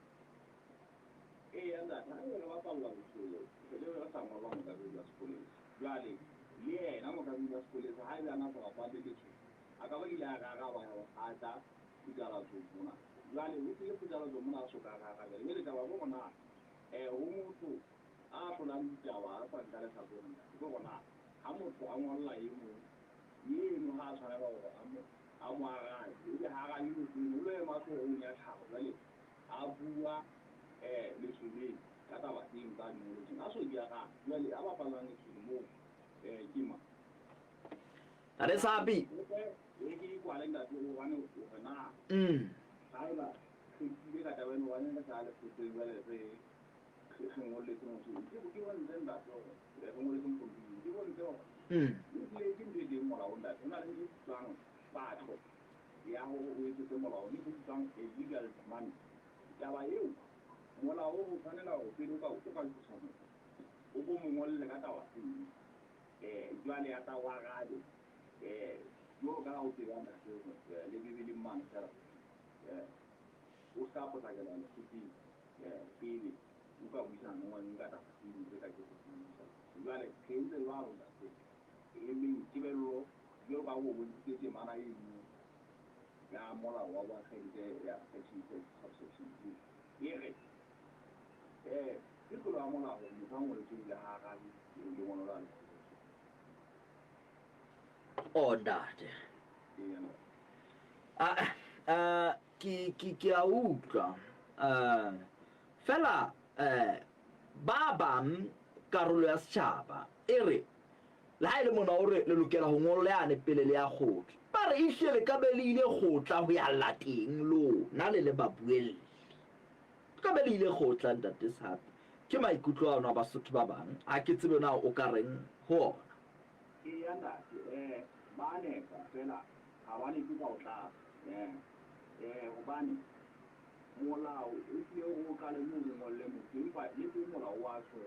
Eya ntate, ha re bapalla letshwele, re le re sa ngolla mookamedi wa sepolesa. Jwale le yena mookamedi wa sepolesa ha ebe a na sa bapalle letshwele, a ka ba ile a re araba a tla phutsalatsong mona. Jwale o tlile phutsalatsong mona a soka a re arabela. Jwale taba ke hore na ho motho a hlolang ditaba a sa nka lehlakore ntate, ke hore na ha motho a ngolla e mong, eno ha a tshwanela hore a mo a mo arabe, ebe ha arabe motho eno, o lo ema hloohong ya thaba jwale a bua letshweleng ka taba tseno tsa di ngolletsweng, a so di arabe. Jwale a bapallang letshwele moo ke mang? Ntate Sapi. E ke kwale ntate hobane hore na haeba re tlile ka taba eno hobane re sa lekgotleng jwale re re ngolletse motho ke ke bontshe ntate hore re ngolletse mokompini ke bontshe hore ebile ke ntho e teng molaong ntate ho na le ntho e bitswang patlo ya hore o etsetse molao ntho e bitswang a legal demand. Taba eo molao o tshwanela hore pele o ka o ka tlosa motho o ko mo ngolle ka taba tseno jwale ya tla o arabe jwalo ka ha o tseba ntate le Bibeleng mane fela o ska potlakela lekgotleng pele o ka buisana le ngwaneno ka taba tseno tse ka ke go buisa. Jwale re entse jwalo ntate, e leng tebello jwalo ka ha o bontshitse temana eno ya molao wa boagente ya section 6 subsection 2 e re ke tlolo ya molao hore motho a ngoletsweng le ha arabe lengolo la lekgotla. Oh ntate. Ah, ah, ke ke ke a utlwa. Ah, fela eh ba bang karolo ya setjhaba e re le ha e le mona o re le lokela ho ngolla yane pele le ya kgotla. Ba re ehlile le ka be le ile kgotla ho ya lla teng lona le le babuelli. Le ka be le ile kgotla ntate Sehapi. Ke maikutlo ano a Basotho ba bang. Ha ke tsebe na o ka reng ho ona. Eya ntate, eh, ba a nepa fela ha ba nepe ka ho tlala. Eh, eh, hobane molao o tlile hore o qale moo o ngolle motho, empa le teng molao wa tjho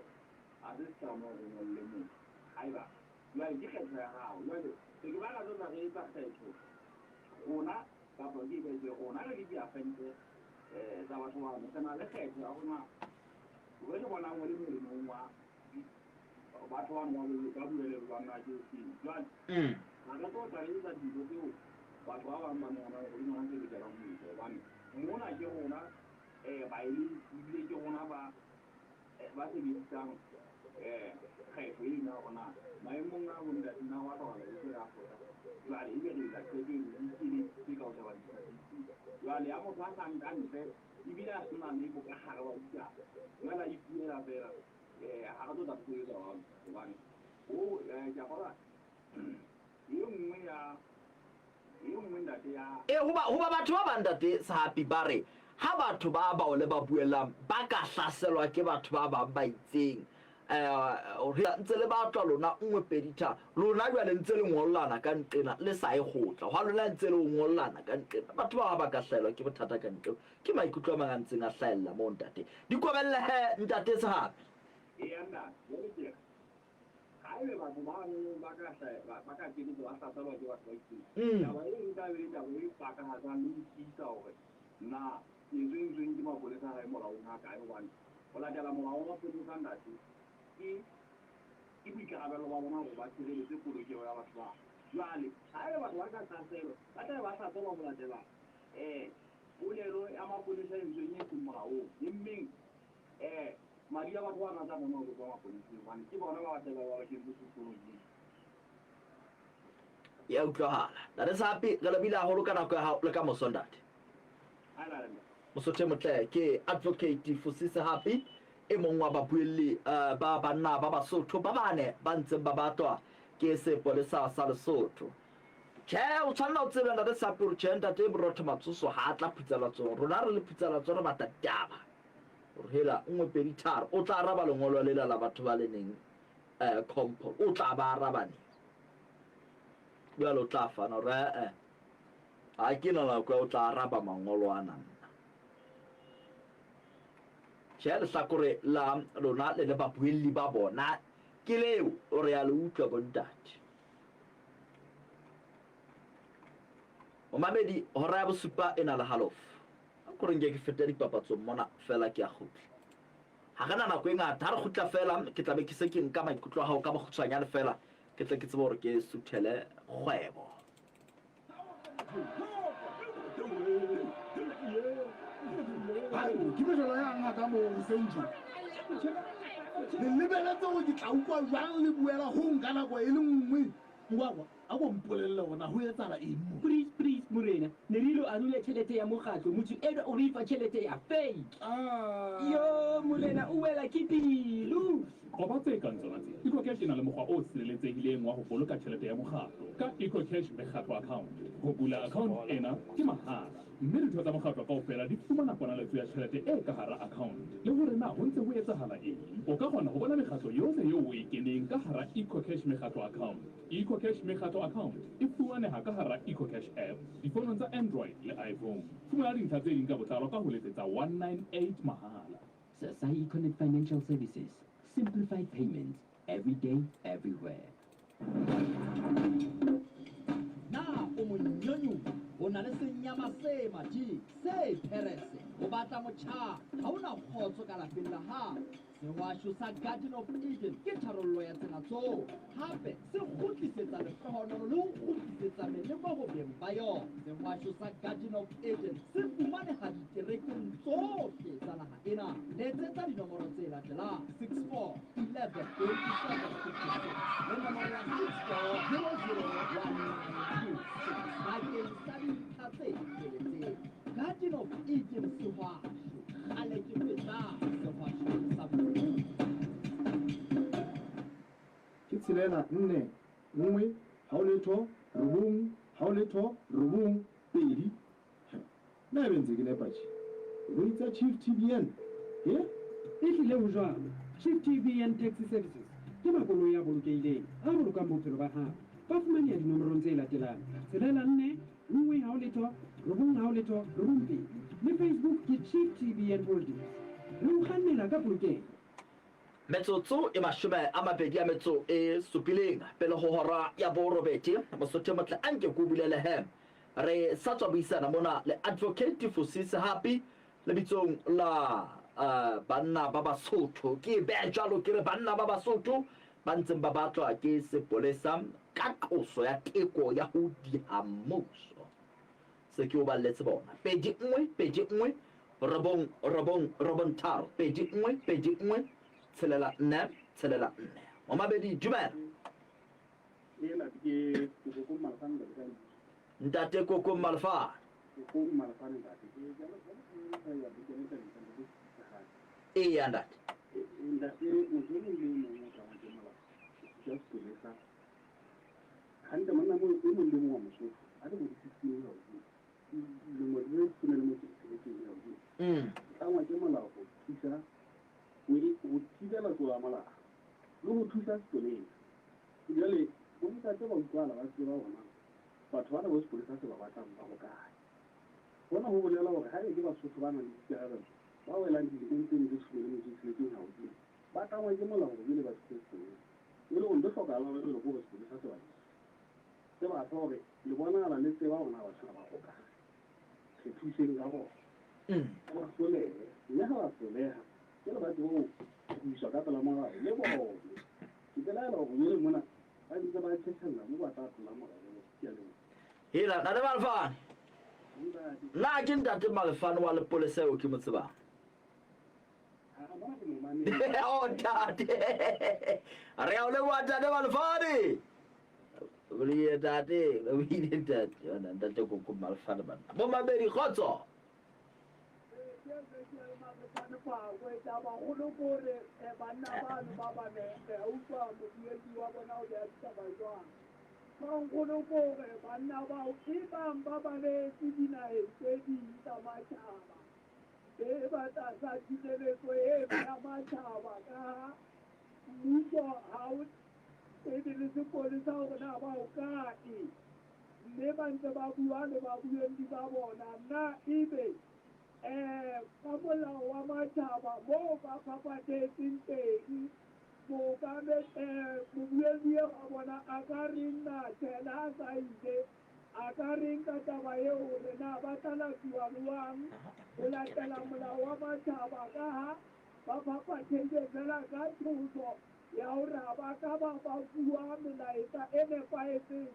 ha se setlamo hore o ngolle motho. Haeba jwale ke kgetho ya hao, jwale re ke ba ra tlo tla re etsa kgetho rona kapa ke ke rona re le diagente eh tsa batho bano, re na le kgetho ya rona re re bonang o le molemong wa batho bano ba buelelwang na ke ofeng. Jwale ha re tlo tla re etsa dintho tseo batho ba bang ba nahanang hore ke tsona tse lokelang ho etswa, hobane mona ke rona baeletsi ebile ke rona ba ba sebedisang kgetho eno ya hore na maemong a bontate na ho a hlokahala e se re a kgotla. Jwale ebe re etsa qeto eno re ikeleditse ka ho sheba di-statistics. Jwale ha motho a sa nka ntle ebile a sena le bokahare ba ditaba, jwale a ipuela feela ha re tlo tla re sebetsa jwalo, hobane ho ke a kgolwa e nngwe ya e nngwe ntate ya E, hoba, hoba batho ba bang ntate Sehapi ba re ha batho ba bao le ba buellang ba ka hlaselwa ke batho ba bang ba itseng, eh, ntse le batlwa lona nngwe pedi tharo, lona jwale ntse le ngollana ka nqena le sa ye kgotla, hwa lona ntse le ngollana ka nqena, batho ba ba ka hlahelwa ke bothata ka nqena. Ke maikutlo a mang a ntseng a hlahella moo ntate. Di kobelle he ntate Sehapi. Eya ntate, jwale ke re haebe batho bano ba ka ba ka qetetse ba hlaselwa ke batho ba itseng, taba eo e tla be le taba e pakahatsang le ho tiisa hore na ketso e entsweng ke mapolesa ha e molaong ha kae, hobane ho latela molao wa mapolesa ntate ke ke boikarabelo ba bona hore ba tshireletse polokeho ya batho ba. Jwale haebe batho ba ka hlaselwa, ba tla be ba hlaselwa ho latela polelo ya mapolesa e entsweng e seng molaong, emmeng madi a batho ba na tla tlameha ho tswa mapoleseng hobane ke bona ba batla ba ba kentse sekolong eo. Ya utlwahala. Ntate Sehapi, re lebohile haholo ka nako ya hao le ka moso ntate. Mosotho e motle ke Advocate Fusi Sehapi, e mong wa babuelli ba banna ba Basotho ba bane ba ntseng ba batlwa ke sepolesa sa Lesotho. Tjhe, o tshwanela o tsebe ntate Sehapi hore tjhe ntate Borotho Matsoso ha a tla phutsalatsong. Rona re le phutsalatso re batla ditaba. Hore hela, nngwe pedi tharo, o tla araba lengolo lela la batho ba le neng. Compol o tla ba araba neng? Jwale o tla fana hore eh ha ke na nako ya o tla araba mangolo ana nna. Tjhe, lehlakore la lona le le babuelli ba bona ke leo, o re ya le utlwa bontate. Momamedi, hora ya bosupa e na le halofo. A ko re nke ke fete dipapatsong mona fela ke a kgutla. Ha re na nako e ngata, ha re kgutla fela ke tla be ke se ke nka maikutlo a hao ka bokgutshwanyane fela, ke tle ke tsebe hore ke suthele kgwebo. Ke mejolo ya ngaka moo hoseng tje. Le lebeletse hore ke tla utlwa jwang le buela ho nka nako e le nngwe. Ngwakwa, a ko mpolelle hore na ho etsahala eng mo. Please, please, morena, ne re ilo arole tjhelete ya mokgatlo, motho enwa o re fa tjhelete ya fake. Yo, morena, o wela ke pelo. Qoba tse kang tsona tse. EcoCash e na le mokgwa o sireletsehileng wa ho boloka tjhelete ya mokgatlo ka EcoCash Mekgatlo Account. Ho bula account ena ke mahala, mme ditho tsa mokgatlo kaofela di fumana ponaletso ya tjhelete e ka hara account le hore na ho ntse ho etsahala eng. O ka kgona ho bona mekgatlo yohle eo o e keneng ka hara EcoCash Mekgatlo Account. EcoCash Mekgatlo Account e fumaneha ka hara EcoCash app difounong tsa Android le iPhone. Fumana dintlha tse ding ka botlalo ka ho letsetsa 198 mahala. Sasai Econet Financial Services. Simplified payments every day, everywhere. Na o monyonyo, o na le senyama se mading, se pherese, o batla motjha, ha o na kgotso ka lapeng la hao. Sehwasho sa Garden of Eden ke tharollo ya tsena tsohle. Hape se kgutlisetsa lehlohonolo le ho kgutlisetsa melemo ho beng ba yona. Sehwasho sa Garden of Eden se fumaneha diterekeng tsohle tsa naha ena. Letsetsa dinomoro tse latelang: 64 11 27 56 le nomoro ya 64 00 1926 bakeng sa dintlha tse feletseng. Garden of Eden sehwasho, kgale ke feta sehwasho sa Modimo. Ke tshelela nne nngwe hao letho robong hao letho robong pedi. Nna ebe ntse ke nepa tje. Koloi tsa Chief TBN. He? Ehlile ho jwalo. Chief TBN Taxi Services ke makoloi a bolokehileng, a bolokang bophelo ba hao. Ba fumaneha dinomorong tse latelang: tshelela nne nngwe hao letho robong hao letho robong pedi. Le Facebook ke Chief TBN Holdings. Re o kgannela ka polokeho. Metsotso e 20 a metso e supileng pele ho hora ya borobedi. Mosotho e motle, a nke ke o bulele he. Re sa tswa buisana mona le Advocate Fusi Sehapi lebitsong la banna ba Basotho. Ke beha jwalo ke re banna ba Basotho ba ntseng ba batlwa ke sepolesa ka qoso ya teko ya ho diha mmuso. Se ke o balletse bona. 2 1 2 1 9 9 9 3 2 1 2 1 6 4 6 4. Momabedi, dumela. Ntate Koko Malefane. Eya ntate. Hantle monna mo e mong le mong wa Mosotho a le mo di-sixteen ya hodimo, lemo le 16. Tlangwa ke molao ho thusa ho thibela tlolo ya molao le ho thusa sepolesa. Jwale bontate ba utlwahala ba tseba hore na batho bana bo sepolesa se ba batlang ba hokae. Hona ho bolela hore haebe ke Basotho ba nang le dikarabelo ba welang dilemong tseno tse 16 ya hodimo, ba tlangwa ke molao hore jwale ba thuse sepolesa. E le hore ntho e hlokahalang jwale ke hore sepolesa se ba se batla hore le bonahala le tseba hore na batho ba hokae. Re thuseng ka bona. Ba hlolehe, mme ha ba hloleha, ke le ba tsebe ho iswa ka pela molao le bone. Ke belaela hore jwale mona ba ntse ba tjhetjhella moo ba tla tlola molao. Ke a leboha. Hela, Ntate Malefane. Nna ke Ntate Malefane wa lepolesa eo ke mo tsebang. Oh, ntate. Re a o leboha Ntate Malefane. Bolile ntate, bolile ntate. Yona Ntate Koko Malefane banna. Bo mabedi kgotso. Nkgono ke hore banna bao e bang ba baletse dinaheng tse ding tsa matjhaba, be ba tlasa tshireletso eno ya matjhaba ka ha Mmuso ha o tsebe le sepolesa hore na ba o kae, mme ba ntse ba bua le babuelli ba bona. Na ebe ka molao wa matjhaba moo ba phaphathetseng teng, mobuelli eo a bona a ka reng na tjhe, le ha sa ile a ka reng ka taba eo hore na ba tla latuwa jwang ho latela molao wa matjhaba, ka ha ba phaphathehile fela ka tshoso ya hore ha ba ka ba ba fuwa melaetsa e nepahetseng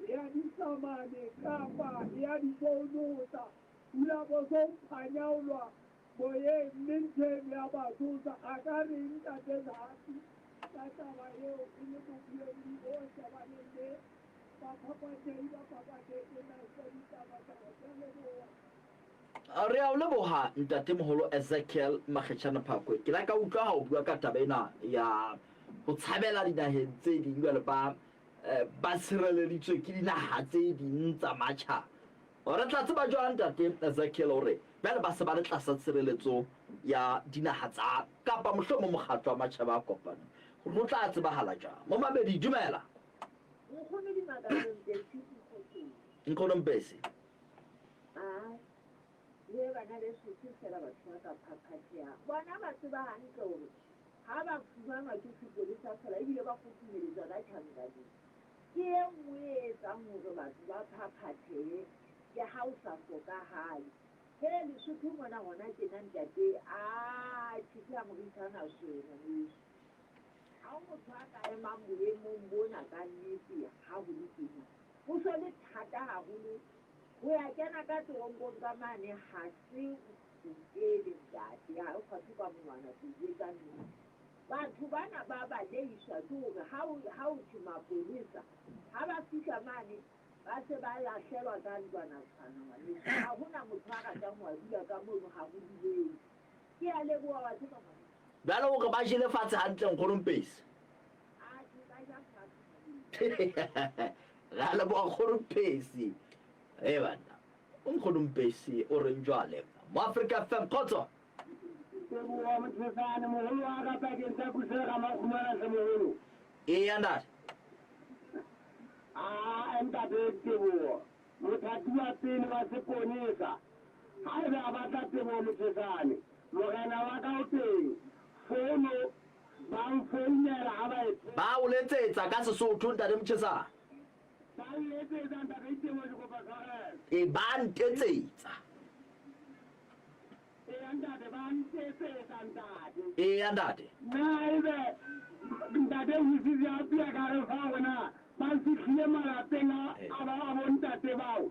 ya disamane kapa ya difounu tsa pula bo so phanyaolwa moyeng, mme ntho eno ya ba tshosa. A ka reng ntate Zaki ka taba eo e le mobuelli o shebaneng le baphaphathehi ba phaphathehetseng nako ditaba-taba? Ke a leboha. Re a o leboha ntatemoholo Ezekiel Makgetjhana Phakwe. Ke la ka utlwa ha o bua ka taba ena ya ho tshabela dinaheng tse ding jwale ba ba tshireleditswe ke dinaha tse ding tsa matjhaba. Re tla tseba jwang ntate Ezekiel hore jwale ba se ba le tlasa tshireletso ya dinaha tsa kapa mohlomong mokgatlo wa matjhaba a kopaneng? Ho tla tsebahala jwang? Momamedi, dumela. Nkgono Dimakatso Mpesi Mokgotsong. Nkgono Mpesi. Ai, le bana beso ke fela batho ba ka phaphathehang. Bona ba tseba hantle hore ha ba fumanwa ke sepolesa fela ebile ba kgutlumeletswa ka tjhankaneng. Ke e nngwe e etsang hore batho ba phaphathehe ke ha o sa hlokahale. He Lesotho mona hona tjena ntate, a tjhe ke ha morisana swele ngwaneso. Ha ho motho a ka emang boemong bona ka nnete ha ho le tjena. Ho se le thata haholo ho ya kena ka teronkong ka mane, ha se o nkele ntate, ha o kgwathe ka monwana ke o jwetsa nnete. Batho bana ba balehiswa ke hore ha o ha o thwe mapolesa ha ba fihla mane ba se ba lahlelwa ka ntlwana tshwana ngwaneso. Ha hona motho a ratang ho a dula ka mono, ha ho dulehe. Ke a leboha wa tseba ngwaneso. Jwale hore ba jele fatshe hantle nkgono Mpesi. Atjhe ba ja fatshe ngwaneso. Re a leboha nkgono Mpesi. E banna. Nkgono Mpesi o reng jwale? Mo Africa FM kgotso. Teboho Mothesane moholo wa ka pakeng tsa puso ya Ramakgumana hle moholo. Eya ntate. Ah ntate Teboho mothati wa pele wa seponesa haebe a batla Teboho Mothesane morena wa ka o teng fono ba nfounela ha ba e Ba o letsetsa ka Sesotho ntate Mochesane. Ba nletsetsa ntate Teboho ke kopa tshwarelo. E ba ntetsetsa. Eya ntate ba ntetsetsa ntate. Eya ntate. Na ebe ntate Wisisi a pia ka re fa hore na ba fihlile malapeng a a ba a bontate bao.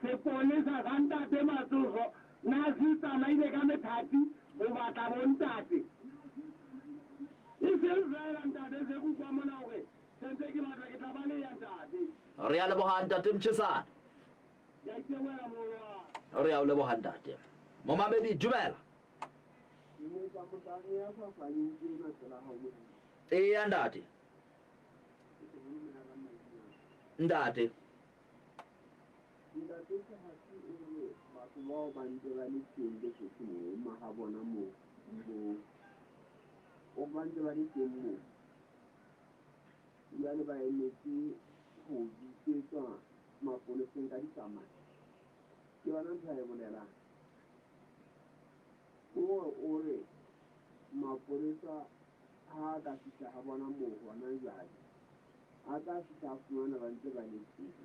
Sepolesa sa ntate Matsoso na se tsamaile ka methati ho batla bontate. E seng feela ntate se ke utlwa mona hore sentse ke batla ke tla baleha ntate. Re a leboha ntate Mchesane. Ke a itebohela moholo wa ka. Re a o leboha ntate. Momamedi, dumela. Eya ntate. Ntate. Ntate Sehasi o re batho bao ba ntse ba le teng Lesotho moo mahabona moo moo o ba ntse ba le teng moo jwale ba emetse ho bitsetswa mapoleseng ka ditsamane. Ke yona ntho a e bolelang. Kore o re mapolesa ha a ka fihla ha bona moo hona jwale, a tla fihla a fumana ba ntse ba le teng,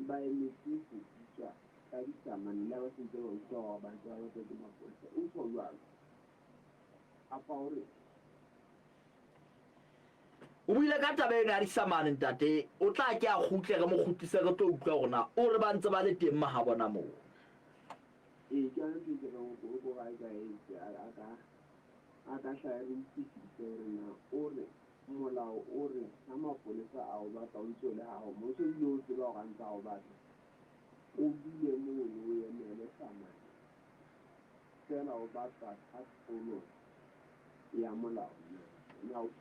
ba emetse ho bitswa ka ditsamane le ha ba sentse ba utlwa hore ba ntse ba batlwa ke mapolesa. O tjho jwalo kapa o re O buile ka taba eno ya disamane ntate, o tla ke a kgutle re mo kgutlise re tlo utlwa hore na o re ba ntse ba le teng mahabona moo. Ee, ke yona ntho e ke reng o ko a ka etse a ka a ka hlaya re utlwisise hore na o re molao o re ha mapolesa a o batla o ntse o le hao mo so ebile o tseba hore a ntse a o batla o dule mono o emele samane fela o batla ka tlolo ya molao na na o jwang.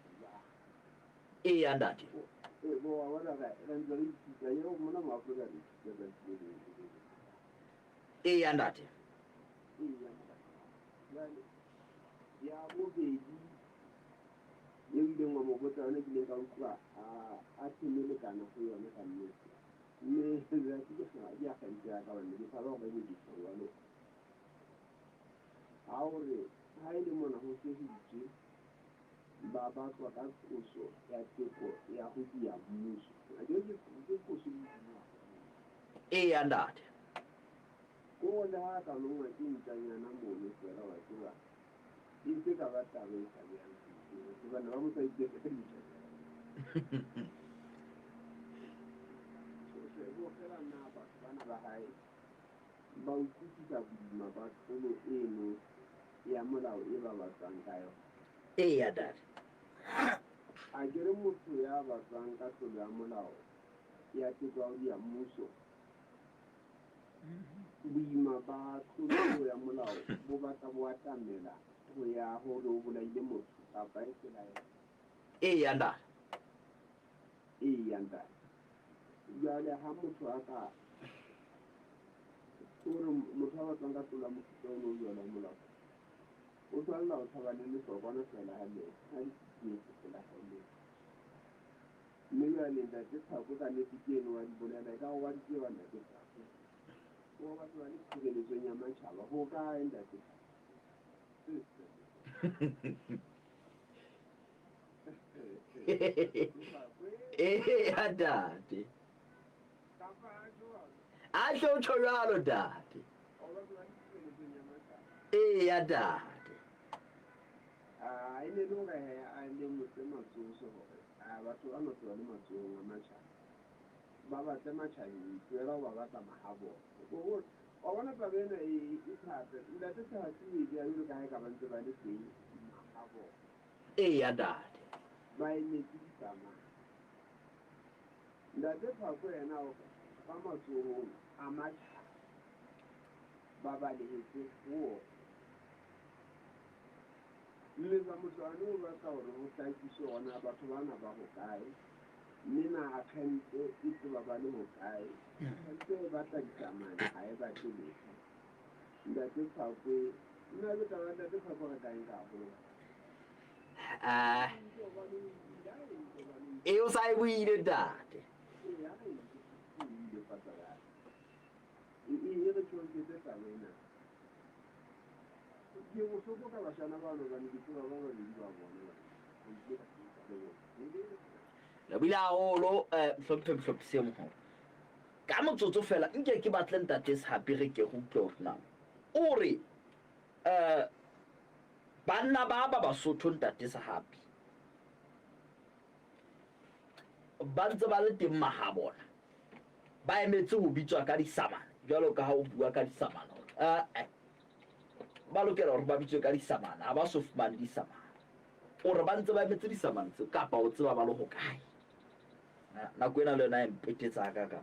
Eya ntate. Ee bo wa bona re re ntse re ithuta eo mona mo Afrika re ithuta tsatsi le leng le le leng. Eya ntate. Eya morena. Jwale ya bobedi E ileng wa mo botsa yona ke ileng ka utlwa a themelekana ho yona ka nnete. Mme ke akgente ya ka hobane ke tshaba hore ebe ke tjho jwalo. Ha o re ha e le mona ho se ho itswe ba batlwa ka qoso ya teko ya ho diya mmuso. Ke qoso e hodimo. Eya ntate. Ko le ha ka longwa ke ntjanyana mono fela wa tseba. E se ka ba taba e tshabehang hobane ba motho a iteka ka dintjanyana. Bo fela na batho bana ba hae ba utlwisisa boima ba tlolo eno ya molao e ba batlwang ka yona. Eya ntate. A ke re motho ya batlwang ka tlolo ya molao ya teko ya ho diya mmuso, boima ba tlolo ya molao bo batla bo atamela ho ya hore o bolaile motho kapa e tsela ya. Eya ntate. Eya ntate. Jwale ha motho a ka hore motho a batlwang ka tlolo ya mofuta ono o jwalo wa molao, o tshwanela ho tshaba le lehlokwana fela ha le ha le tsietsi fela ha le. Mme jwale ntate Tlhako ka nnete ke eno wa di bolela, e ka re wa di tseba ntate Tlhako. O batho ba le tshireletsong ya matjhaba, ho kae ntate Tlhako? Eya ntate. A hle o tjho jwalo ntate. Eya ntate. E ne le hore a lemose matsoso hore batho ba no tswa le matsohong a matjhaba. Ba batle matjhabeng tlohela ho ba batla mahabona. Wa bona taba ena e thata. Ntate Sehatsi o e beha jwalo ka ha e ka ba ntse ba le teng mahabona. Eya ntate. Ba emetse ditsamao. Ntate Tlhako yena o re ba matsohong a matjhaba ba balehetse ho ona. Mme ba motho o batla hore ho hlakiswe hore na batho bana ba hokae, mme na akgente e tseba ba le hokae. Akgente e batla ditsamane ha e batle letho. Ntate Tlhako, nna ke taba ntate Tlhako re ka nka haholo. E o sa e buile ntate. E re tjhonketse taba ena. Ke bohloko ka bashana bano hobane ke tseba ba babedi ba bona. Le buile haholo hlomphe mohlophisi e moholo. Ka motsotso fela nke ke batle ntate Sehapi re ke re utlwe hore na o re banna ba ba Basotho ntate Sehapi ba ntse ba le teng mahabona ba emetse ho bitswa ka disamane jwalo ka ha o bua ka disamane ba lokela hore ba bitswe ka disamane ha ba so fumane disamane. O re ba ntse ba emetse disamane tseo kapa o tseba ba le hokae? Nako ena le yona e mpetetsa ka ka.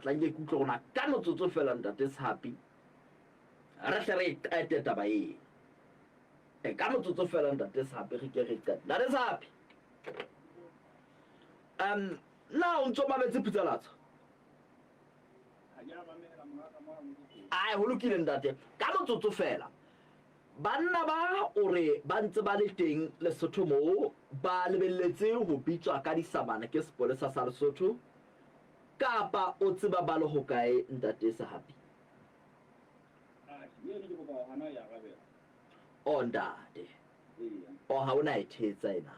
Tla nke ke utlwe rona ka motsotso fela ntate Sehapi re hle re qete taba eo. Ka motsotso fela ntate Sehapi re ke re qete. Ntate Sehapi. Na o ntso mametse Phutsalatso? Ai ho lokile ntate. Ka motsotso fela. Banna ba o re ba ntse ba le teng Lesotho moo ba lebelletse ho bitswa ka disamane ke sepolesa sa Lesotho kapa o tseba ba le hokae ntate Sehapi? O ntate. O ha o na e thetsa ena.